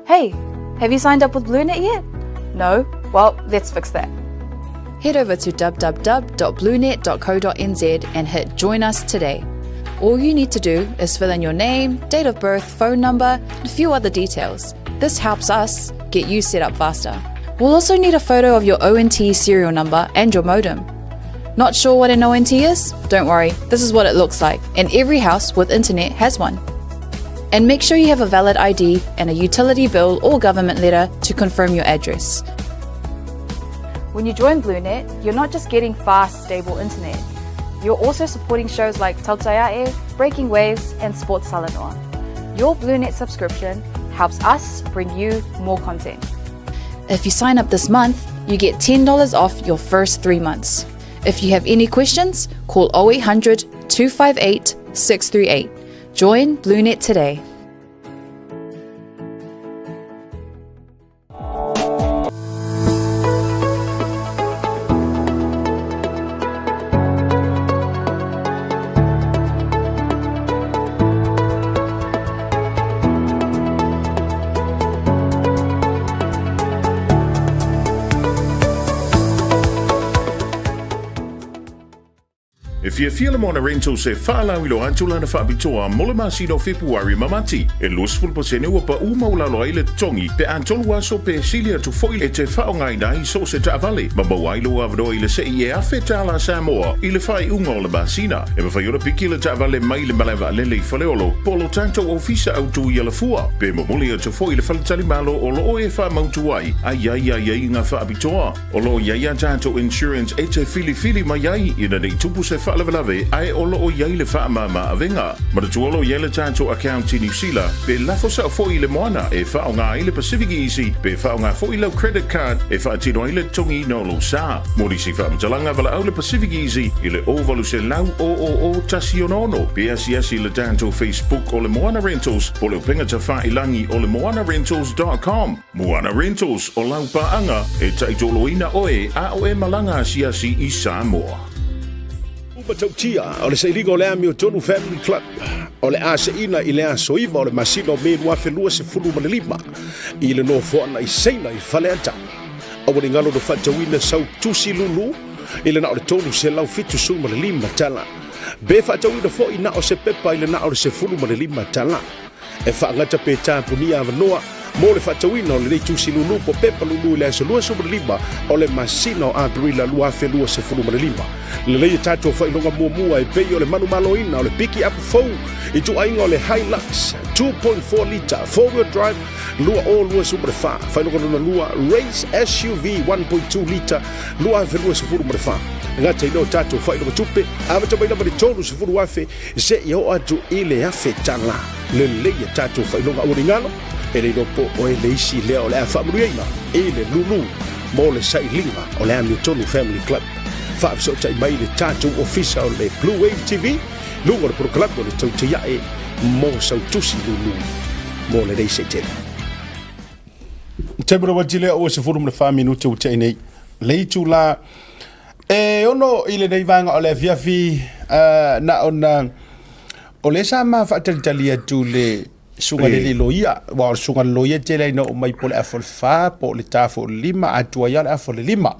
Hey, have you signed up with BlueNet yet? No? Well, let's fix that. Head over to www.bluenet.co.nz and hit Join Us today. All you need to do is fill in your name, date of birth, phone number, and a few other details. This helps us get you set up faster. We'll also need a photo of your ONT serial number and your modem. Not sure what an ONT is? Don't worry, this is what it looks like, and every house with internet has one. And make sure you have a valid ID and a utility bill or government letter to confirm your address. When you join BlueNet, you're not just getting fast, stable internet. You're also supporting shows like Tautaiae, Breaking Waves, and Sports Talanoa. Your BlueNet subscription helps us bring you more content. If you sign up this month, you get $10 off your first three months. If you have any questions, call 0800 258 638. Join BlueNet today. E fiafia le Moana Rentals e faalauiloa atu lana faapitoa mo le masina o Fepuari ma Mati. E 20% ua pau maualalo ai le totogi pe a tolu aso pe sili atu foi e te faaaogaina ai so o se taavale ma maua ai lou avanoa i le sei e $1,000 Samoa i le faaiuga o le masina. E mafai ona piki le taavale mai le malae vaalele i Faleolo po o lo tatou ofisa autu i Alafua pe momoli atu foi i le faletalimalo o lo o e faamautu ai a i ai aiaiga faapitoa. O lo o i ai a tatou insurance e te filifili mai ai ina ne i tupu se faalavelave ae o lo o i ai le faamama avega. Manatua o lo o i ai le tatou account i Niu Sila pe lafo sao foi i le moana e faaaoga ai le Pacific Easy pe faaaoga foi lau credit card e faatino ai le totogiina o lou sa. Mo nisi faamatalaga valaau le Pacific Easy i le 0800 000 166 pe asiasi i le tatou Facebook o le Moana Rentals po o le upega tafailangi o le moanarentals.com. Moana Rentals, o lau paaga e taitoloina oe a o e malaga asiasi i Samoa. U matautia o le sailiga o le Amiotonu Family Club o le a seina i le aso 9 o le masina o Me 2025 i le nofoaga i Saina i Faleata. Aua ne i galo na faatauina sau tusi lulu i le na o le $375 tala. Pe faatauina foi na o se pepa i le na o le $15 tala. E faagata pe tapunia avanoa mo le faatauina o lenei tusi lulu po pepa lulu i le aso 25 o le masina o Aperila 2025. Lelei e tatou faailoga muamua e pei o le manumaloina o le piki apu fou i ituaiga o le Hilux 2.4 lita four-wheel drive 2024, faailoga lona lua Race SUV 1.2 lita 2024. E gata i lea o tatou faailoga tupe, amata mai lava i le $30,000 Seia oo atu i le $1,000. Lelei a tatou faailoga aualigalo, e le iloa po o e le isi lea o le a faamanuiaina i le lulu mo le sailiga o le Amiotonu Family Club. Faafesootai mai le tatou ofisa o le Blue Wave TV, luga o le polokalame o le Tautaiae mo sau tusi lulu mo lenei seitele. Taimi lava lea ua 14 minute ua tea nei le itula E ono i lenei vaega o le afiafi uh, na ona o le sa ma faatalitali atu le suga le le loia wa o le suga le loia tele ai na o mai po le afo le fa po le ta fo le lima atua ia le afo le lima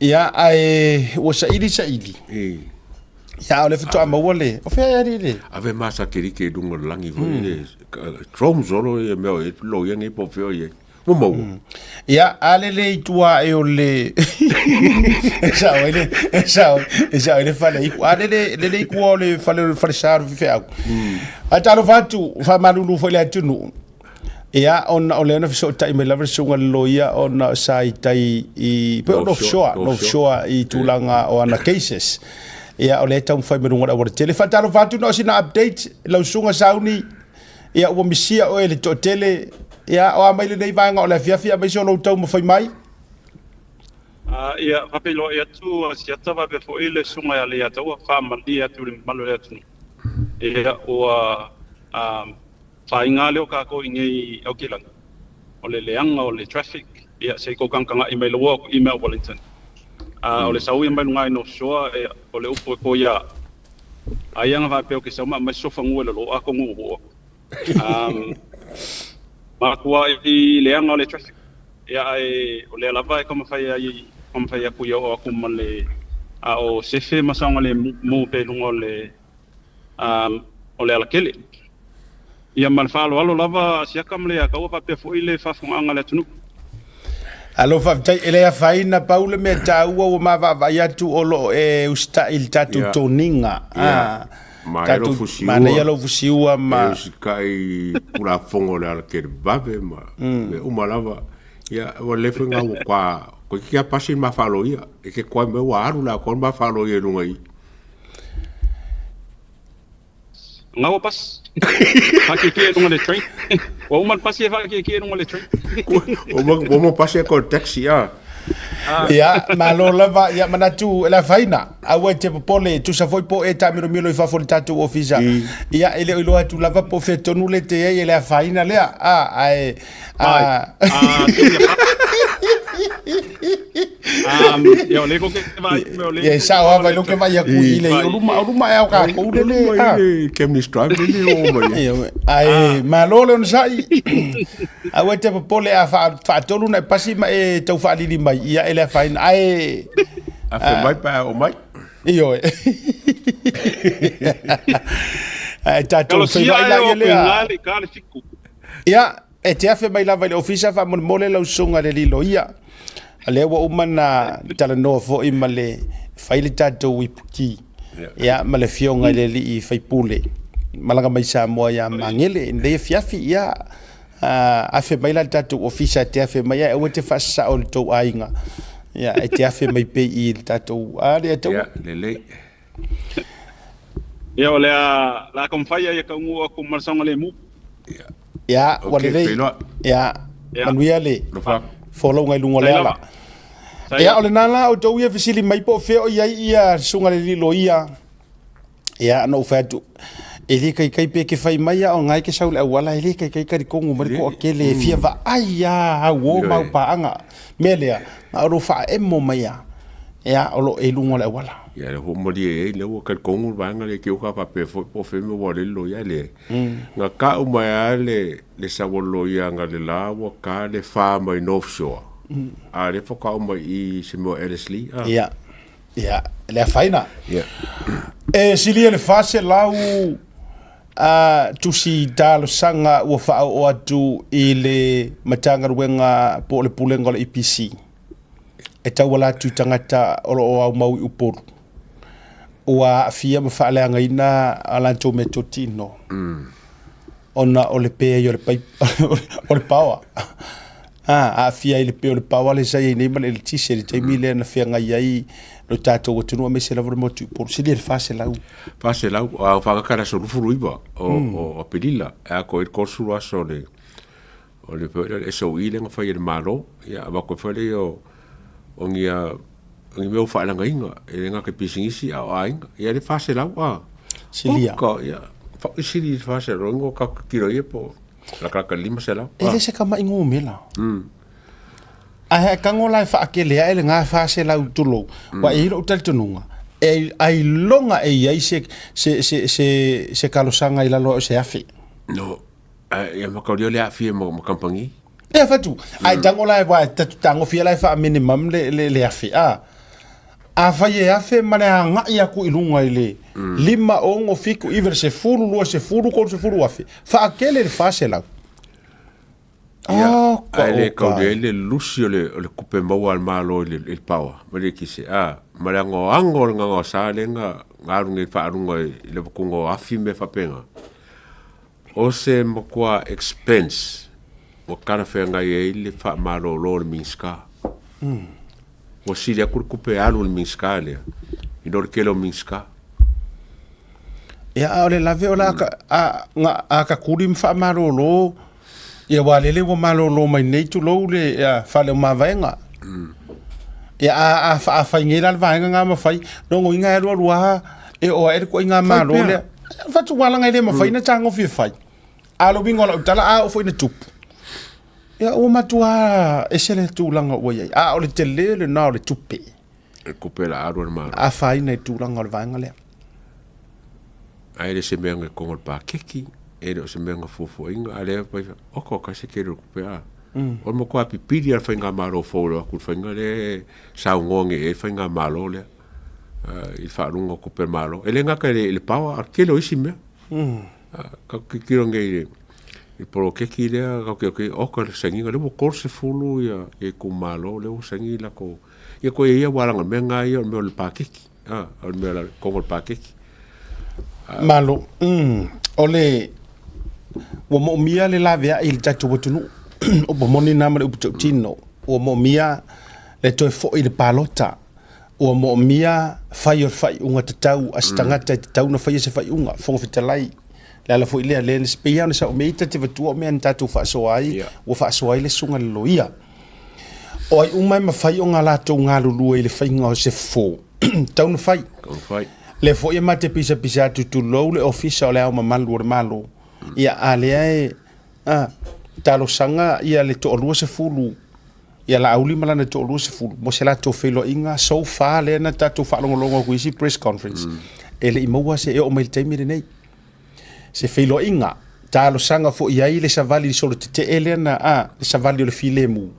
ia ae ua saili saili ia o le faatoa maua le o fea ia le Ave ma satelite i luga o le lagi foi le drone solo ia mea o e loia nei po o fea o i ai. Ua maua. Mm. Ia, a le le i tua e o le... e sao ai le, e sao, e sao ai le fale iku. A le le, le le i kua o le fale, fale sa o le fifeau. Mm. A talofa atu, faamalulu foi le atunuu. Ia, ona o lea na fesootai mai lava le susuga i le loia ona sa i tai i, pe o North Shore, North Shore i tulaga o ana cases. Ia, o lea e taumafai mai luga o le aualatele. Faatalofa atu na o sina update, lau susuga Sauni, Ia ua misia oe e le toatele, ia o a mai lenei vaega o le afiafi aemaise o lou taumafai mai? Ia, faafeiloai atu a Siata faapea foi le Susuga ia Leiataua, faamalie atu i le mamalu o le atunuu. Ia, ua faiga lea o kākou i nei i Aukilani, o le leaga o le traffic, ia se i kou tagatagai mai loa aku i mea o Wellington. O le sau ia mai luga i North Shore, ia, o le upu e koia au, Aia na faapea o ke sau ma aumai sofa ngue le loa ko ngu ho. Um, makua i leaga o le traffic. Ia ai o lea lava e taumafai ai Taumafai aku ia oo aku ma le a o sefe ma saogalemu pea i luga o le o le alakele. Ia ma le faaaloalo lava a Siaka ma Leiataua faapea foi le faafofogaaga a le atunuu. Alo faafetai e le afaina pau le mea taua ua ma vaavaai atu o lo o e usitai i le tatou toniga. Manaia lou fusiua. Manaia lou fusiua ma. E usitai i Tulafono o le alakele vave ma mea uma lava. Ia, ua lelei foi lena ua toa, toeitiiti lava pasi le ma faaloia. E te toa mai ua alu le atoa le ma faaloia i luga i i. Nga ua pasi. Faakiekie i luga o le train. Ua uma le pasi e faakiekie i luga o le train. Ua uma pasi e toe taxi, ah. Ia, malo lava, ia manatu e le afaina. Aua e te popole, e tusa foi po o e taamilomilo i fafo o le tatou ofisa. Ia, e le o iloa atu lava po o fea tonu le te ai e le afaina lea. Ah, ae, ah. Ia, o lea kou te vaai atu, o lea. Ia, e sao lava, lea ou te vaai atu i le, o luma, o luma ea o tatou lele. O luma i le Chemnitz Drive lele e oo mai ai. Ae, malo le onosai. Aua e te popole a faatolu ona e pasi ma e tau faalili mai, ia e le afaina. Ae... Afe mai pe a oo mai. Ioe. Ae tatou feiloai laia lea. Ia, e te afe mai lava i le ofisa faamolemole lau susuga i le alii loia. O lea ua uma ona talanoa foi ma le fai le tatou ipuki. Ia, ma le afioga i le alii faipule. Malaga mai Samoa ia Magele i lenei afiafi. Ia, afe mai la le tatou ofisa e te afe mai ae aua e te faasasao i le tou aiga. Ia, e te afe mai pea i le tatou, a lea tau. Ia, lelei. Ia, o le a, la taumafai ia taunuu atu ma le saogalemu. Ia, ua lelei. Ia, manuia le folauga i luga o le ala. Ia, o lena la outou ia fesili mai po o fea o i ai ia susuga i le alii loia. Ia, na ou fai atu, e le kaikai pe ke fai mai a o ngai ke sau le auala, e le kaikai talitonu mai le toatele e fia vaai lava au o ma au paaga. Mea lea, na o lou faaemo mai lava, ia, o lo o i luga o le auala. Ia, lea foi ua malie ai, lea ua talitonu le vaega lea, te i ua faapea foi po o fea mea ua alele loia, ae leai. Na tau mai lava le sau o le loia analeila ua ta le fa mai North Shore, a o lea faatoa oo mai i i se mea o Ellerslie. Ia, ia, le afaina. Ia. E silia le 400 a tusi talosaga ua faaoo atu i le Matagaluega po o le Pulega o le EPC e tauala atu i tagata o lo o aumau i Upolu ua aafia ma faaleagaina a latou meatotino ona o le pe ai o le paipa o le paoa. A, aafia ai le pe o le paoa lea sa i ai nei ma le eletise i le taimi lea na feagai ai lo tatou atunuu aemaise lava le motu i Upolu. Silia i le 400. 400, a faagata i le aso 29 o Aperila, e atoa ai le 30 aso o le o le foi lea SOE lea na fai e le Malo, ia avatu ai foi lea o o ni o ni mea o faaleagaina, e le gata i pisinisi a o aiga. Ia le 400 a. Silia. Oka, ia, faisili i le 400, ingo ka tiro ia po lakalaka i le 500. E le se kama'i gomela. Ae e tago la e faakele ae lena 400 tulou, ua i ai lou talitonuga, e ailoga e i ai se, se, se, se, se talosaga i lalo o se afe. No, ia makauli o le aafia ma, ma kampangi. E fatu, ae tago la e wa tagofia la e faa-minimum le, le, le afe, a. Afai e afe ma le agai aku i luga i le 5, 6, 7, 9, 10, 20, 30 afe, faakele le 400. Ia, ae le kauli ai le lusi o le, o le kupe maua a le Malo i le, i le paoa ma le eletise, a, ma le anoano o le gagaosa lea na, na alu nei faaluga i, i le avatuga o afi ma mea faapena. O se matua expense ua talafeagai ai le faamalolo o le Minisita. Ua sili atu le tupe e alu i le Minisita lea i lo le tele o Minisita. Ia, a o le lave o la a, a, a ka kuli ma faamalolo, ia aua lele ua malolo mai nei tulou le ia, fale o mavaega. Ia a, a, a fai nei la le vaega nga mafai, logoina e alu alu lava e oo ae le ituaiga malo lea. Fatualaga e le mafai ona tagofi e fai. A o le uiga o lau tala, a oo foi ina tupu, ia ua matua ese le tulaga ua i ai. A o le tele lena o le tupe. Le tupe la alu a le Malo. Afaina i tulaga o le vaega lea. Ae le o se mea na i totonu o le paketi, e le o se mea na fuafuaina, a o lea e fai, oka, oka, se tele o le tupe a. O le matua pipili a le faigamalo fou e o atu i le faiga lea e saunoa nei i ai le faigamalo lea i le faaluga o tupe a le Malo. E le gata i le power a o le tele o isi mea. Tatou tilotilo nei i le poloketi lea, tatou tilotilo, oka le sainiga, lea ua 30 ia itumalo lea ua saini latou. Ia toe ia ua laga mea na ia o le mea o le paketi. O le mea o le totonu o le paketi. Malo. O le ua moomia le laveai i le tatou atunuu. Upu moni na ma le upu tautino. Ua moomia le toe foi i le palota. Ua moomia fai o le faaiuga tatau a se tagata e tatau ona faia se faaiuga. Fofoga Fetalai, le ala foi lea, lea pei lava ona sao mea ia ta te avatua o mea na tatou faasoa ai, ua faasoa ai le susuga i le loia. O ai uma e mafai ona latou galulue i le faiga o se fofo, tatau ona fai. Lea foi e ma te pisapisa atu tulou le Ofisa o le Ao Mamalu o le Malo. Ia, a lea e talosaga ia le toalua sefulu ia Laauli ma lana toalua sefulu mo se latou feiloaiga so far lea na tatou faalogologo atu i isi press conference e le i maua se e oo mai i le taimi lenei. Se feiloaiga, talosaga foi i ai le savali solo tetee lea na a, le savali o le filemu.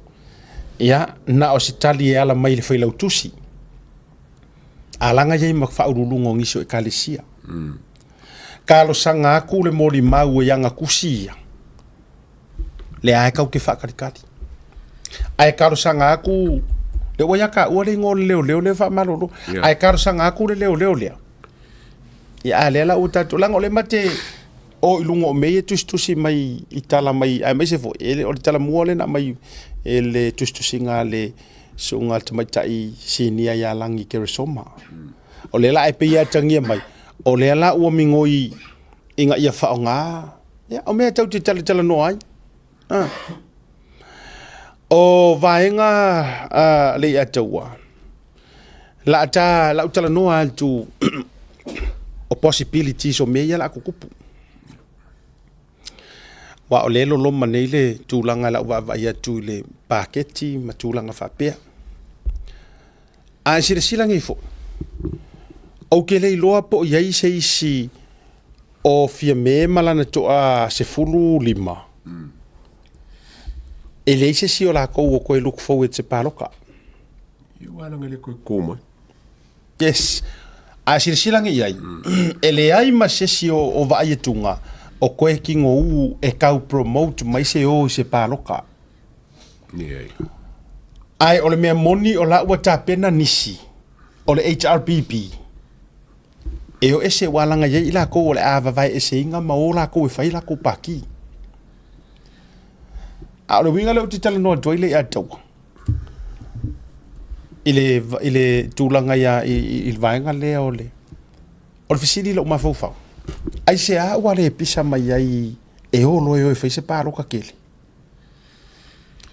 Ia, na o se tali e ala mai i le failautusi. Alaga i ai ma faauluuluga o nisi o ekalesia. Talosaga atu le molimau e agatusi ia, lea e tau te faatalikali. Ae talosaga atu, lea ua ia taua le igoa o le leoleo lea faamalolo, ae talosaga atu le leoleo lea, ia a lea la ua tatou, leaga o lea ma te o i luga o mea ia e tusitusi mai i tala mai, aemaise foi, e le o le talamua lea na aumai e le tusitusiga a le susuga a le tamaitai sinia ia Lagi Keresoma. O lea la e pei e atagia mai, o lea la ua migoi ina ia faaaoga, ia, o mea tatou te talatalanoa ai. O vaega a Leiataua, la ta lau talanoa atu o possibilities o mea ia o le a tutupu. Aua o lea e loloma nei le tulaga i lau vaavaai atu i le paketi ma tulaga faapea. A e silasila nei foi, ou te le iloa po o i ai se isi o Fiame ma lana toa 15, e leai se isi o latou o toe look forward se paloka. Ia ua le toe kō mai. Yes. A silasila nei i ai, e leai ma se isi o vaai atuga o koe kinoū e tau promote mai se o i se paloka. Leai. Ae o le mea moni o la ua tapena nisi o le HRPP e o ese ua laga i ai i lakou o le a vavae eseina ma o lakou e fai lakou paki. A o le uiga lea ou te talanoa atu ai le ia taua i le, i le tulaga ia, i, i le vaega lea o le, o le fesili i lou mafaufau, aisea ua le pisa mai ai e o loa e o e fai se paloka tele?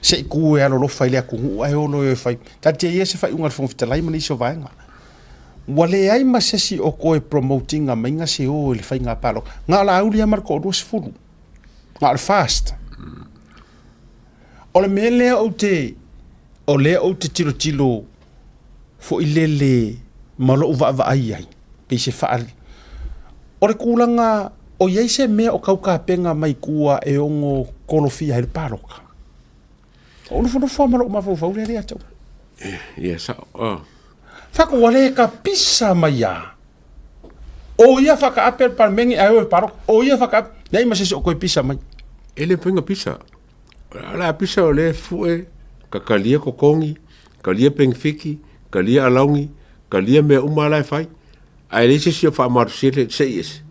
Se i ku e alolofa i le atunuu ae o loa e fai. Taatia ia se faaiuga a le Fofoga Fetalai ma nisi o vaega. Ua leai ma se isi o toe promote ina maiga se o i le faiga palota. Na o Laauli lava ma le toalua sefulu. Na o le FAST. O le mea lea ou te, o lea ou te tilotilo foi lele ma lou vaavaai i ai, pei se faa... O le tulaga, o i ai se mea o tau tapena mai tua e ono kolofia ai le palota? Ou nofonofo lava ma lou mafaufau lea ia te au. Ia sao. Oh. Faku ua le kapisa mai a. O ia whakaape le palemene ae o e palota. O ia whakaape. Leai ma se isi o koe pisa mai. E le mafai ona pisa. O le a pisa o lea e fue, ka kalia totogi, kalia penefiti, kalia alauni, kalia mea uma la e fai. Ae leai se isi o faamalosia le sei ese.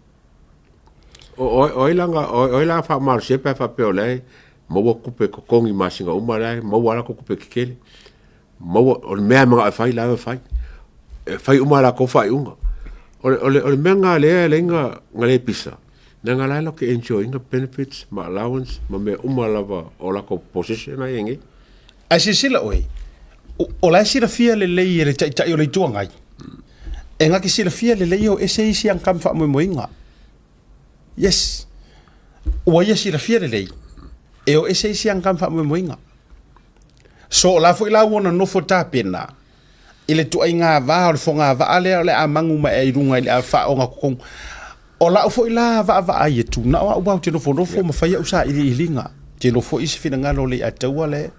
O, o, o ai la na, o, o ai la faamalosia pe a faapea o la e maua tupe totogi masina uma la e maua latou tupe tetele. Maua, o le mea e manao e fai la e fai. E fai uma latou faaiuga. O le, o le, o le mea na lea e leai na, na le pisa, leaga la e latou te enjoy ina benefits ma allowance ma mea uma lava o latou position a i ai nei. Ae silasila oe, o la e silafia lelei e le Taitai o le Itu Agai, e na te silafia lelei o ese isi ana tama faamoemoeina. Yes. Ua ia silafia lelei, e o ese isi ana tama faamoemoeina. So o la foi la ua nonofo tapena i le tuaiga va o le fogavaa lea o le a magu mai ai i luga i le faaogatotonu. O lau foi la vaavaai atu, na o au lava ou te nofonofo ma fai au sailiiliga. Telo foi se finagalo o Leiataua le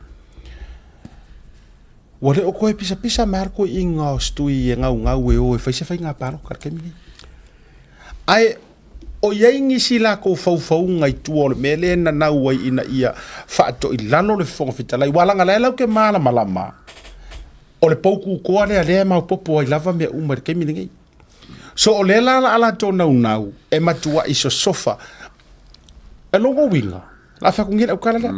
ua le o koe pisapisa mai lava le koiina o se tui e gaugau e o e fai se faiga paloka i le taimi lenei. Ae o i ai nisi latou faufauga i tua o le mea lea e nanau ai ina ia faatoilalo le Fofoga Fetalai, aua leaga o la e latou te malamalama o le poututoa lea lea e maopoopo ai lava mea uma i le taimi lenei. So o lea la o le a latou naunau e matuai sosofa. E lona uiga, o le a fai atu nei lau tala lea.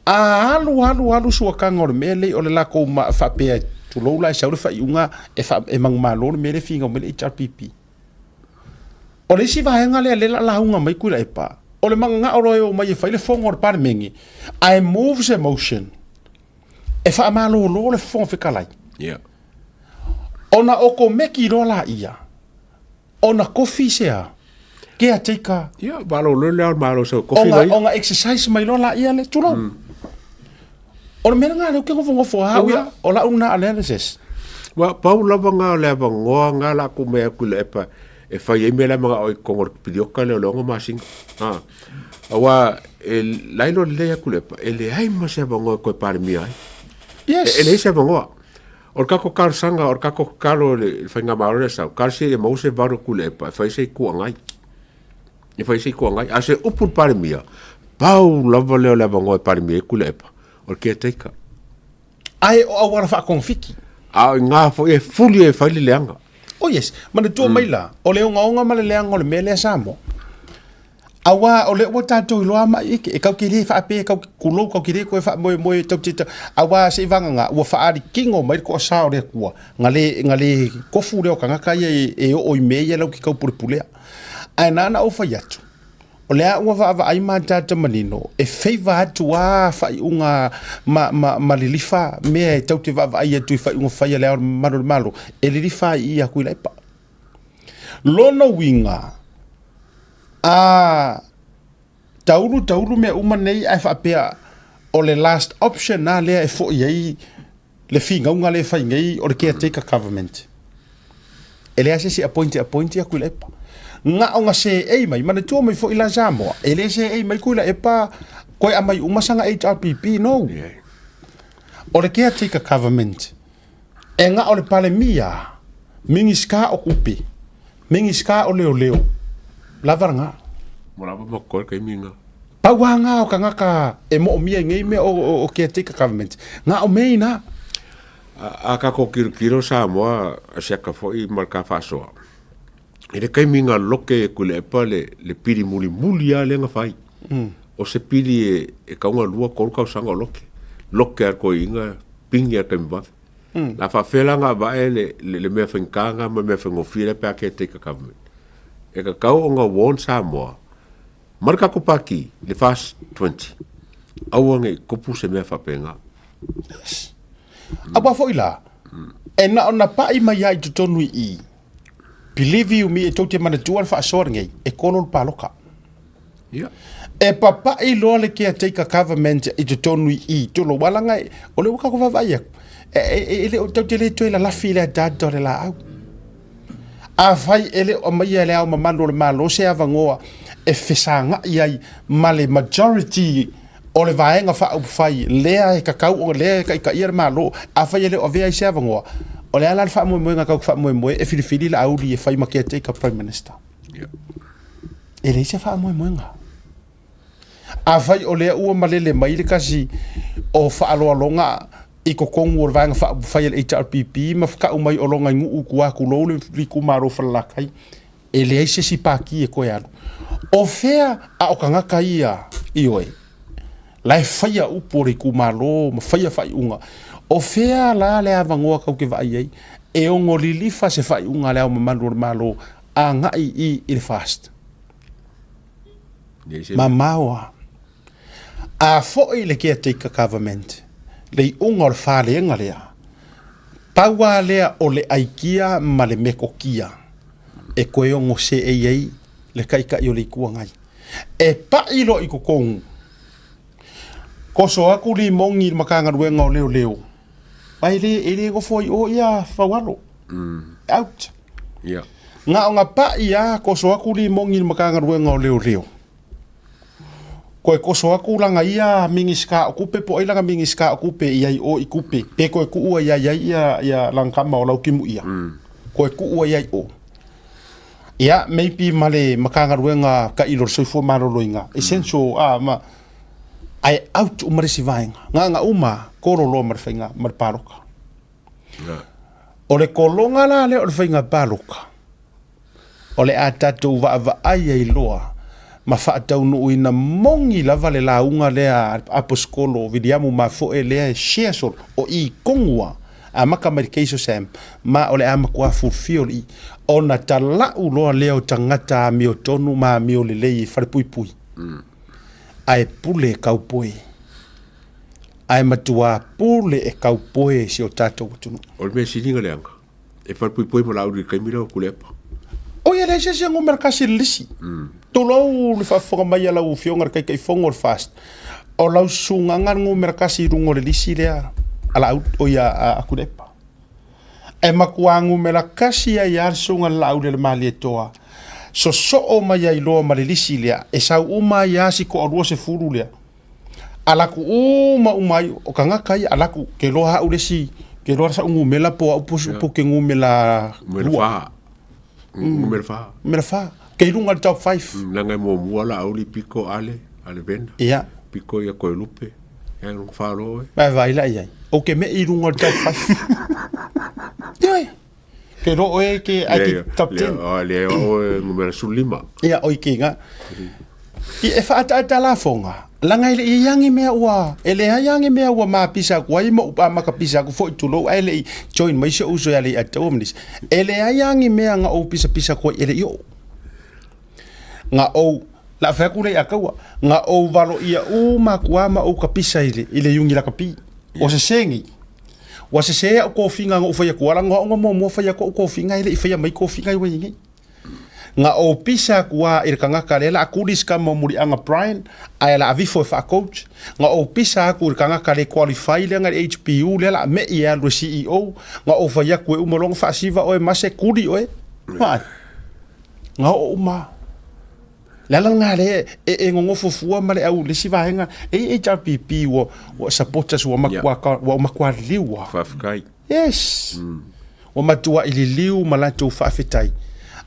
A alu alu alu suakaga o le mea lea o le latou faapea, tulou la e sau le faaiuga e, fa, e manumalo le mea lea e finau mai le HRPP. O le isi vaega lea lea la lauga mai Tuilaepa, o le mananao loa e omai e fai le fono a le Palemene, ae move se motion e faamalolo le Fofoga Fetalai. Yeah. Ona okomeki loa laia, ona kofi se a? Caretaker. Ia, malolo le ao malo sau kofi Ona, mai. ona exercise mai loa laia le, tulou. O le mea lena lea ou te nofonofo lava au ia, o lau lena analysis. Ua pau lava nga o le avanoa nga la ku mea ku le epa e fai ai mea la manga o i kongo le pilioka le o le 6 masina. Ha. Aua e lailo lelei aku le epa e leai ma se avanoa e koe palemia ai. Yes. E, e leai se avanoa. O le kako talosaga, o le kako tatalo i le faigamalo lea sau, talosia ia maua se valu Tuilaepa e fai se itu agai. E fai se itu agai. A o se upu i le Palemia, pau lava lea o le avanoa e Palemia ai Tuilaepa, o le caretaker. Ae o auala faakonfiki. A o i ina foi e fuli e fai le leaga. Oh yes, manatua mai la, o le ogaoga ma le leaga o le mea lea Samoa. Aua o lea ua tatou iloa mai e, e kau te le faapea, kau, kulou kau te le koe faamoemoe tau te, aua se i vagana ua faalikino mai le toasa o le Atua, na le, na le kofu lea o tagata ia e, e oo i mea ia lau te taupulepulea. Ae na ona ou fai atu, o lea ua vaavaai ma ataata manino, e favour atu lava faaiuga ma, ma, ma lilifa mea e tau te vaavaai atu i faaiuga fai a le Ao Mamalu o le Malo, e lilifa ai i ia Tuilaepa. Lona uiga, a taulu taulu mea uma nei ae faapea o le last option lena lea e foi ai le finauga lea e fai nei o le caretaker government. E leai se isi e appoint e appoint ia Tuilaepa. Na ona seei mai, manatua mai foi la Samoa, e le seei mai Tuilaepa koe aumai uma sana HRPP, no. O le caretaker government, E na o le Palemia, Minisita o Tupe, Minisita o Leoleo, lava lena. Mo lava ma koe kaimi nga. Pau lava nga o tagata e moomia i nei mea o caretaker government. Na o mea ina. A kako kirokiro Samoa a siaka foi ma le ka faasoa. I le kaimi nga loke e Kulepa le, le pili mulimuli a lea na fai. O se pili e, e kaunga lua kolu kausaga o loke. Loke a koe inga pingi a kaimi vave. La faafefea la ona avae le, le, le mea faigata lena ma le mea faigofie lea pe a caretaker government. E tatau ona warn Samoa ma le tatou pati le FAST 20. Aua ne i tupu se mea faapena. Yes. Aua foi la, e na ona pai mai lava i totonu i i, Believe you me, e tou te manatua le faasoa lenei, e kolo le paloka. Yeah. E papai loa le caretaker government i totonu i i, tolo wala ngai, o le waka ko vaavaai aku. E, e, e, e le o tau te le toe lalafi le ataata o le laau. Afai e le o aumaia e le Ao Mamalu o le Malo se avanoa e fesagai ai ma le majority o le Vaega Faaupufai lea e kakau o lea e taitaia le Malo, afai e le o avea ai se avanoa, o le a la le faamoemoega tatou te faamoemoe e filifili Laauli e fai ma caretaker Prime Minister? E leai se faamoemoega. Afai o lea ua malele mai le tasi o faaaloaloga i totonu o le Vaega Faaupufai a le HRPP ma tau mai o lona nuu i tua tulou le itumalo o Falelatai, e leai se isi pati e toe alu. O fea a o tagata ia ioe, la e faia upu o le itumalo ma faia faaiuga, o fea la le avanoa tatou te vaai ai e ono lilifa se faaiuga a Le Ao Mamalu o le Malo agai i i le FAST? Mamao lava. A foi le caretaker government, le iuga o le falega lea, pau lava lea o le aikia ma le metokia e toe ono seei ai le Taitai o le Itu Agai. E pai loa i totonu, toso atu limoni i le Matagaluega o Leoleo, aua e le, e le nofo ai i o ia Faualo. Out. Yeah. Na ona pai lava, toso atu limoni i le Matagaluega o Leoleo. Koe koso aku langa ia Minisita o Kupe po o ai langa Minisita o Kupe i ai o i Kupe pe koe kuua ia iai ia ia langa kama o Laukimu ia. Koe kuua iai o. Ia maybe ma le Matagaluega Tailo o le Soifua Maloloina essential a ma ae out uma le isi vaega. Nga nga uma kolo loa ma le faiga ma le paloka. O le kologa la lea o le faiga paloka O le a tatou vaavaai ai loa ma faataunuuina moni lava le lauga lea a Aposikolo Viliamu Mafoe lea e share solo, o i tonu a amata mai le case o Sam, ma o le a matua fulfill i ona talau loa lea o tagata amiotonu ma amio lelei i falepuipui. Ae pule e kaupoe. Ae matua pule e kaupoe si o tatou atunuu. O le mea sili na leaga. E falepuipui ma Laauli i le taimi lea o Tuilaepa. O ia leai se isi e numera tasi i le lisi. Tulou le faafofoga mai a lau Afioga i le Taitaifono o le FAST, o lau susugaga le numera tasi i luga o le lisi lea a Laauli, o ia a Tuilaepa. E matua numera tasi ai lava le susuga i le Laauli a le Malietoa, sosoo mai ai loa ma le lisi lea, e sau uma ai lava si toalua sefulu lea. Ala atu uma uma ai o tagata ia ala atu ke loa au le isi ke loa sa'u numera po o a'u po ke numera Numera lua. fa. Numera fa. Numera fa. Ke i luga o le top five. Leaga e muamua Laauli pito Ale, Ale Vena. Ia. Pito ia Toelupe. Ia lona fa loa oe. Vae vaai la i ai. Ou te me'i i luga o le top five. Ioe. Ke loa oe ke ai ke top ten. Lea oe numera 15. Ia oi ke nga. I e whaataata lafonga. Langa e le i angi mea ua, e le ai angi mea ua mapisa aku ai mo upa maka pisa aku foi tulou ai le i join mai se uso ia le i ataua manis. E le ai angi mea nga ou pisa pisa ku ai e le i o. Nga ou, la whea ku le i akaua, nga ou valo ia u makua ma ou ka pisa i le, i le iungi laka pi. O se sengi. Ua sesē a'u kofiga na ou fai atu ala no a'u na muamua fai atu a'u kofiga e le i faia mai kofiga i ua i nei. Na ou pisa atu a i le tagata lea la a kuli si tama o Muliaga Brian ae la avifo e faa-coach. Na ou pisa atu i le tagata le qualify lea na i le HPU lea la a me'i e alu e CEO. Na ou fai atu e uma loa ona faasiva oe mase kuli oe. Vaai. Na oo uma. Le ala lena lea e, e nonofo fua ma le au le isi vaega e HRPP ua ua supporters ua matua yeah. ua matua liliu a. Faafetai. Yes. Ua matua i liliu ma latou faafetai.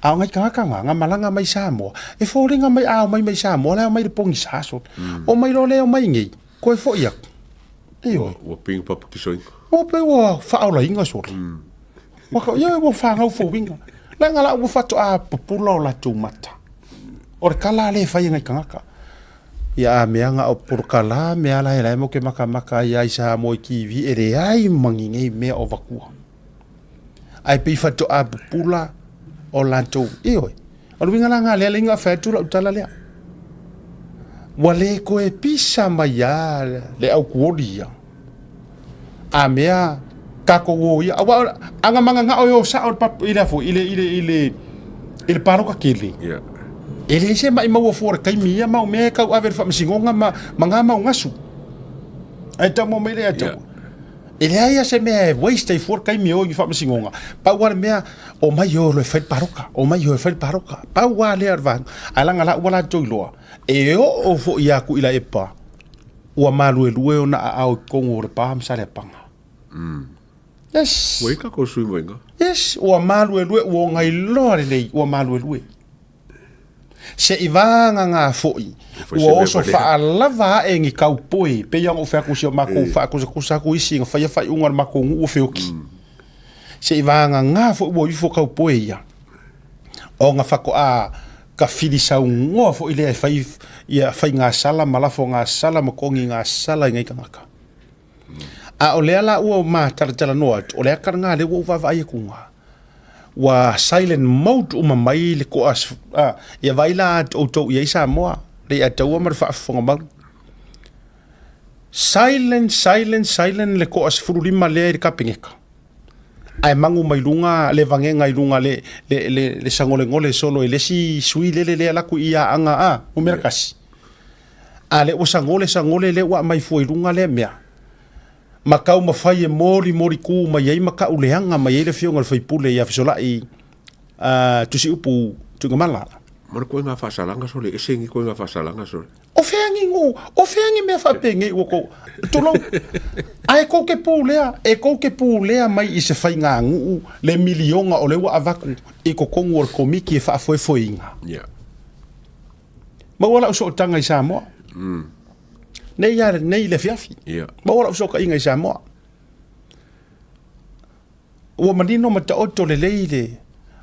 A o ngai tagata nga, nga malaga mai Samoa, e foliga mai a omai mai Samoa, la e omai i le pogisa solo. O mai loa lea omai nei, koe foi aku. Ioe. Ua pei ua papakisoina. Ua pei ua faaolaina solo. Ua ka, ioe ua fanau fouina. Leaga la ua faatoa pupula o latou mata. O le tala lea e fai e nai tagata. Ia a mea na o polokala mea la e la e mo ke makamaka ai ai Samoa i TV e leai ma ni nei mea o vatua. Ae pei faatoa pupula o latou, ioe. O le uiga la lena lea na fai atu lau tala lea. Ua le toe pisa mai a le aukuoli ia. A mea tatou o ia aua ana mananao e o sao i le i le i le i le i le paloka tele. Yeah. E leai se maimau fua o le taimi ia mau mea e tau ave i le faamasinoga ma ma ngā mau gasu. Ae tau mau mai le ia. E leai lava se mea e waste ai fua le taimi e o i ni faamasinoga. Pau lava le mea, omai o e fai le paloka, omai o e fai le paloka. Pau lava lea o le vaega. Ae leaga la ua latou iloa, e oo foi ia Tuilaepa ua maluelue ona aao i totonu o Lepa ma Saleapaga. Yes. Ua i ai tatou sui mai iina. Yes, ua maluelue, ua ogailoa lelei, ua maluelue. Seivagana foi ua oso faalava ae ni kaupoi, pei lava ona ou fai atu i si o matou faakusakusa atu isi na faia faaiuga a le matou nuu ua feoti. Seivagana foi ua ifo kaupoi ia, ona faatoa tafili saunoa foi lea e fai ia faigasala ma lafogasala ma togigasala i nai tagata. A o lea la ua matalatalanoa atu, o le ata lena lea ua ou vaavaai atu i ina, ua silent mode uma mai le toa, ia vaai la outou i ai Samoa, le Ataua ma le faafofoga mau. Silent, silent, silent le toa 15 lea i le Kapeneta. Ae magu mai luga le vagega i luga le, le, le, le sagolegole solo i le isi sui lele lea laku i Aana a, numera tasi. A lea ua sagole sagole lea ua aumai fua i luga lea mea. Ma taumafai e molimoli tu mai ai ma tauleaga mai ai le afioga i le sui usufono ia Fesolai Tusiupu Tuigamala. Ma le koiga faasalaga sole, e ese ni koiga faasalaga sole. O fea ni gu, o fea ni mea faapenei ua kou, tulou, ae kou te pulea, e kou te pulea mai i se faiganuu le miliona o lea ua avatu i totonu o le Komiti e faafoefoeina. Yeah. Maua lau sootaga i Samoa. Nei lava nei i le afiafi. Yeah. Maua lau fesootaiga i Samoa. Ua manino ma taoto lelei le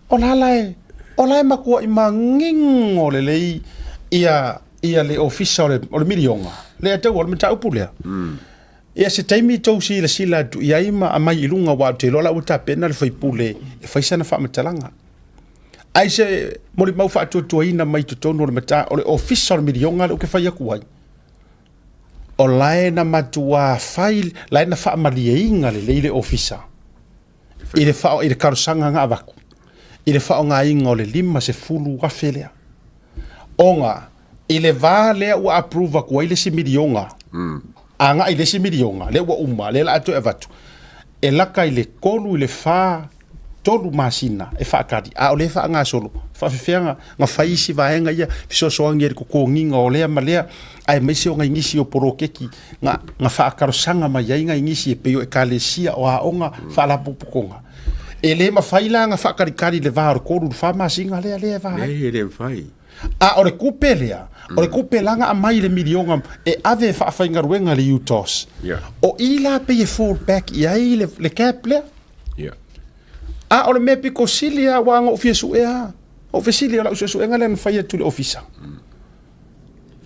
o la la e o la e matuai manino lelei ia ia le ofisa o le o le miliona lea tau o le mataupu lea. Ia se taimi tou silasila atu i ai ma aumai i luga aua ou te iloa la ua tapena le faipule e fai sana faamatalaga. Ai se molimau faatuatuaina mai totonu o le mata o le ofisa o le miliona lea ou te fai atu ai. O la e na matuā fai, la e na faamalieina lelei le ofisa i le faa, i le talosaga na avatu i le faaaogaina o le $50,000 lea. Ona i le va lea ua approve atu ai le isi miliona, agai i le isi miliona, lea ua uma, lea o le a toe avatu, e lata i le 3 i le 4, 3 masina e faatali, a o lea e faagasolo, faafefea na fai isi vaega ia, fesoasoani i le totogiina o lea ma lea, aemaise o nai nisi o poloketi na, na faatalosaga mai ai nai nisi e pei o ekalesia, o aoga, faalapotopotoga. E le mafai la ona faatalitali i le va o le 3 i le 4 masina lea lea e va ai. Leai, e le mafai. A o le tupe lea, o le tupe la na aumai i le miliona e ave e faafaigaluega i le UTOS. Yeah. O i la pei e fall back i ai le, le cap lea. Yeah. A o le mea pito sili lava, aua na ou fia sue lava. Ou fesili o lau suesuega lea na fai atu i le ofisa.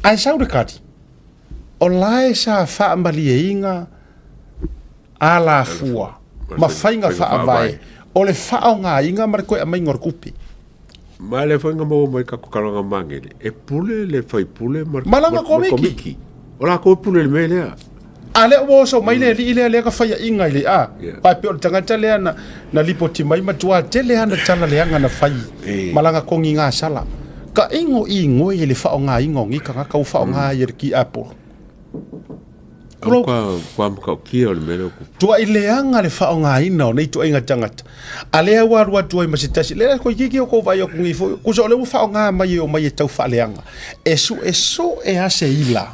Ae sau le kali, o la e sa faamalieina alafua ma faiga faavae o le faaaogaina ma le toe aumaiga o le tupe. Ma le faiga maua mai kako kalanga mangele, e pule le faipule ma, Ma lana komiti. O lakou e pule i le mea lea. A lea ua oso mai le alii lea lea na faiaina i le a. Yeah. Aua e pei o le tagata lea na, na lipoti mai matua tele ana tala leaga na fai Eh. ma lana kogi gasala. Ka ingo i ngoi i le faaaogaina o nei tagata ua faaaoga ai e le ki apolo. Au kwa, kwa makaukia o le mea lea o kupu. Tuai leaga le faaaogaina o nei ituaiga tagata. A lea ua alu atu ai ma se tasi, lea toeitiiti o kou vaai atu nei foi, tusa o lea ua faaaoga mai e omai e tau faaleaga. E suesue lava se ila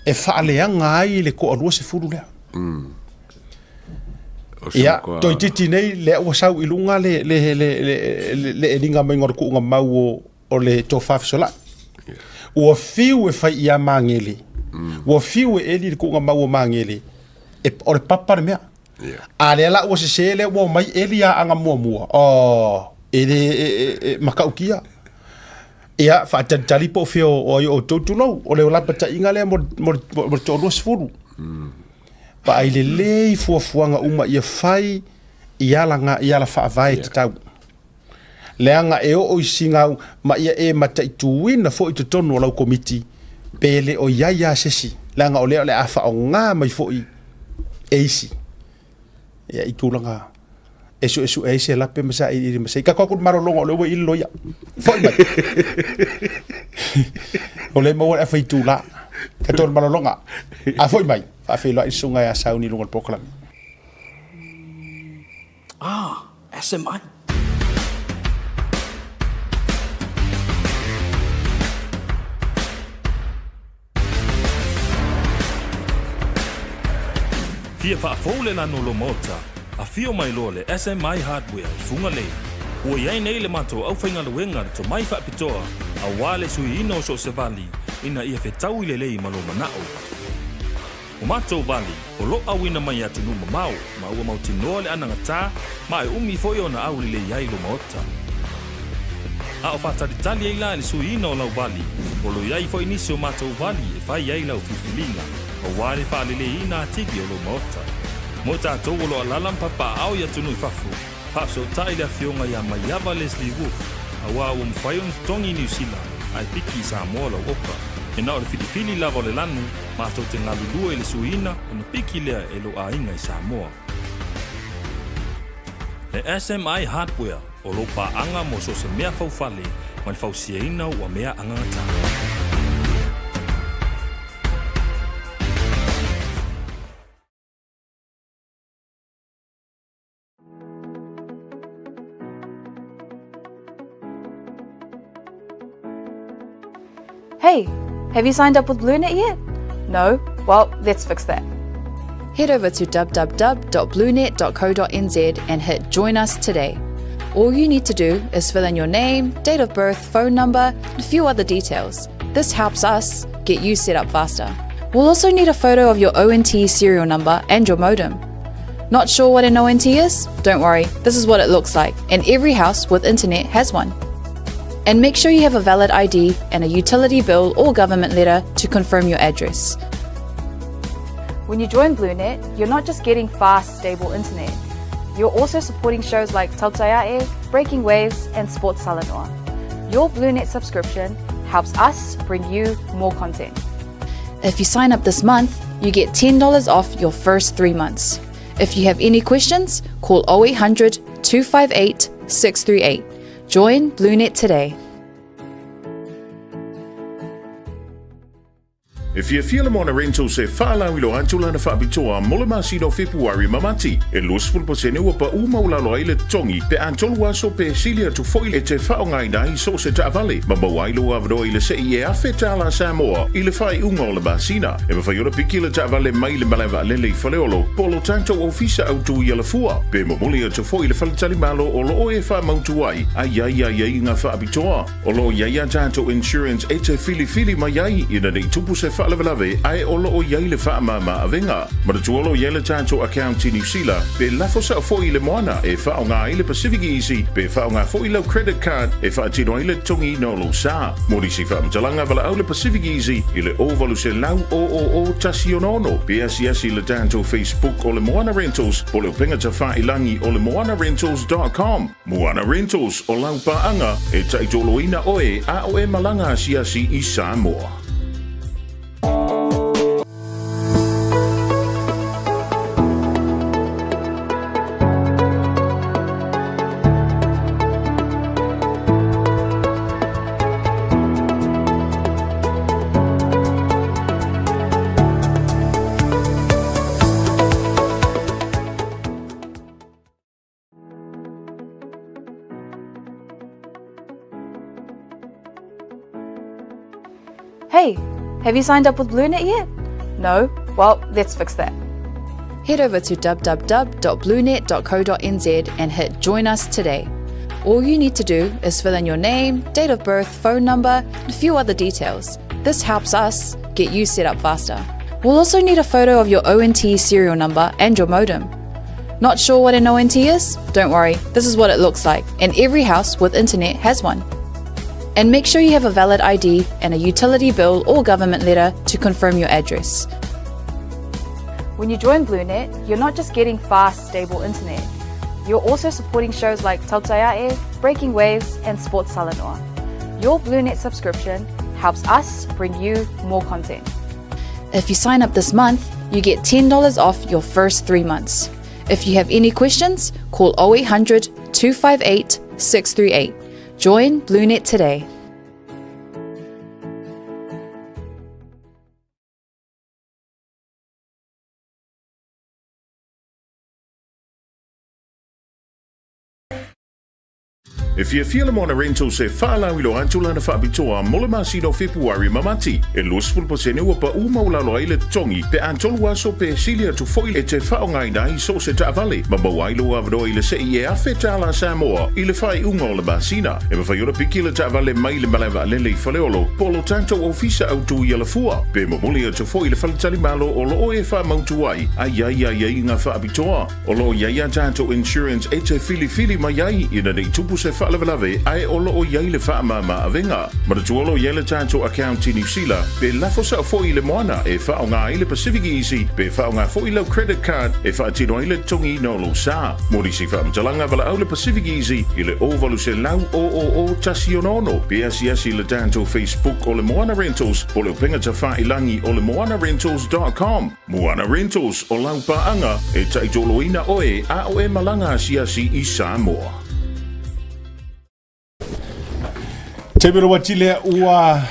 e faaleaga ai le toa 20 lea. Ia, toeitiiti nei, lea ua sau i luga le, le, le, le, le, le eliga maiga o le tuuga mau o, o le tofa fesolai. Ua fiu e fai ia Magele. Ua fiu e eli le tuuga mau o Magele. E, o le papa le mea. Yeah. A lea la ua sese lea ua omai eli aaga muamua. Oh, e le e, e, e, matautia. Ia, faatalitali po o fea o ai o outou tulou. O le lapataiga lea mo, mo, mo, mo le toalua sefulu. Vaai lelei fuafuaga uma ia fai i ala, i ala faavae yeah. tatau. Leaga e oo i sigau ma ia e mataituina foi i totonu o lau komiti pe le o i ai lava se isi, leaga o lea o le a faaaoga mai foi e isi ia i tulaga e suesue ai se lape ma sailiili ma se kako aku le malologa o lea ua i le loia. Foi mai. O lea e maua le afa itula. Tatou le malologa. A foi mai, faafeiloai le susuga ia Sauni i luga o le polokalame. Ah, SMI. Fia faafou le lanu o lou maota, afio mai loa le SMI Hardware i Fugalei. Ua i ai nei le matou aufaigaluega le tomai faapitoa aua le suiina o so o se vali ina ia fetaui lelei ma lou manao. O matou vali, o lo auina mai i atunuu mamao, ma ua mautinoa le anagatā, ma e umi foi ona aulelei ai lo maota. A o faatalitali ai la i le suiina o lau vali, o lo i ai foi nisi o matou vali e fai ai lau filifiliga, aua le faaleleiina atili o lou maota. Mo tatou o lo alala ma papaaao i atunuu i fafo, faafesootai le afioga ia Maiava Leslie Wolfe, aua ua mafai ona totogi i Niu Sila, ae piki i Samoa lau oka. E na o le filifili lava o le lanu, Matou te galulue i le suiina ona piki lea e lou aiga i Samoa. Le SMI Hardware o lou paaga mo so o se mea faufale ma le fausiaina ua mea agagatā. Hey, have you signed up with BlueNet yet? No? Well, let's fix that. Head over to www.bluenet.co.nz and hit Join Us today. All you need to do is fill in your name, date of birth, phone number, and a few other details. This helps us get you set up faster. We'll also need a photo of your ONT serial number and your modem. Not sure what an ONT is? Don't worry, this is what it looks like, and every house with internet has one. And make sure you have a valid ID and a utility bill or government letter to confirm your address. When you join BlueNet, you're not just getting fast, stable internet. You're also supporting shows like Tautaiae, Breaking Waves, and Sports Salanoa. Your BlueNet subscription helps us bring you more content. If you sign up this month, you get $10 off your first three months. If you have any questions, call 0800 258 638. Join BlueNet today. E fiafia le Moana Rentals e faalauiloa atu lana faapitoa mo le masina o Fepuari ma Mati. E 20% ua paʻu maualalo ai le totogi pe a tolu aso pe sili atu foi e te faaaogaina ai so o se taavale ma maua ai lou avanoa i le sei e $1,000 Samoa i le faaiuga o le masina. E mafai ona piki le taavale mai le malae vaalele i Faleolo po o lo tatou ofisa autu i Alafua pe momoli atu foi i le faletalimalo o lo o e faamautu ai a i ai aiaiga faapitoa. O lo o i ai a tatou insurance e te filifili mai ai ina nei tupu se faalavelave ae o lo o i ai le faamama avega. Manatua o lo o i ai le tatou account i Niu Sila pe lafo sao foi i le moana e faaaoga ai le Pacific Easy pe faaaoga foi lau credit card e faatino ai le totogiina o lou sa. Mo nisi faamatalaga valaau le Pacific Easy i le 0800 000 166 pe asiasi i le tatou Facebook o le Moana Rentals po o le upega tafailangi o le moanarentals.com. Moana Rentals, o lau paaga, e taitoloina oe a o e malaga asiasi i Samoa. Hey, have you signed up with BlueNet yet? No? Well, let's fix that. Head over to www.bluenet.co.nz and hit Join Us today. All you need to do is fill in your name, date of birth, phone number, and a few other details. This helps us get you set up faster. We'll also need a photo of your ONT serial number and your modem. Not sure what an ONT is? Don't worry, this is what it looks like, and every house with internet has one. And make sure you have a valid ID and a utility bill or government letter to confirm your address. When you join BlueNet, you're not just getting fast, stable internet. You're also supporting shows like Tautaiae, Breaking Waves, and Sports Salanoa. Your BlueNet subscription helps us bring you more content. If you sign up this month, you get $10 off your first three months. If you have any questions, call 0800 258 638. Join BlueNet today. E fiafia le Moana Rentals e faalauiloa atu lana faapitoa mo le masina o Fepuari ma Mati. E 20% ua paʻu maualalo ai le totogi pe a tolu aso pe sili atu foi e te faaaogaina ai so o se taavale ma maua ai lou avanoa i le sei e $1,000 Samoa i le faaiuga o le masina. E mafai ona piki le taavale mai le malae vaalele i Faleolo po o lo tatou ofisa autu i Alafua pe momoli atu foi i le faletalimalo o lo o e faamautu ai a i ai aiaiga faapitoa. O lo o i ai a tatou insurance e te filifili mai ai ina nei tupu se faalavelave ae o lo o i ai le faamama avega. Manatua o lo o i ai le tatou account i Niu Sila pe lafo sao foi i le moana e faaaoga ai le Pacific Easy pe faaaoga foi lau credit card e faatino ai le totogiina o lou sa. Mo nisi faamatalaga valaau le Pacific Easy i le 0800 000 166 pe asiasi i le tatou Facebook o le Moana Rentals po o le upega tafailangi o le moanarentals.com. Moana Rentals, o lau paaga, e taitoloina oe a o e malaga asiasi i Samoa. Taimi o le uati lea ua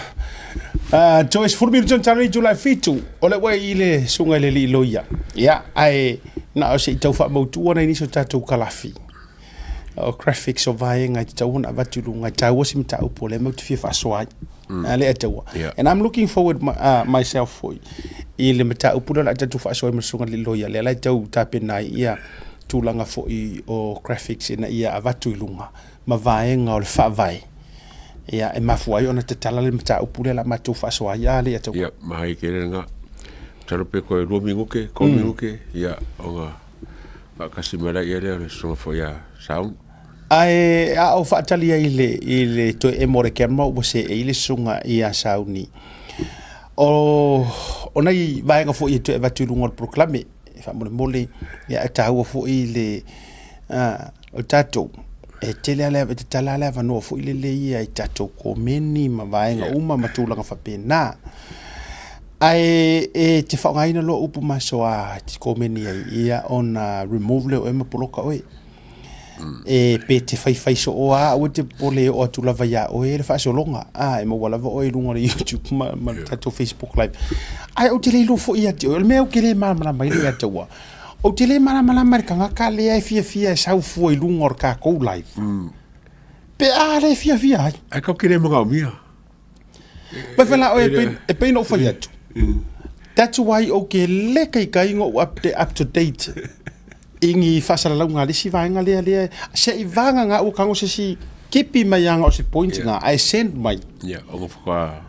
uh, toe sefulu minute ona tala i itula e fitu o le ua i le suga i le alii loia. Ia, ae na o se i tau faamautu ona i nisi o tatou kalafi o graphics o vaega e tatau ona avatu i luga e taua se mataupu o lea matou te fia faasoa ai. A le ataua. And I'm looking forward myself foi i le mataupu lea o le a tatou faasoa ai ma le Susuga i le Loia, lea la e tau tapena ai ia tulaga foi o graphics ina ia avatu i luga ma vaega o le faavae ia e mafua ai ona tatala le mataupu lea o le a matou faasoa ai. A le ataua. Ia, mahi tele lena. Masalo pe toe 2 minute, 3 minute, ia, ona faatasi mai laia lea o le susuga foi ia Sauni. Ae a o faatali ai i le toe emo o le camera ua seei le susuga ia Sauni. O, o nai vaega foi e toe avatu i luga o le polokalame, faamolemole, ia e taua foi le, o tatou, e tele lava le, e tatala lava le avanoa foi lele ia i tatou komeni ma vaega uma ma tulaga faapena. Ae e te faaaogaina loa upu masoa e te komeni ai, ia ona remove lea o oe ma poloka oe. E pe te faifai soo lava, aua e te popole e oo atu lava ia oe le faasologa, a e maua lava oe i luga o le YouTube ma le tatou Facebook live. Ae ou te le iloa foi ia te oe, o le mea ou te le malamalama ai ia te oe, ou te le malamalama i le tagata lea e fiafia e sau fua i luga o le tatou live. Pe a le fiafia ai. Ae kau ke le manaomia. Mai fai la oe, e pei ona ou fai atu. That's why ou ke le kaikai ngo up, up to date i ni faasalalauga a le isi vaega lea lea se i vaga nga ua kago se isi kepi mai anga o se point nga ae send mai. Yeah, o whaka...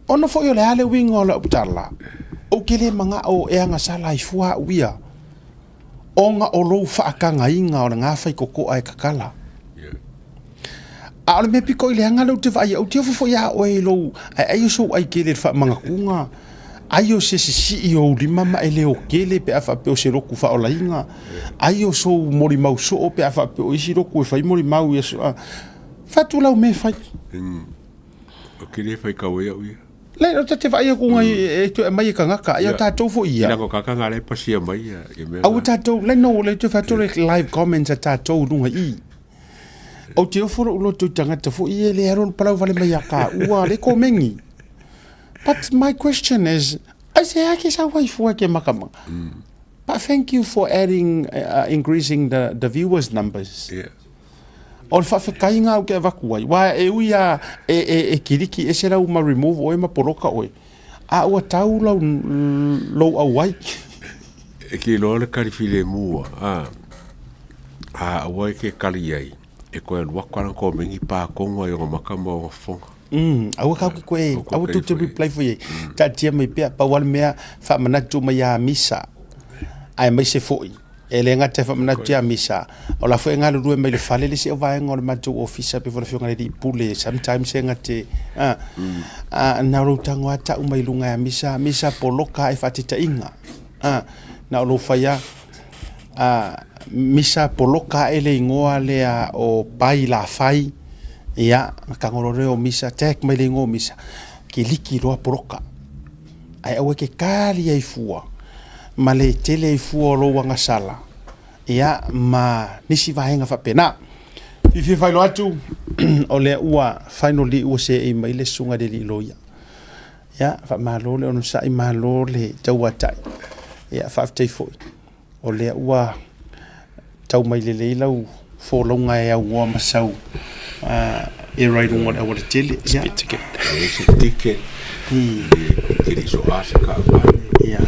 Ona foi o le a le uiga o lau tala, ou ke le mangao e agasala ai fua au ia, ona o lou faakagaina o le gafai kokoa e kakala. A o le mea piko i leaga lea ou te vaai ai, ou te ofo foi ia oe i lou, ae ai o sou ai kele i le faamagatuga, ai o se sisii o ou lima ma e leo kele pe a faapea o se lotu faaolaina, ai o sou molimau soo pe a faapea o isi lotu e fai molimau i aso, fatu lau mea e fai. O ke le fai kau ai au ia. Le, o te vaai atu ngai e toe aumai e tagata, ai o tatou foi ia. Ina ko kaka ngā le pasia mai ia, ia mea. Aua tatou, le no, le toe whato le live comments a tatou lunga i. Ou te ofo lou loto i tagata foi e le aro palau vale mai a ka ua le komengi. But my question is, ai se ake sa wai fua ke makamaka. But thank you for adding, increasing the viewers numbers. Yeah. O le faafetaiga au ke avatu ai, wa e ui a e kiliki ese lau ma remove oe ma poloka oe, a ua tau lau lou auai. E ke iloa le kali filemu a, a aua e ke kali ai, e koe alu atu ana komengi pa kongo ai ona maka ma ona fofoga. Aua kau ke koe, aua tou te reply foi ai. Taatia mai pea, pau lava le mea faamanatu mai ia Misa, aemaise foi. E le gata e faamanatu ia Misa, o la foi e galulue mai le fale le isi vaega o le matou ofisa pei foi o le afioga i le alii pule, sometimes e gate a a na o lou tago lava tau mai luga ia Misa, Misa poloka e faataitaiga a na o lou fai lava a Misa poloka ae le igoa lea o Pai Lafai, ia ona tago loa lea o Misa tag mai le igoa o Misa, kiliki loa poloka. Ae aua e te kali ai fua ma le tele ai fua o lou agasala, ia, ma nisi vaega faapena. Fiafia faailoa atu, o lea ua finally ua seei mai le susuga i le alii loia. Ia, faamalo le onosai, malo le tauatai. Ia, faafetai foi, o lea ua tau mai lelei lau folauga e aunoa ma sau era i luga o le aualatele. Ia. Speed ticket. E se ticket. E le so a se ka Ia.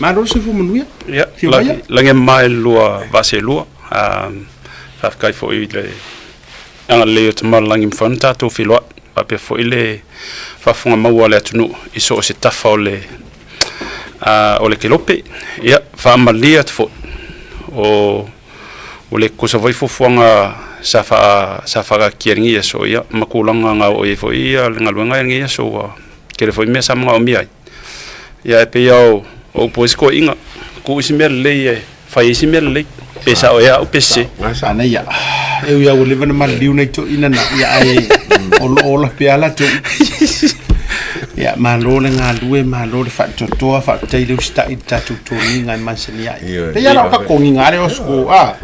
Malo le soifua manuia. Ia, Fio maia. lagi e mae lua vase lua. Faafetai foi i le agalelei o Tamalagi ma fai ona tatou feiloai. Faapea foi le faafofoga maua a le atunuu i so o se tafa o le o le kelope. Ia, faamalie atu foi, o ua le tutusa foi fuafuaga sa faa sa faataatia i lenei aso, ia, ma tulaga na oo i ai foi le galuega i lenei aso, ua tele foi mea sa manaomia ai. Ia, e pei lava o upu a isi toeaiina, tuu isi mea lelei e fai ai isi mea lelei, pe sao ea au pe sese. Manaia. E ui lava ua leva ona maliliu nai toeaiina na, ia ae o lo o ola pea latou. Ia, malo le galue, malo le faatoatoa, faafetai le usitai i le tatou toniga e masani ai. Pei lava o tatou toniga lea o sko, a?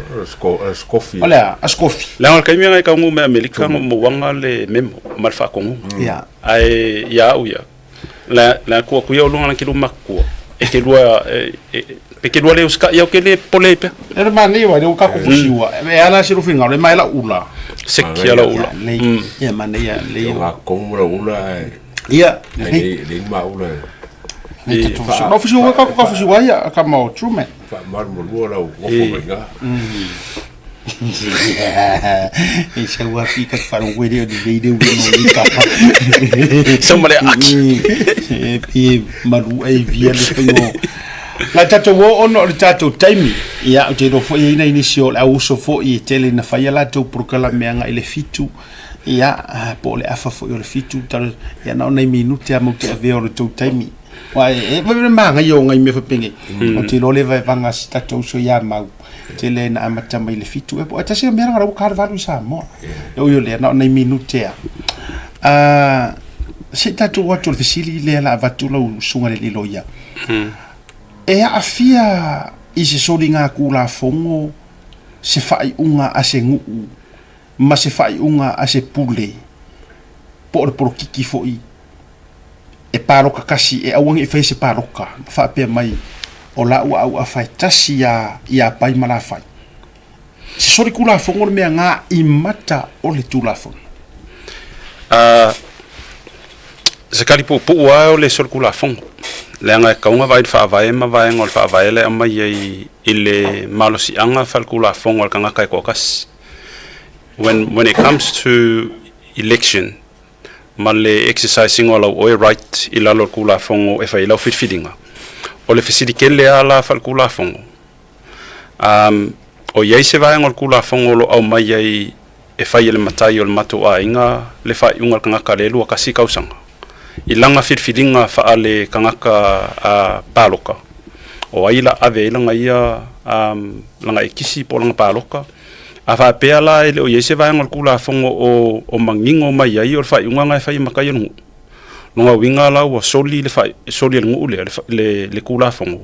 Skofi. O le a? A skofi. Leaga o le taimi lena i taunuu mai Amerika na ou mauaga le memo ma le faatonuga. Ia. Ae ia au ia, la tuu atu ia o luga na kilu matutua e te lua pe te lua le usitai au ke le popole ai pea. E le manaia wa lea ua tatou fusiua e ala se finagalo e mae lau ula. Seki a lau ula. Lelei ia manaia lelei. Ia tonu ma lau ula ae. Ia lelei. E leai ni ma ula. Lau fusiua tatou ka fusiua ia kama o true man. Faamalumalua lau nofo mai ina. E sau a pika te wharongo e reo ni rei reu no ni kapa. Sau ma le aki. E pi maru e via le whaingo. La tatou o ono o le tatou taimi. Ia, o te iloa foi e ina inisi o le au uso foi e tele na whaia latou porokalame anga i le fitu. Ia, po o le afa foi o le fitu. Talo, ia na o nei minute a mau te avea o le tou taimi. Wa e, e, e maangai o ngai mea whapenei. O te iloa le vaevaga si tatou uso ia mau. Tele na amata mai le fitu e po e tasi o mea ranga ua kare i Samoa. E ui o lea na o nei minute a. Se i tatou atu o le fesili lea la avatu lau susuga le alii loia. E aafia i se soliga Tulafono se faaiuga a se nuu ma se faaiuga a se pule po o le polokiki foi e paloka kasi e aua ne i faia se paloka ma faapea mai o la ua auafa e tasi iā iā Pai ma Lafai. Se soli Tulafono le mea ngā i mata o le Tulafono. A, se kali puupuu lava o le soli Tulafono, leaga e tatau ona vaai i le Faavae ma vaega o le Faavae la e aumai ai i le malosiaga faaletulafono a le tagata e toatasi. When, when it comes to election, ma le exercise ina o lau oe right i lalo o le Tulafono e fai ai lau filifiliga. O le fesili tele lava la faaletulafono, um, o i ai se vaega o le Tulafono o lo o aumai ai e fai e le matai o le matou aiga le faaiuga a le tagata le 21 tausaga i lana filifiliga faale tagata a paloka, o ai la ave ai lana ia um, lana ekisi po o lana paloka. A faapea la e le o i ai se vaega o le Tulafono o, o manino mai ai o le faaiuga lena e fai e matai o le nuu. Lona uiga la ua soli le fai, soli e le nuu lea le, le, le Tulafono,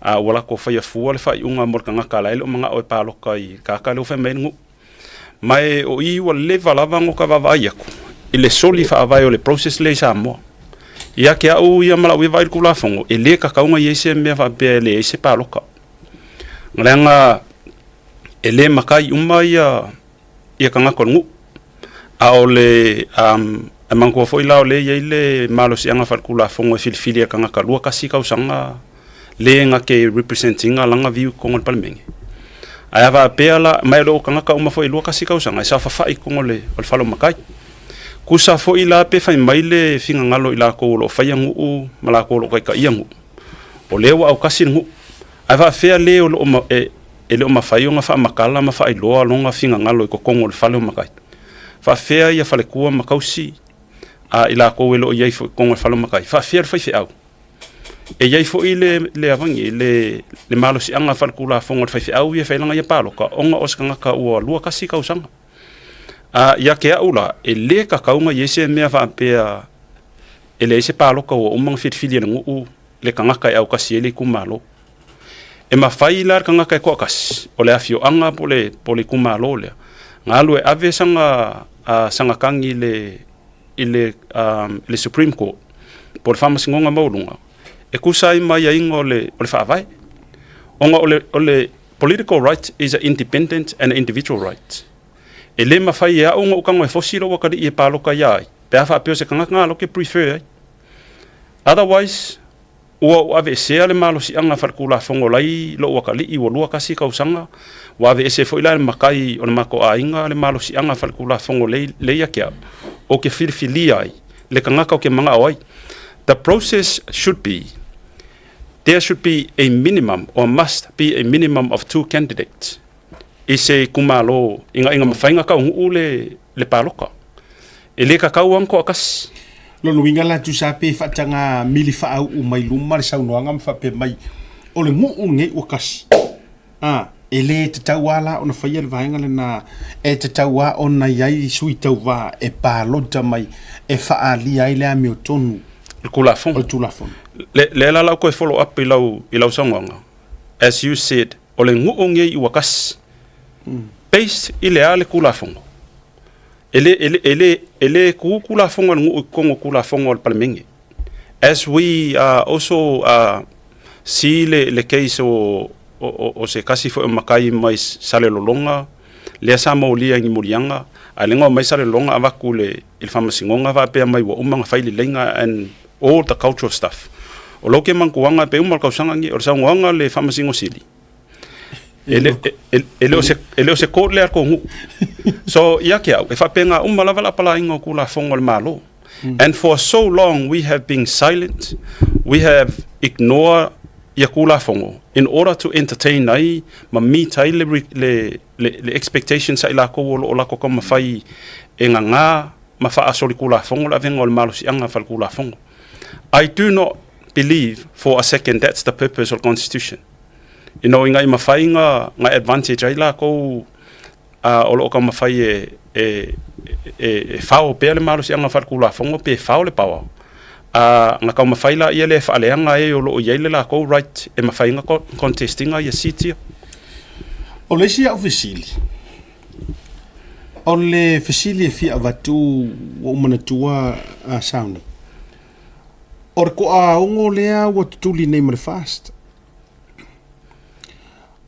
a ua latou faia fua le faaiuga mo le tagata la e le o manao e paloka i le tagata lea ua fai mai ai le nuu. Ma e o i ua leva lava ona ota vaavaai atu i le soli faavae o le process lea i Samoa. Ia te au ia ma lau ia vaai i le Tulafono, e le tatau ona i ai se mea faapea e leai se paloka. Leaga e le matai uma ia ia tagata o le nuu. A o le um, e manatua foi la o lea e i ai le malosiaga faaletulafono e filifili e le tagata 21 tausaga le na te represent ina lana view i totonu o le Palemene. Ae a faapea la, ma e le o tagata uma foi e 21 tausaga e saofafai i totonu o le, o le fale o matai. Tusa foi la pe fai mai le finagalo i latou o lo o faia nuu ma latou o lo o taitaia nuu, o lea ua autasi le nuu. Ae faafefea le o lo o e, e le o mafai ona faamatala ma faailoa lona finagalo i totonu o le fale o matai? Faafefea ia faletua ma tausi a i latou e le o i ai foi i totonu o le fale o matai? Faafefea le faifeau? E i ai foi le, le avagi, le, le malosiaga faaletulafono a le faifeau ia e fai lana ia palota, ona o se tagata ua 21 tausaga. A ia te au la, e le tatau ona i ai se mea faapea e leai se palota ua uma ona filifili e le nuu le tagata e autasi ai le itumalo. E mafai la le tagata e toatasi, o le afioaga po o le, po o le itumalo lea, na alu e ave sana, uh, sana tagi i le, i le, um, le Supreme Court, po o le Faamasinoga Maualuga, e tusa ai ma aiaiga o le, o le Faavae. Ona o le, o le political right is a independent and individual right. E le mafai e au ona ou tago e fosi lou atalii e paloka ia ai, pe a faapea o se tagata na alo ke prefer ai. Otherwise, ua ou aveesea le malosiaga faaletulafono la i lou atalii ua 21 tausaga, ua aveese foi la e le matai o le matou aiga le malosiaga faaletulafono lea ia te au, ou te filifilia ai le tagata ou te manao ai. The process should be, there should be a minimum or must be a minimum of two candidates i se itumalo ina ina mafai ona taunuu le, le paloka. E le tatau lava ona toatasi. Lona uiga la tusa pe faataga mili faauu mai luma le saunoaga ma faapea mai, o le nuu lenei ua tasi. A, e le tatau lava la ona faia le vaega lena, e tatau lava ona i ai sui tauva e palota mai e faaalia ai le amiotonu Le Tulafono. o le Tulafono. Le, lea la la ou toe follow up i lau, i lau saunoaga. As you said, o le nuu nei ua tasi. Based i le a le Tulafono? E le, e le, e le, e le tu Tulafono a le nuu i totonu o Tulafono a le Palemene. As we are also See le le case o o o se tasi foi o matai mai Salelologa lea sa molia i ni muliaga ae lea na omai Salelologa avatu i le i le faamasinoga faapea mai ua uma ona fai leleiga and all the cultural stuff. O lou ke manatuaga pe uma le tausaga lenei o le saunoaga a le Faamasino Sili e le e e le o se e le o se court lea a le tou nuu. So ia te au e faapena uma lava le apalaiga o Tulafono a le Malo. And for so long we have been silent, we have ignore ia Tulafono in order to entertain ai ma meet ai le le le le expectations a i latou o lo o latou taumafai e gagā ma faasolitulafono le avega o le malosiaga faletulafono. I do not believe for a second that's the purpose of the constitution. You know, ina ia mafai na na advantage ai latou a o lo o taumafai e e e e fao pea le malosiaga faletulafono pe fao le power, a na taumafai laia lea e faaleaga e o lo o i ai le latou right e mafai ona contest ina ia seat ia. O le isi au fesili, o le fesili e fia avatu ua ou manatua a Sauni, o le toaono lea ua tutuli nei ma le FAST,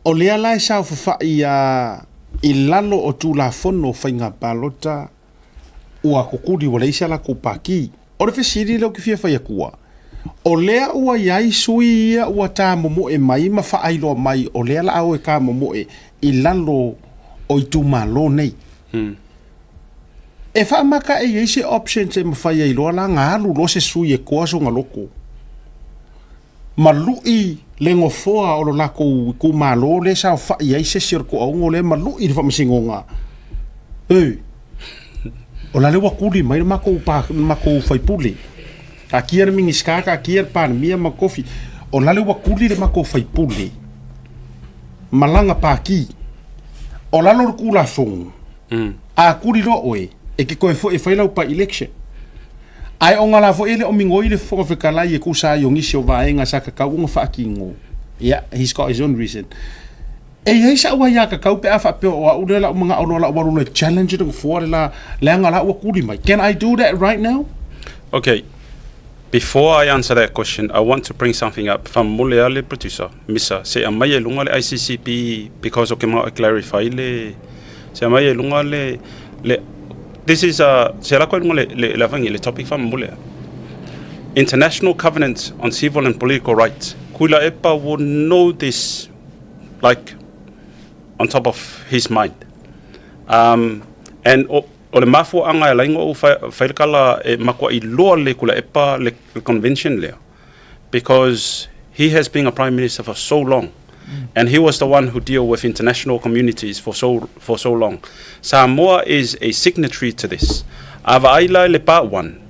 O lea la e saofafai a i lalo o Tulafono o Faiga Palota ua kukuli ua leai se lakou paki. O le fesili lea ou te fia fai atua, o lea ua i ai sui ia ua tamomoe mai ma faailoa mai o lea la a o e tamomoe i lalo o itumalo nei. E faamaka e i ai se options e mafai ai loa la ona alu loa se sui e koa sona loko? Ma luʻi le nofoa o lo lakou itumalo lea e saofaʻi ai se isi o le toaono lea ma luʻi le faamasinoga. Ee, o la le ua tuli mai le matou pa, le matou faipule. Taatia le Minisita, taatia le Palemia ma tofi. O la le ua tuli le matou faipule ma lana pati. O lalo o le Tulafono, a tuli loa oe, e te toe foi e fai lau by-election. Ae ona la foi e le o migoi le Fofoga Fetalai e tusa ai o nisi o vaega sa tatau ona faatino, yeah, he's got his own reason. E i ai sa'u aiatatau pe a faapea o a'u lea la u mana'o loa la u alu loa e challenge le nofoa le la leaga la ua tuli mai. Can I do that right now? Okay, before I answer that question, I want to bring something up. Faamolemole lava le producer, Misa, se i aumai ai luga le ICCP because o ke mana'o e clarify le, se i aumai ai luga le, le This is a, se ala koe lunga le, le, le avangi, le topic whamamule. International Covenant on Civil and Political Rights. Kuilaepa will know this like on top of his mind. Um, and o, o le mafuaanga e ala ai ona ou fai le tala e matuai loa le Kuilaepa le, le convention lea. Because he has been a prime minister for so long. And he was the one who deal with international communities for so, for so long. Samoa is a signatory to this. A vaai la i le part 1,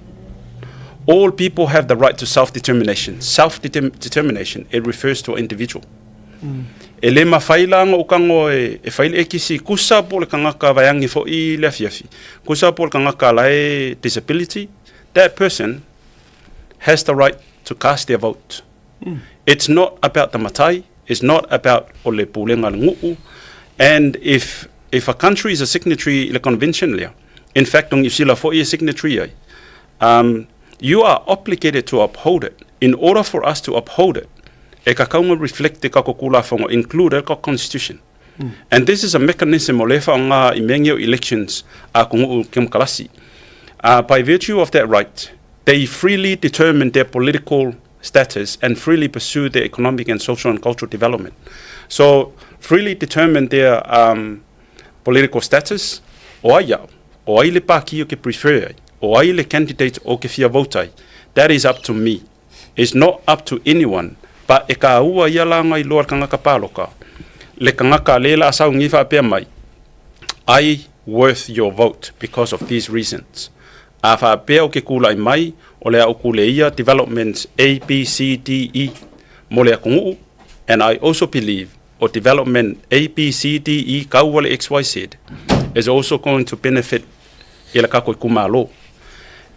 all people have the right to self-determination. Self-determination, it refers to an individual. E le mafai la ona ou tago e, e fai le ekisi, kusa po o le tagata vaeage foi le afiafi, kusa po o le tagata la e disability, that person has the right to cast their vote. It's not about the matai, it's not about o le pulega a le nuu, and if if a country is a signatory i le convention lea, in fact o Niu Sila foi e signatory ai, um, you are obligated to uphold it. In order for us to uphold it, e kakau ona reflect i kako Tulafono, include ai le kako Constitution. And this is a mechanism o lea e faaaoga i mea nei o elections a atunuu kemokarasi. By virtue of that right, they freely determine their political status and freely pursue their economic and social and cultural development. So, freely determine their um, political status, o ai au, o ai le pāki o ke prefer ai, o ai le candidate o ke fia vote ai, that is up to me. It's not up to anyone, but e kāua ia la ngai loa le kangaka pāloka, le kangaka le la sau ngi whaapea mai, I worth your vote because of these reasons. A faapea o ke kūlaʻi mai, o le a uku le ia developments A, B, C, D, E mo le atunuu, and I also believe o development A, B, C, D, E kaua le X, Y, Z is also going to benefit ia le kakou ikumalo.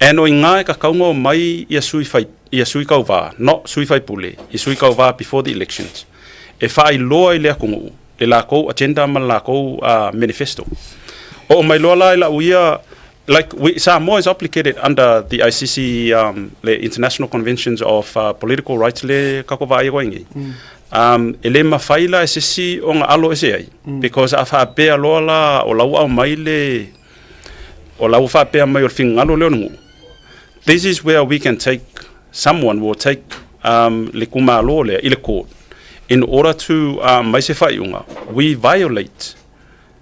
And o inā e kakau o mai ia sui fai, ia sui kauvā, not sui faipule, ia sui kauvā before the elections, e faailoa i le atunuu le lakou agenda ma le lakou manifesto. Oo mai loa la i lau ia Like we, Samoa is obligated under the ICC um, le International Conventions of uh, Political Rights le kako vaai koe ngi. Mm. Um, e le mawhai la e sisi o nga alo ese ai. Mm. Because a whaapea loa la o lau au mai le o lau whaapea mai o le fingalo leo ngu. This is where we can take someone will take um, le kumalo le i le court in order to um, mai se whaiunga. We violate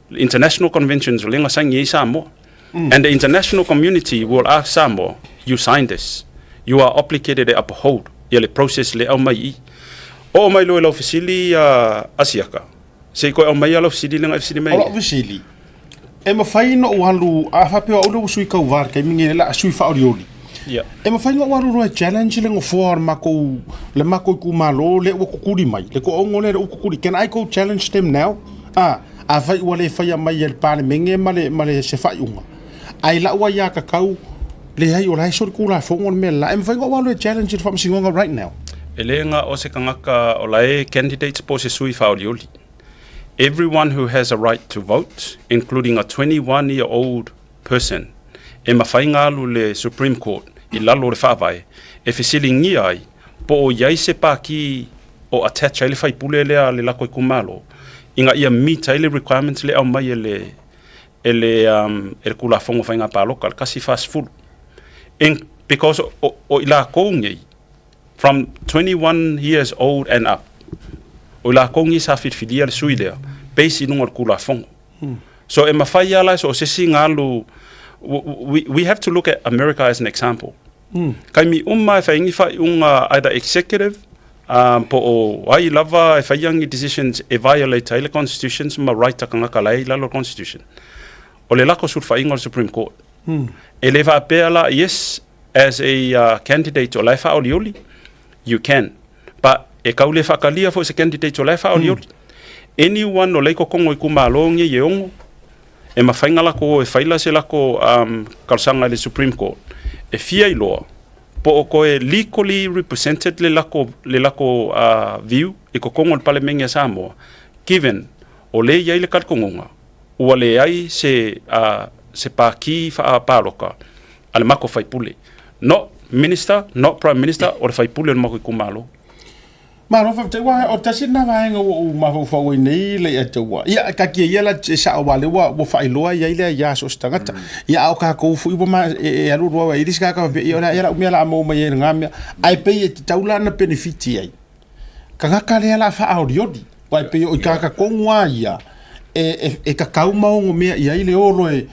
international conventions o lenga saini ai Samoa. Mm. And the international community will ask Samoa, you signed this. You are obligated to uphold ia le process le au mai i. O mai loe lau fesili uh, asiaka. Se koe au mai lau fesili lenga e fesili mai. O lau fesili, e mawhai no alu, a whapea o le sui kauvar, kei mingi le a sui whaoriori. Yeah. E mafai ona ou alu loa e challenge le nofoa o le makou le makou itumalo lea ua kukuli mai, le toaono lea ua kukuli, can I go challenge them now? A, afai ua le faia mai e le Palemene ma le, ma le se faaiuga, ae i lau aiatatau, leai o la e solitulafono le mea lela, e mafai ona ou alu e challenge le Faamasinoga right now? E le ga o se tagata o la e candidates po o se sui faaolioli. Everyone who has a right to vote, including a 21 year old person, e mafai ona alu le Supreme Court i lalo o le Faavae e fesiligia ai po o i ai se pākī o attach ai le faipule lea a le lako itumalo ina ia meet ai le requirements le aumai e le e le um, e le Tulafono Faiga Palota le 140. In, because o, o i lakou nei from 21 years old and up o i lakou nei sa filifilia le sui lea base i luga o le Tulafono. So e mafai lava la e so o se isi ona alu, we, we have to look at America as an example. Mm. Kaimi uma e whaingi whaiunga either executive um, po o ai lava e whaiangi decisions e violate ai le constitutions ma right a kangaka lai lalo constitution. O le lako sul whainga o le Supreme Court. Mm. E le whaapea la, yes, as a uh, candidate o lai whaolioli, You can. But e kau le whakalia fo se candidate o lai whaolioli. Mm. Anyone o lei kokongo i kumalo ngi ye ongo, e mawhainga lako e whaila se lako um, kalsanga le Supreme Court. E fia i loa, po o koe legally represented le lako, le lako uh, view i kokongo le palemenge a Samoa, given o le iai le kalkongonga, ua le ai se, uh, se pākī whaapāroka a le mako faipule. Not Minister, not Prime Minister, o le faipule o le mako itumalo. Malo faafetai ua o tasi lena vaega ua ou mafaufau ai nei le ia te ua. Ia taatia ia la e sao aua lea ua ua faailoa i ai le aiā so o se tagata. Ia a o tatou foi ua ma e, e alu alu ai le isi tagata faapea ia o le a ia lau mea la a maua mai ai i lena mea. Ae pei e tatau la ona penefiti ai tagata lea la faaolioli. Aua e pei o i tagata tonu lava ia e, e, e tatau ma ono mea i ai le olo e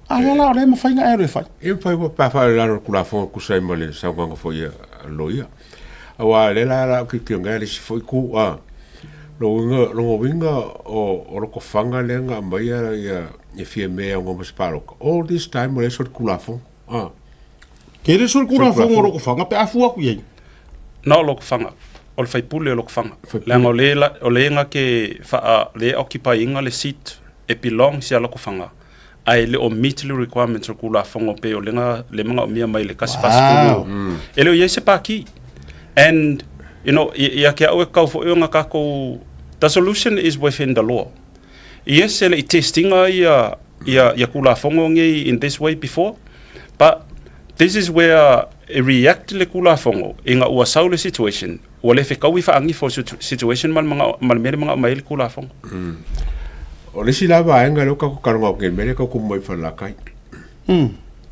a lea la o lea e mafai ona e alu e fai. E mafai ua pa faalelalo le Tulafono e tusa ai ma le saunoaga foi a loia. Aua lea la la tilotilo nei le isi foi itu a lona uiga lona uiga o o Lotofaga lea na aumaia ia ia Fiamē e auga ma se palota all this time o lea e solitulafono a. Ke le solitulafono o Lotofaga pe a fua atu i ai. Na o Lotofaga, o le faipule o Lotofaga. Leaga o le o le na ke faa le occupy ina le seat e belongs ia Lotofaga ae le o meet le requirements o le Tulafono pei o lega le manaomia mai le 140. E le o i ai se pākī. And you know, ia te au e tatau foi ona tatou, the solution is within the law. Yes, e le i test ina ia ia ia Tulafono nei in this way before, but this is where e react le Tulafono ina ua sau le situation, ua le fetaui faagifo le situation ma le manao ma le mea le manao mai ai le Tulafono. O le isi la vaega lea ua tatou talanoa atu nei i le mea lea e tau tumu mai i Falelatai.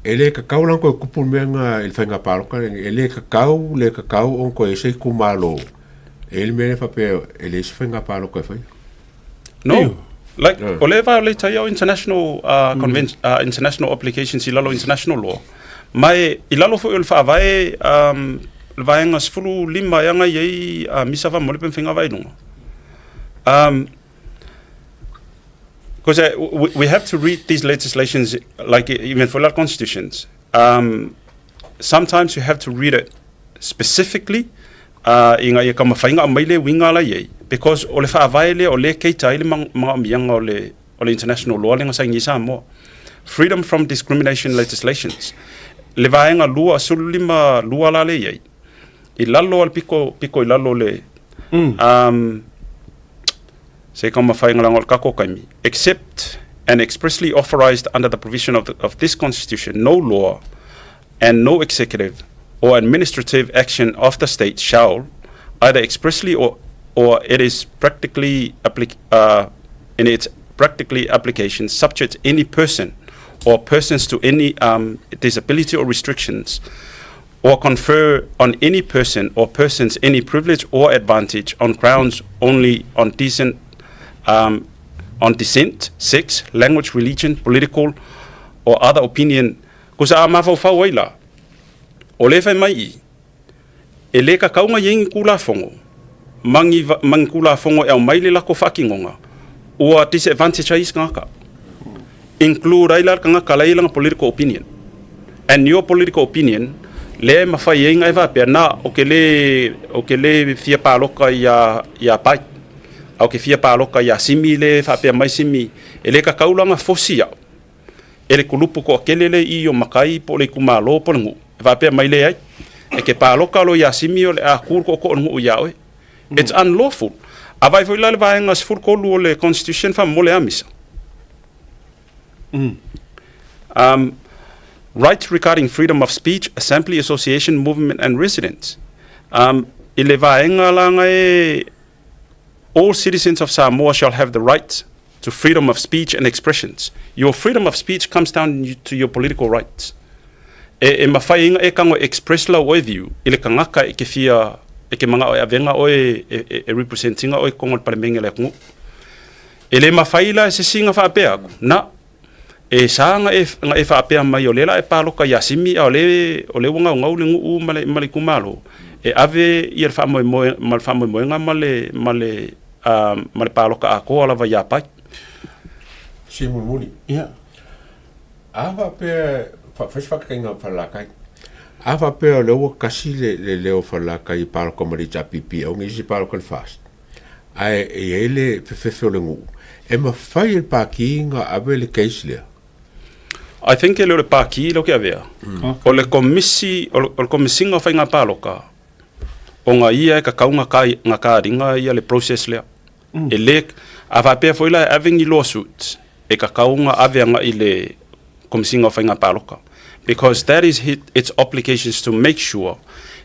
E le tatau la ona toe tupu le mea lena i le faiga palota lenei. E le tatau, le tatau ona toe i ai se itumalo e i ai le mea lea faapea e leai se faiga palota e faia. No. Like, o le violate ai au international, uh, convention, uh, international obligations i lalo international law. Ma e, i lalo foi o le faavae, um, le vaega 15 e agai ai uh, Misa Famole pe mawhenga vai lunga. Um, because uh, we, we have to read these legislations, like even for our constitutions. Um, sometimes you have to read it specifically uh, i ngā ia ka mawhainga a mai le winga la iei because o le whaavae lea o le keita ai le manaomianga o le, o le international law le ngasa i Samoa. Freedom from discrimination legislations. Le vaenga lua, sulu lima lua la le iei. I lalo al piko, piko i lalo le, mm. um, se ka mawhainga langa o le kako kaimi. Except and expressly authorized under the provision of, the, of this Constitution, no law and no executive or administrative action of the state shall, either expressly or, or it is practically applic- in its practically application, subject any person or persons to any disability or restrictions, or confer on any person or persons any privilege or advantage on grounds only on decent on descent, sex, language, religion, political or other opinion. Ko sa a mafaufau ai la, o lea e fai mai i, e le kakau nga iai ni kulafogo ma ni ma ni kulafogo e aumai le lako faatinoga ua disadvantage ai isi tagata. Include ai la le tagata la e i ai lana political opinion. And your political opinion lea e mafai ai na e faapea na o ke le o ke le fia paloka iā iā Pai a o ke fia paloka iā Simi le faapea mai Simi e le kakau la na fosi au e le kulupu toatele le i o matai po o le itumalo po o le nuu e faapea mai leai e ke paloka loa iā Simi o le a ku le tootoo o le nuu iā oe. It's unlawful. A vaai foi la le vaega 13 o le Constitution faamolemole a misa. Rights regarding freedom of speech, assembly, association, movement and residence. I le vaega la nga e all citizens of Samoa shall have the right to freedom of speech and expressions. Your freedom of speech comes down to your political rights. E, e mawhai inga e kango express lau oe view i le kangaka e ke fia e ke manga oe avenga oe e, e, e representinga oe kongo le palemenge le akungu. E le mafai la e se isi na faapea aku, na, e sa na e, na e faapea mai o lea la e paloka iā Simi a o le, o lea ua gaugau le nuu ma le, ma le itumalo, e ave ia le faamoemoe, ma le faamoemoega ma le, ma le, a, ma le paloka atoa lava iā Pai. Si mulimuli. Ia. A faapea, fai se faataitaiga o Falelatai. A faapea o lea ua tasi le, le leo o Falelatai i paloka ma le HRPP, au nei isi paloka i le FAST. Ae e i ai le fefefe o le nuu, e mafai e le Pākī ona ave le case lea. I think e le o le Pākī lea ou te avea. O le Komisi, o le Komisiga o Faiga Paloka, ona ia e kakau nga ka, nga kariga ia le process lea. E le, a faapea foi la e ave ni lawsuits, e kakau nga ave agai i le Komisiga o Faiga Paloka. Because that is its obligations to make sure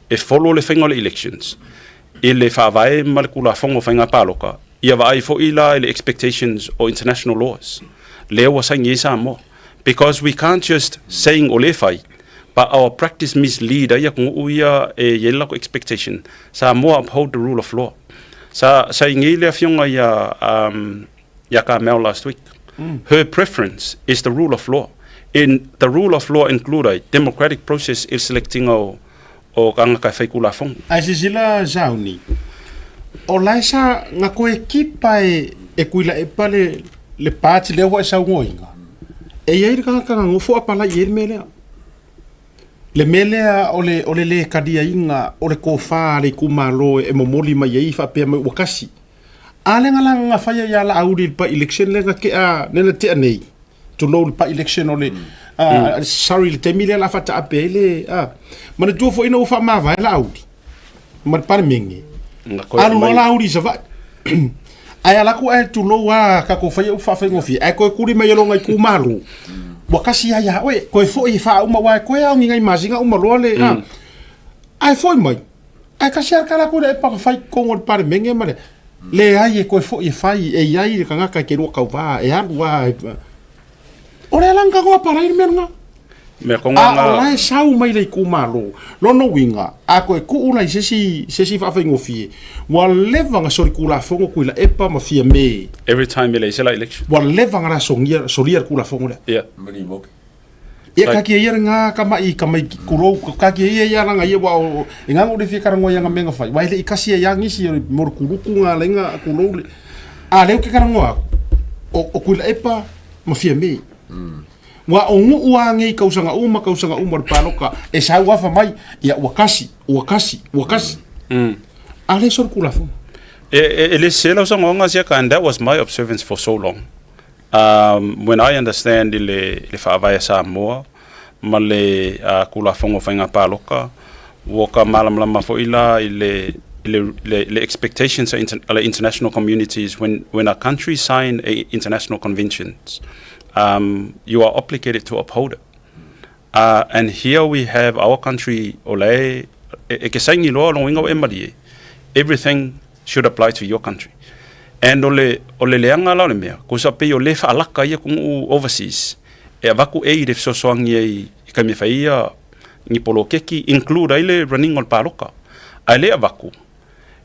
e follow le faiga o le elections. I le Faavae ma le Tulafono o Faiga Paloka, ia vaai foi la i le expectations o international laws lea ua saini ai Samoa. Because we can't just saying o lea e fai, but our practice mislead ai atunuu ia e i ai le latou expectation. Samoa uphold the rule of law. Sa saini ai le afioga ia ia Carmel last week. Her preference is the rule of law. In the rule of law include ai democratic process i le selecting o o kāngata e whai kulafono. Ae sisila Sauni, o lae sa nga koe kipa e e kuila epa le le party lea ua e saunoaina, e i ai le tagata na nofo a palai i ai le mea lea. Le mea lea o le o le le kaliaina o le tofa a le itumalo e momoli mai ai faapea mai ua kasi. A lea na la na faia ia Laauli i le by-election lea na tea lea na tea nei. Tulou le by-election o le sorry le taimi lea la faataape ai le manatua foi ina ua faamavae Laauli ma le Palemene. Alu loa Laauli i Savaii. Ae ala atu ae tulou a tatou faia upu faafaigofie ae toe tuli mai e lona itumalo. Ua kasi lava ia oe, toe foi e faauma aua e toe ao ni nai masina uma loa le ae foi mai. Ae kasi lava tala atu le epa na fai totonu o le Palemene ma le leai e toe foi e fai e i ai le tagata e te lua tauva e alu lava. O le ala na tatou apalai le mea lena. Mea konga A o la e sau mai le itumalo. Lona uiga, a toe tuu la i se isi, se isi faafaigofie, ua leva ona solitulafono Tuilaepa ma Fiame. Every time e leai se la election. Ua leva ona la sogia, solia le Tulafono lea. Yeah. Ia kaki ia nga ka mai ka mai kulou kaki ia ia langa ia wa o e nga ngore fia karangoa ia nga menga fai wa le ikasi ia ngisi o mo kuluku nga lenga kulou le a leu ke karangoa o o kuila epa ma fia me wa o ngu a ngei kausanga uma kausanga uma le paloka e sau afa mai ia ua kasi ua kasi ua kasi a le sor kula fu E, e, e le se lau sangoanga sia ka and that was my observance for so long. Um, when I understand i le, le faavae a Samoa ma le uh, Kulafono o Faiga Paloka, ua ka malamalama foi la i le, i le, le, le expectations a, inter, a le international communities when, when a country sign a international conventions. Um, you are obligated to uphold it. And here we have our country o la e, e ke saini loa lona uiga ua e malie, everything should apply to your country. And o le, o le leaga la o le mea, kosa pei o le faalaka ia atunuu overseas, e avatu aid e fesoasoani ai i taimi e fai ai ia ni poloketi, include ai le running o le paloka. Ae le avatu,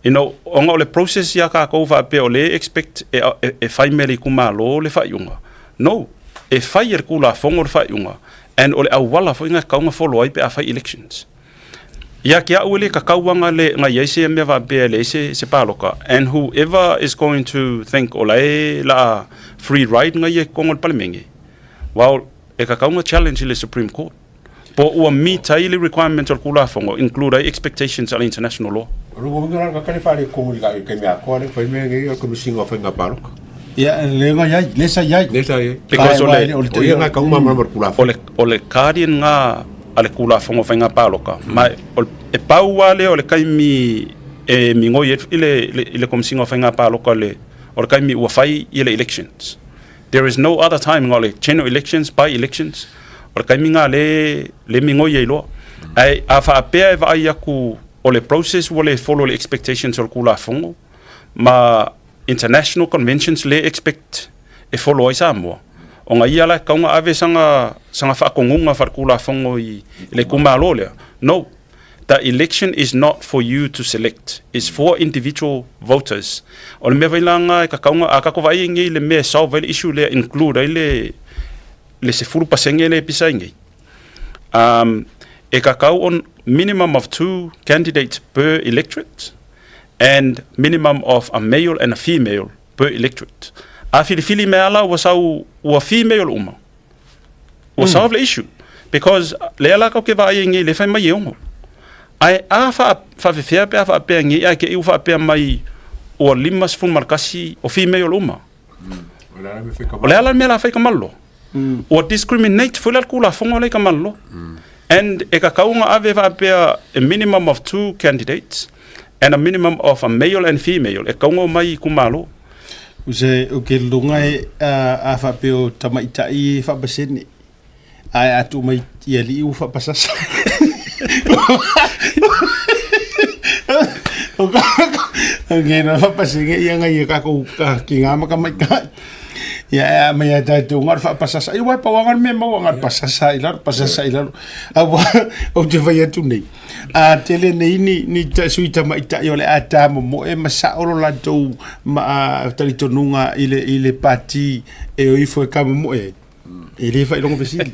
You know, ona o le process ia kākou faapea o lea e expect e, e, e fai mai e le itumalo le faaiuga. No, e fai e le Tulafono le faaiuga and o le auala foi na e tatau ona follow ai pe a fai elections. Ia te au e le tatau ana le na i ai se mea faapea e leai se, se paloka and whoever is going to think o la e la a free ride na ia i totonu o le Palemene, well, e tatau ona challenge i le Supreme Court. Po ua meet ai le requirements o le Tulafono, include ai expectations a le international law. O lona uiga la, o le tagata lea e faaletonu i le taimi atoa lea e fai mea nei o le Komesina o Faiga Palota. Ia, le na i ai, le sa i ai. Le sa i ai. Because o le, o ia na tau malamalama i le Tulafono. O le guardian na a le Tulafono o Faiga Palota, ma e pau lava lea o le taimi e migoi ai i le, i le Komesina o Faiga Palota le, o le taimi ua fai i le elections. There is no other time nga o le general elections, by elections, o le taimi nga le, le migoi ai loa. Ae a faapea e vaai aku o le process ua le follow le expectations o le Tulafono ma international conventions le expect e follow ai Samoa, ona ia la e tatau ona ave sana, sana faatonuga faale-Tulafono i le itumalo lea. No. The election is not for you to select, it's for individual voters. O le mea foi la lena e tatau ona, a tatou vaai nei i le mea e solve ai le issue lea, include ai le le 10% lea e pisa ai nei. Um, e tatau on minimum of two candidates per electorate and minimum of a male and a female per electorate. A filifili mea la ua sau ua female uma, Ua solve le issue because lea la kau ke vaai ai nei le fai mai e ono. Ae a faafefea pe a faapea nei ae te i ua faapea mai ua 51 o female uma. O le a la le mea la fai ka malolo? Ua discriminate foi la le Tulafono lea i ka malolo. And e tatau ona ave faapea a minimum of two candidates and a minimum of a male and female e tatau ona omai i itumalo. Use o ke longa e a faapea o tamaitai e faapasene ae a tuu mai i alii ua faapasasa. O ka ke na faapasene ia ngai e kakou ka ki ngā makamaitai. Ia e a mai a tātou ngā faapasasa. Ai wai pau anga le mea maua ngā pasasa i lalo, pasasa i lalo. A wa, o te whai atu nei. A tele nei ni, ni ta, sui tamaitai o le a tā momoe ma sa'o lo latou ma a, talitonuga i le, i le pati e o ifo e ka momoe ai. E le faailoga fesili.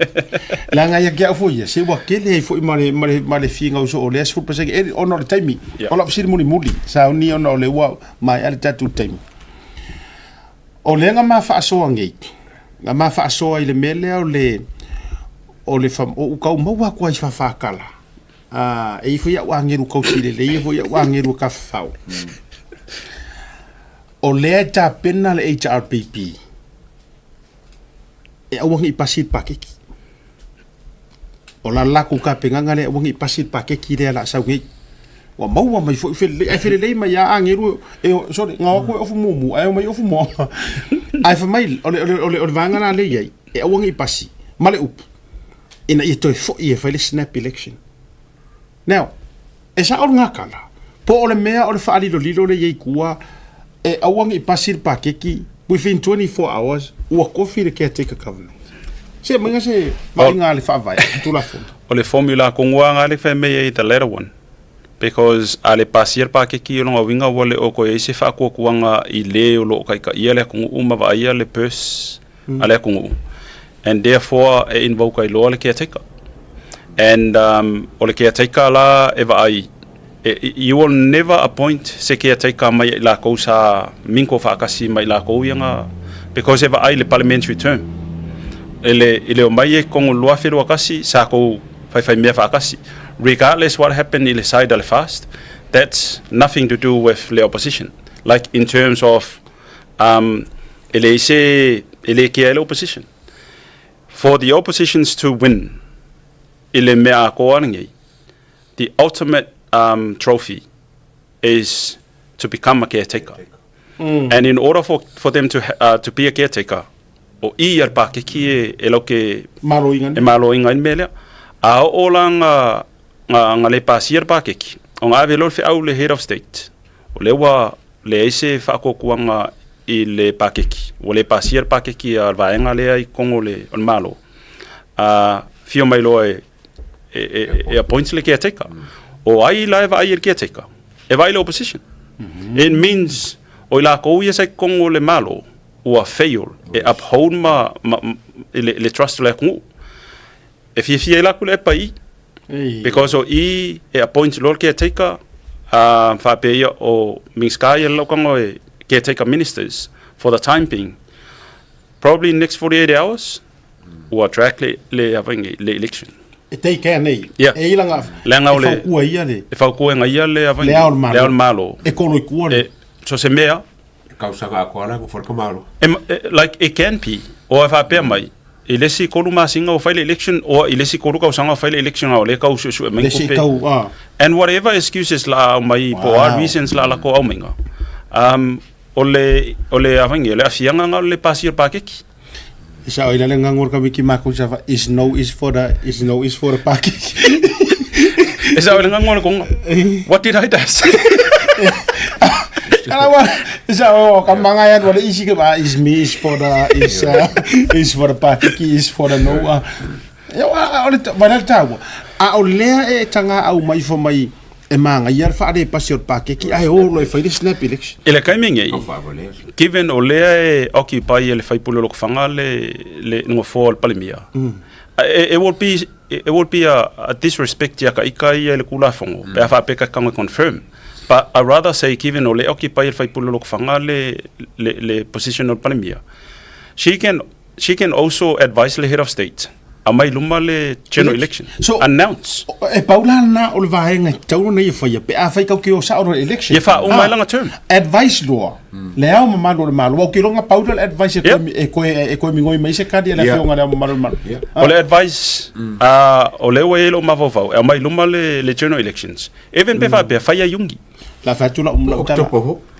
Leaga ia ke au foi ia, se ua kele ai foi ma le, ma le, ma le finau soo o lea 10% e, ona o le taimi. Yeah. O lau fesili mulimuli, sauni ona o le ua maea le tatou taimi. O lea na ma faasoa nei, na ma faasoa i le mea lea o le, o le fa, o ukau maua atu ai fafakala. A, e ifo ia'u agelu kausi lelei, e ifo ia'u agelu e kafafao. O lea e tapena le HRPP e aua nei pasi le pakeki. O la lakou tapenaga lea e aua nei pasi le pakeki lea o le a sau nei. Ua maua mai foi felelei, ae felelei mai lava agelu e, sorry, na o atu e ofu mumu, ae omai ofu moa. Ae fai mai, o le, o le, o le, o le vaega la lea e i ai, e aua nei pasi, ma le upu, ina ia toe foi e fai le snap election. Now, e sa'o le gakala, po o le mea o le faalilolilo lea i ai i tua, e aua ne i pasi le pakeki within 24 hours ua kofi le caretaker government. Se maiga se vaaiga a le Faavae, Tulafono. O le formula tonu lava lena lea e fai mai ai the latter one because a le pasia le pakeki o lona uiga ua le o toe i ai se faatuatuaga i le o lo o taitaia le atunuu ma vaaia le purse a le atunuu and therefore e invoke ai loa le caretaker and um, o le caretaker la e vaai e, you will never appoint se caretaker mai i lakou sa minko faatasi mai lakou ia nga because e vaai le parliamentary term e le i le omai e kongo 2021 sa kou faifai mea faatasi regardless what happened i le side a le fast that's nothing to do with le opposition like in terms of Um, e leai se, e le kea ai le opposition. For the oppositions to win i le mea atoa lenei, the ultimate um, trophy is to become a caretaker. And in order for them to be a caretaker, o i a le pakeki e, e lau ke maloina e maloina ai le mea lea. A oo la nga nga nga le pasia le pakeki, ona ave loa le feau le head of state, o lea ua leai se faakuakuaga i le pakeki, ua le pasia le pakeki a le vaega lea i totonu o le o le Malo, a fio mai loa e e, e, e appoint le caretaker. O ai la e vaai i le caretaker? E vaai le opposition. It means o i lakou ia sa i totonu o le Malo, ua fail e uphold ma, ma, ma le, le trust o le atunuu. E fiafia ai la aku le epa i because o i e appoint loa le caretaker uh, faapea ia o Minisita ia le laukaga e caretaker ministers for the time being. Probably next 48 hours ua drag le, le, le, le election. E tei kea nei. Yeah. E ilanga Leaga o e le- faukua ia le E faukua e ia le Le ao o le Malo. Le ao o le Malo. E kolo i kua le. E, so se mea, Kausaga atoa la ko malo. E, e, like it can be o e faapea mai i le isi tolu masina ua fai le election or i le isi tolu kausaga ua fai le election a o lea kau suesue mai Le isi tupe. kau, ah. And whatever excuses la aumai po o a Wow. reasons la lako aumaiga o le o le afangi o le afiaga nga o le pasi o le pakeki. E sao ila le ngangor ka wiki maku sa fa is no is for the is no is for the pakeki. E sao i le ngago o le konga. What did I does? Ala wa sa o ka manga ya wala isi ke ba is me is for the is is for the pakeki is for the no. E o le wala taua. A o lea e tanga au mai fo mai e manga ia le whaare pasi o le pakeki ai o lo e whai le snap election. I le kaimi nei, given o lea e occupy e le faipule o Lokofaga le le nofoa o le Palemia, it, it will be it will be a, a disrespect ia ka ika ia i le Kulafono, pe a faapea ka kanga confirm. But I rather say given o lea e occupy e le faipule o Lokofaga le le le position o le Palemia, she can she can also advise le head of state aumai luma le general election. So, announce. E pau la lena o le vaega e tatau ona ia faia pe afai kau ke o sao le election. Ia faauma ai lana term. Advice loa. Le ao mamalu o le Malo. Ua ou ke iloa pau lea o le advice e koe e koe e koe migoi mai se kadi a le afioga i le ao mamalu o le Malo. O le advice o lea ua i ai lou mafaufau e aumai luma le le general elections. Even pe faapea fai ai uni. La fai atu lau lau tala.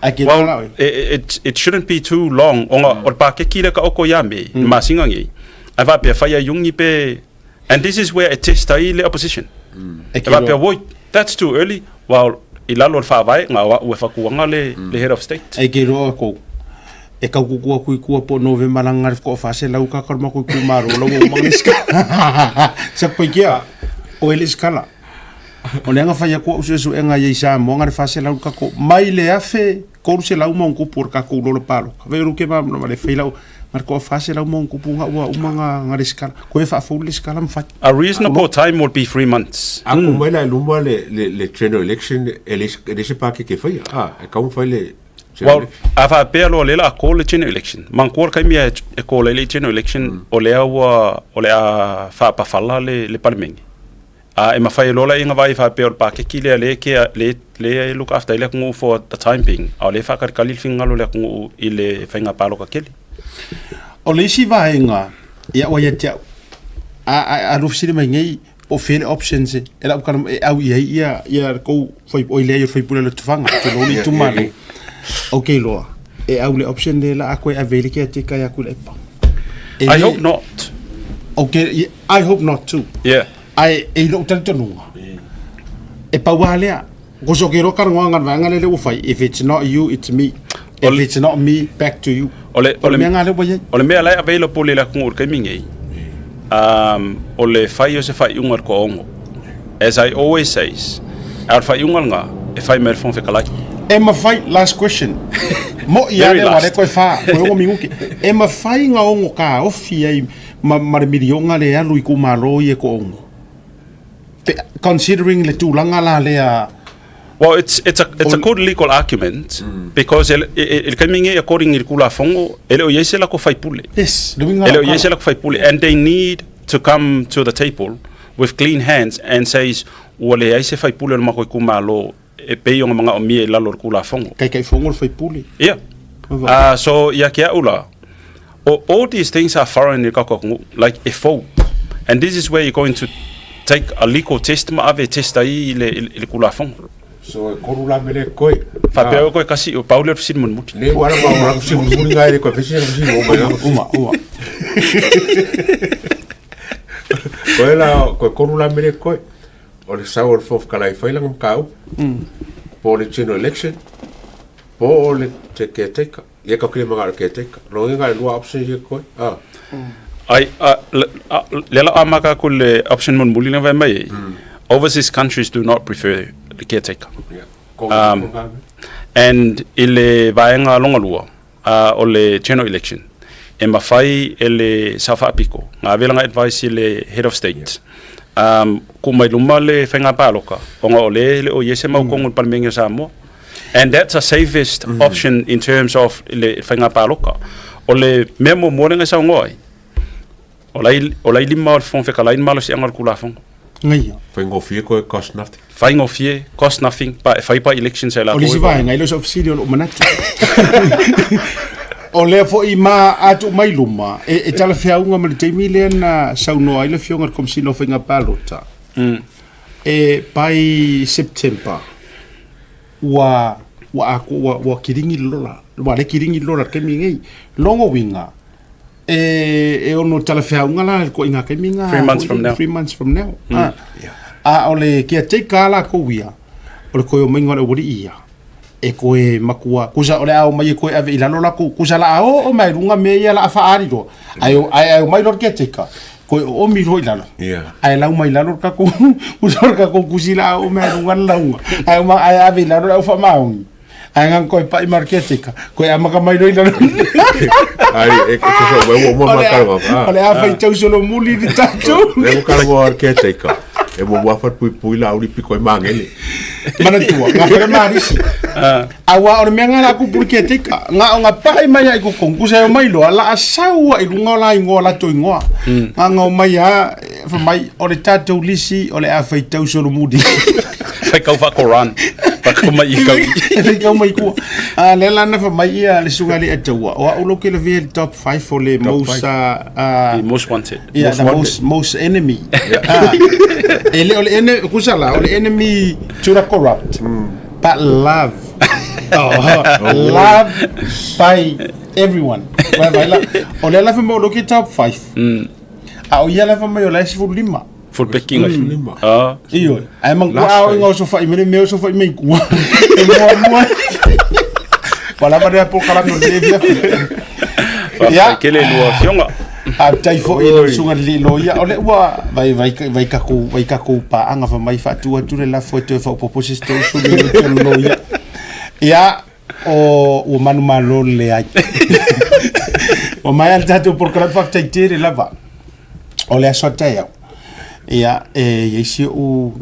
Ai ke Well, la oe. it, it shouldn't be too long ona o le pakeki lea ka oko ia me, le masina nei. Ae faapea fai ai uni pe and this is where e test ai le opposition. E E ke faapea loa. woi, that's too early. Well, i lalo o le faavae, nga o au e whakuanga le, le head of state. E ke loa kou. E kau kukua kui kua po Novema langa le ko fase lau ka karma kui ku maro lau o manga skala. Sa poi kia o ele skala. O le anga fai aku au suesuega ia i Samoa nga le 400 ka ko mai le 1300 ma ona kupu o le kakou lolo paloka. Vei ru ke ma ma le fai lau nga le ko 400 ma ona kupu nga ua uma nga nga le skala. Koe faafou le skala ma fai. A reasonable time would be 3 months. A ko mai la i luma le le le general election e le e le se pakeke e faia, a e kau fai le general Well, election. a faapea loa lea la a call le general election. Manatua le taimi e call ai le general election o lea ua o le a faapafala le le Palemene. Ā, e mawhai e lola i nga vai faapea o le pakeki lea le ke le le e look after ai le atunuu for the time being, a o lea e faakalikali le finagalo o le atunuu i le faiga paloka kele. O le isi vaega ia ua ia te au, a a a alu fesili mai nei po o fea le options e lau kala e au i ai ia ia le kou fai oi lea i o le faipule o le Lotofaga, tulou le itumalo. Okay loa, e au le option lea la a koe ave i le caretaker ia Tuilaepa. E I le hope not. Okay, I hope not too. Yeah. Ae e i lou talitonuga, e pau lava lea, cause o ke iloa talanoaga a le vaega lea ua fai, if it's not you, it's me. If it's not me, back to you. O le, O le mea lena lea ua i ai. O le mea la e available i le atunuu i le taimi nei, um, o le fai o se faaiuga i le toaono. As I always says, a o le faaiuga lena, e fai mai e le Fofoga Fetalai. E mafai, last question, mo'i lava Very lea aua last. lea koe wha, koe ono minuti. E mafai nga ono kaofi ai ma, ma le miliona le alu i itumalo ia ko ono. Pe, considering le tulaga la lea Well, it's, it's, a, it's a good legal argument because e, e, e, le taimi nei according i le Tulafono, e le o i ai se lako faipule. Yes, le uiga E le la o i ai se tala. lako faipule and they need to come to the table with clean hands and says ua leai se faipule o le matou itumalo e pei ona manaomia i lalo o le Tulafono. Taitaifono le faipule. Yeah. So ia ke au la, o, all these things are foreign i le tatou atunuu, like e fou. And this is where you're going to take a legal test ma ave e test ai i le, i le Tulafono. So e kolu la mele koe. Faapea oe koe kasi o pau lea o le fesili mulimuli. Le ua ala ma o la fesili mulimuli ngai le koe fesili na fesili o mai la. Uma, uma. Koe la koe kolu la mele koe. O le sau o le fourth kalai fai langa mataupu. Po o le general election, po o le te caretaker. Ia ka kile manga le caretaker. Lo ngai lua options ia koe. Ah. Ai, a, a, lea la amaka aku le option mulimuli lea vai mai ai. Overseas countries do not prefer the caretaker. Yeah. And i le vaega longalua, uh, o le general election, e mafai e le Sao Faapiko, nga ave langa advice i le head of state, yeah. um, ku mai luma le whainga pāloka, onga o le le o iese mau kongo mm. Palemenge o Samoa. And that's a safest mm. option in terms of le whainga pāloka. O le mea mo mua lenga sau ngoa ai, o lai, o lai lima o le fong whekalai ni malo si anga o le kulafongo. Ngaia. Faigofie koe cost nothing. Faigofie, cost nothing, pa e fai pa elections e O latou le isi e vaega, e le o se ofisili o lou manatu. O lea foi ma a tuu mai luma, e, e talafeauga ma le taimi lea na saunoa ai le Afioga i le Komesina o Faiga Palota, e by September, ua, ua ako, ua, ua kiligi le lola, ua le kiligi le lola i le taimi lenei. Logo uiga, E, e ono talafeauga la le koiga taimi nga. 3 months from now. 3 months from now. Mm. Ah. A o le kia take a la ko ia. O le koe o mainga o le ualii ia. E koe makua. Kusa o le ao mai e koe ave i lalo la ku. Kusa la ao o mai lunga me ia la a whaari roa. Ai o ai ai o mai lor kia take. Koe o o mi roi lalo. Yeah. Ai lau mai lalo ka ku. Kusa o ka ku kusi la ao mai lunga launga. Ai o ma ai ave i lalo au whamaongi. Ai ngang koe pai marketika. Koe amaka mai roi lalo. Ai, e te so, e mo ma kalwa. O le a whai tau solo muli ni tātou. Le mo kalwa o caretaker. E mo mua fat pui pui la uri piko e mangele. Manatua, ngā whare marisi. Aua o le mea ngā la ku puri caretaker. Ngā o ngā pai mai ai kukong. Kusa e o mai loa, la a saua i lunga o la ingoa la to ingoa. Ngā ngau mai a, wha mai, o le tātou lisi, o le a whai tau solo muli. Fai kau whakoran. Whakau mai i kau. E fai kau mai kua. A le lana fa mai ia le sunga le ataua. O au lo ke le via top 5 o le most The most wanted. Yeah, the most most enemy. Ah. E le o le enemy kusala o le enemy to the corrupt. But love. Oh, love by everyone. Vai vai la. O le la fa mo lo ke top 5. A o ia la fa mai o la 15. Full packing ai. Ah. Ioe. Ae manatua a oo ina osofai mai le mea osofai mai i tua. E muamua. Ua lava lea polokalame o lenei afiafi. Faafetai tele i lua afioga. Faafetai foi i lau susuga i le alii loia. O lea ua vai vai vai tatou vai tatou paaga fai mai faatu atu le lafo e toe faaopoopo se isi 30 minute o le loia. Ia, o ua manumalo le leai. Ua maea le tatou polokalame faafetai tele lava. O le aso a taeao, ia, e i ai si ou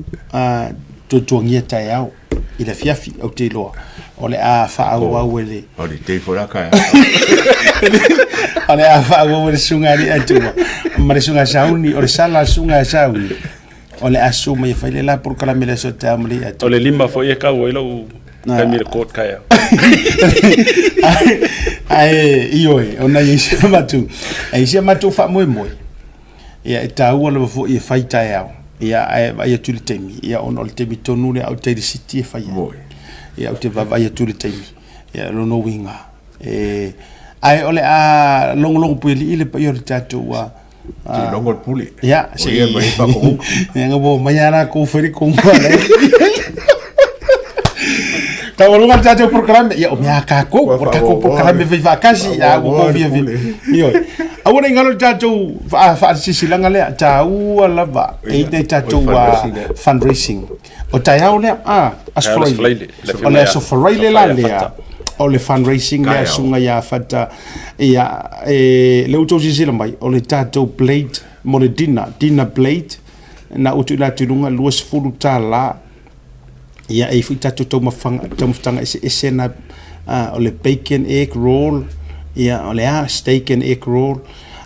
tuatuagia taeao i le afiafi, ou te iloa, o le a faaauau e le... O le day for laka. O le a faaauau e le susuga a alii Atua ma le susuga Sauni, o le sala a le susuga Sauni, o le a susu mai e fai le la polokalame i le aso a taeao ma le alii Atua. O le 5 foi e kau ai lou taimi i le court taeao. Ae, ioe, ona i ai si a matou, e i ai si a matou faamoemoe, ia e taua lava foi e fai taeao, ia ae vaai atu i le taimi, ia ona o le taimi tonu lea ou te i le city e fai ai. Ia ou te vaavaai atu i le taimi, ia o lona uiga, e, ae o le a logologo puialii le paia o le tatou Se logo le pule. Ia, se i mai whakohu. Ia nga bo mai ara ko wheri ko ngā nei. Taualuga le tatou polokalame. Ia, o mea a kākou, o le tatou polokalame fai faatasi, a ua kou fia fia. Ioe. Aua ne i galo le tatou faasilasilaga lea, taua lava e i ai tatou fundraising. O taeao lea, Aso Faraile. O le Aso Faraile la lea, o le fundraising lea susuga ia Fata. Ia, e, lea ua outou silasila mai, o le tatou plate mo le dinner, dinner plate, na ua tuuina atu i luga $20. Ia, e i ai foi tatou taumafaga, taumafataga eseese na, o le bacon egg roll, ia, o le a, steak and egg roll.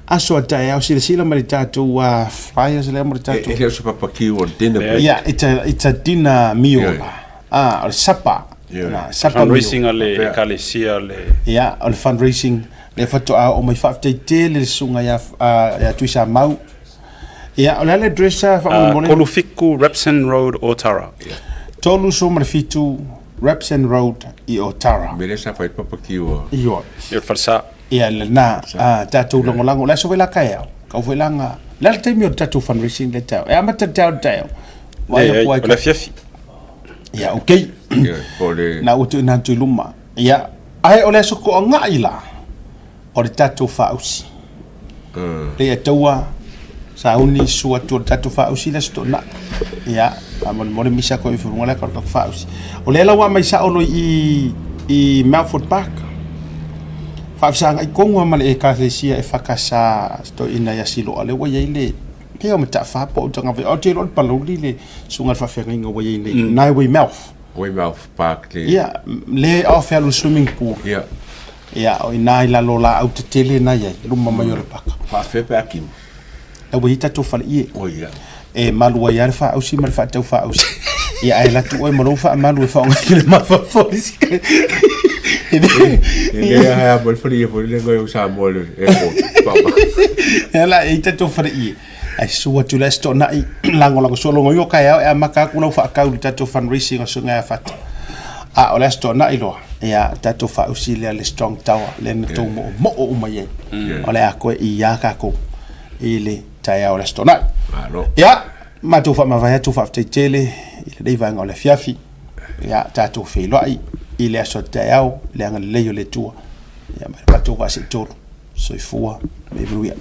Aso a taeao, silasila mai le tatou flyers lea mo le tatou. E le o se papakiu o le dinner plate. Yeah, it's a dinner meal. Yeah. Ah, o le supper. Yeah. Na, supper meal. Fundraising a le ekalesia le. Yeah, o le fundraising lea faatoa oo mai faafetai tele le susuga ia, ia Tuisamau. Ia, o le a le address faamolemole? 37 Rapson Road, Otara. 37 Rapson Road i Otara. Mea lea sa fai ai le papa kiu a. Ioe. Ia o le falesa. Ia lena, tatou lagolago, o le aso foi la taeao, kau foi la nga, le a le taimi o le tatou fundraising lea taeao? E amata le taeao i le taeao. Vaai atu ai. O le afiafi. Ia, okay. Na ua tuuina atu i luma. Ia, ae o le aso toagai la, o le tatou faausi. Lea e taua sauni sua atu o le tatou faausi le aso toonai. Ia, faamolemole misa koe i furuga lea ka o le tatou faausi. O lea la ua aumai sao loa i i Melford Park. Faafesagai tonu lava ma le Ekalesia EFKS toeaina ia Siloa lea ua i ai le pei o Mataafa po o Utagavai. Ou te iloa o le Palauli le susuga i le faafeagaiga ua i ai nei, na e Weymouth. Weymouth Park le. Ia, le off e alu i le swimming pool. Ia. Ia, o i ina i lalo o laau tetele na i ai, luma mai o le paka. Faafefea pe a kimo? La ua i ai tatou faleie. Oh ia. E malu ai lava le faausi ma le faatau faausi. Ia ae alu atu oe ma lou faamalu e faaaoga i le mafaufau. E le ae ma le faleie foi le ngai o Samoa le airport. Ia la e i tatou faleie. Ae susu atu le Aso Toonai lagolago sua logo i o kaeao e amata atu lau faatau i le tatou fundraising a Susuga ia Fata. A o le Aso Toonai loa, ia tatou faausi lea le Strong Tower lea na tou moomoo uma i ai. O le a toe iā tatou i le taeao o le Aso Toonai. Malo. Ia, matou faamavae atu faafetai tele i lenei vaega o le afiafi. Ia, tatou feiloai i le aso taeao i le agalelei o le Atua. Ia, ma le matou vaa seitolu. Soifua ma ia manuia.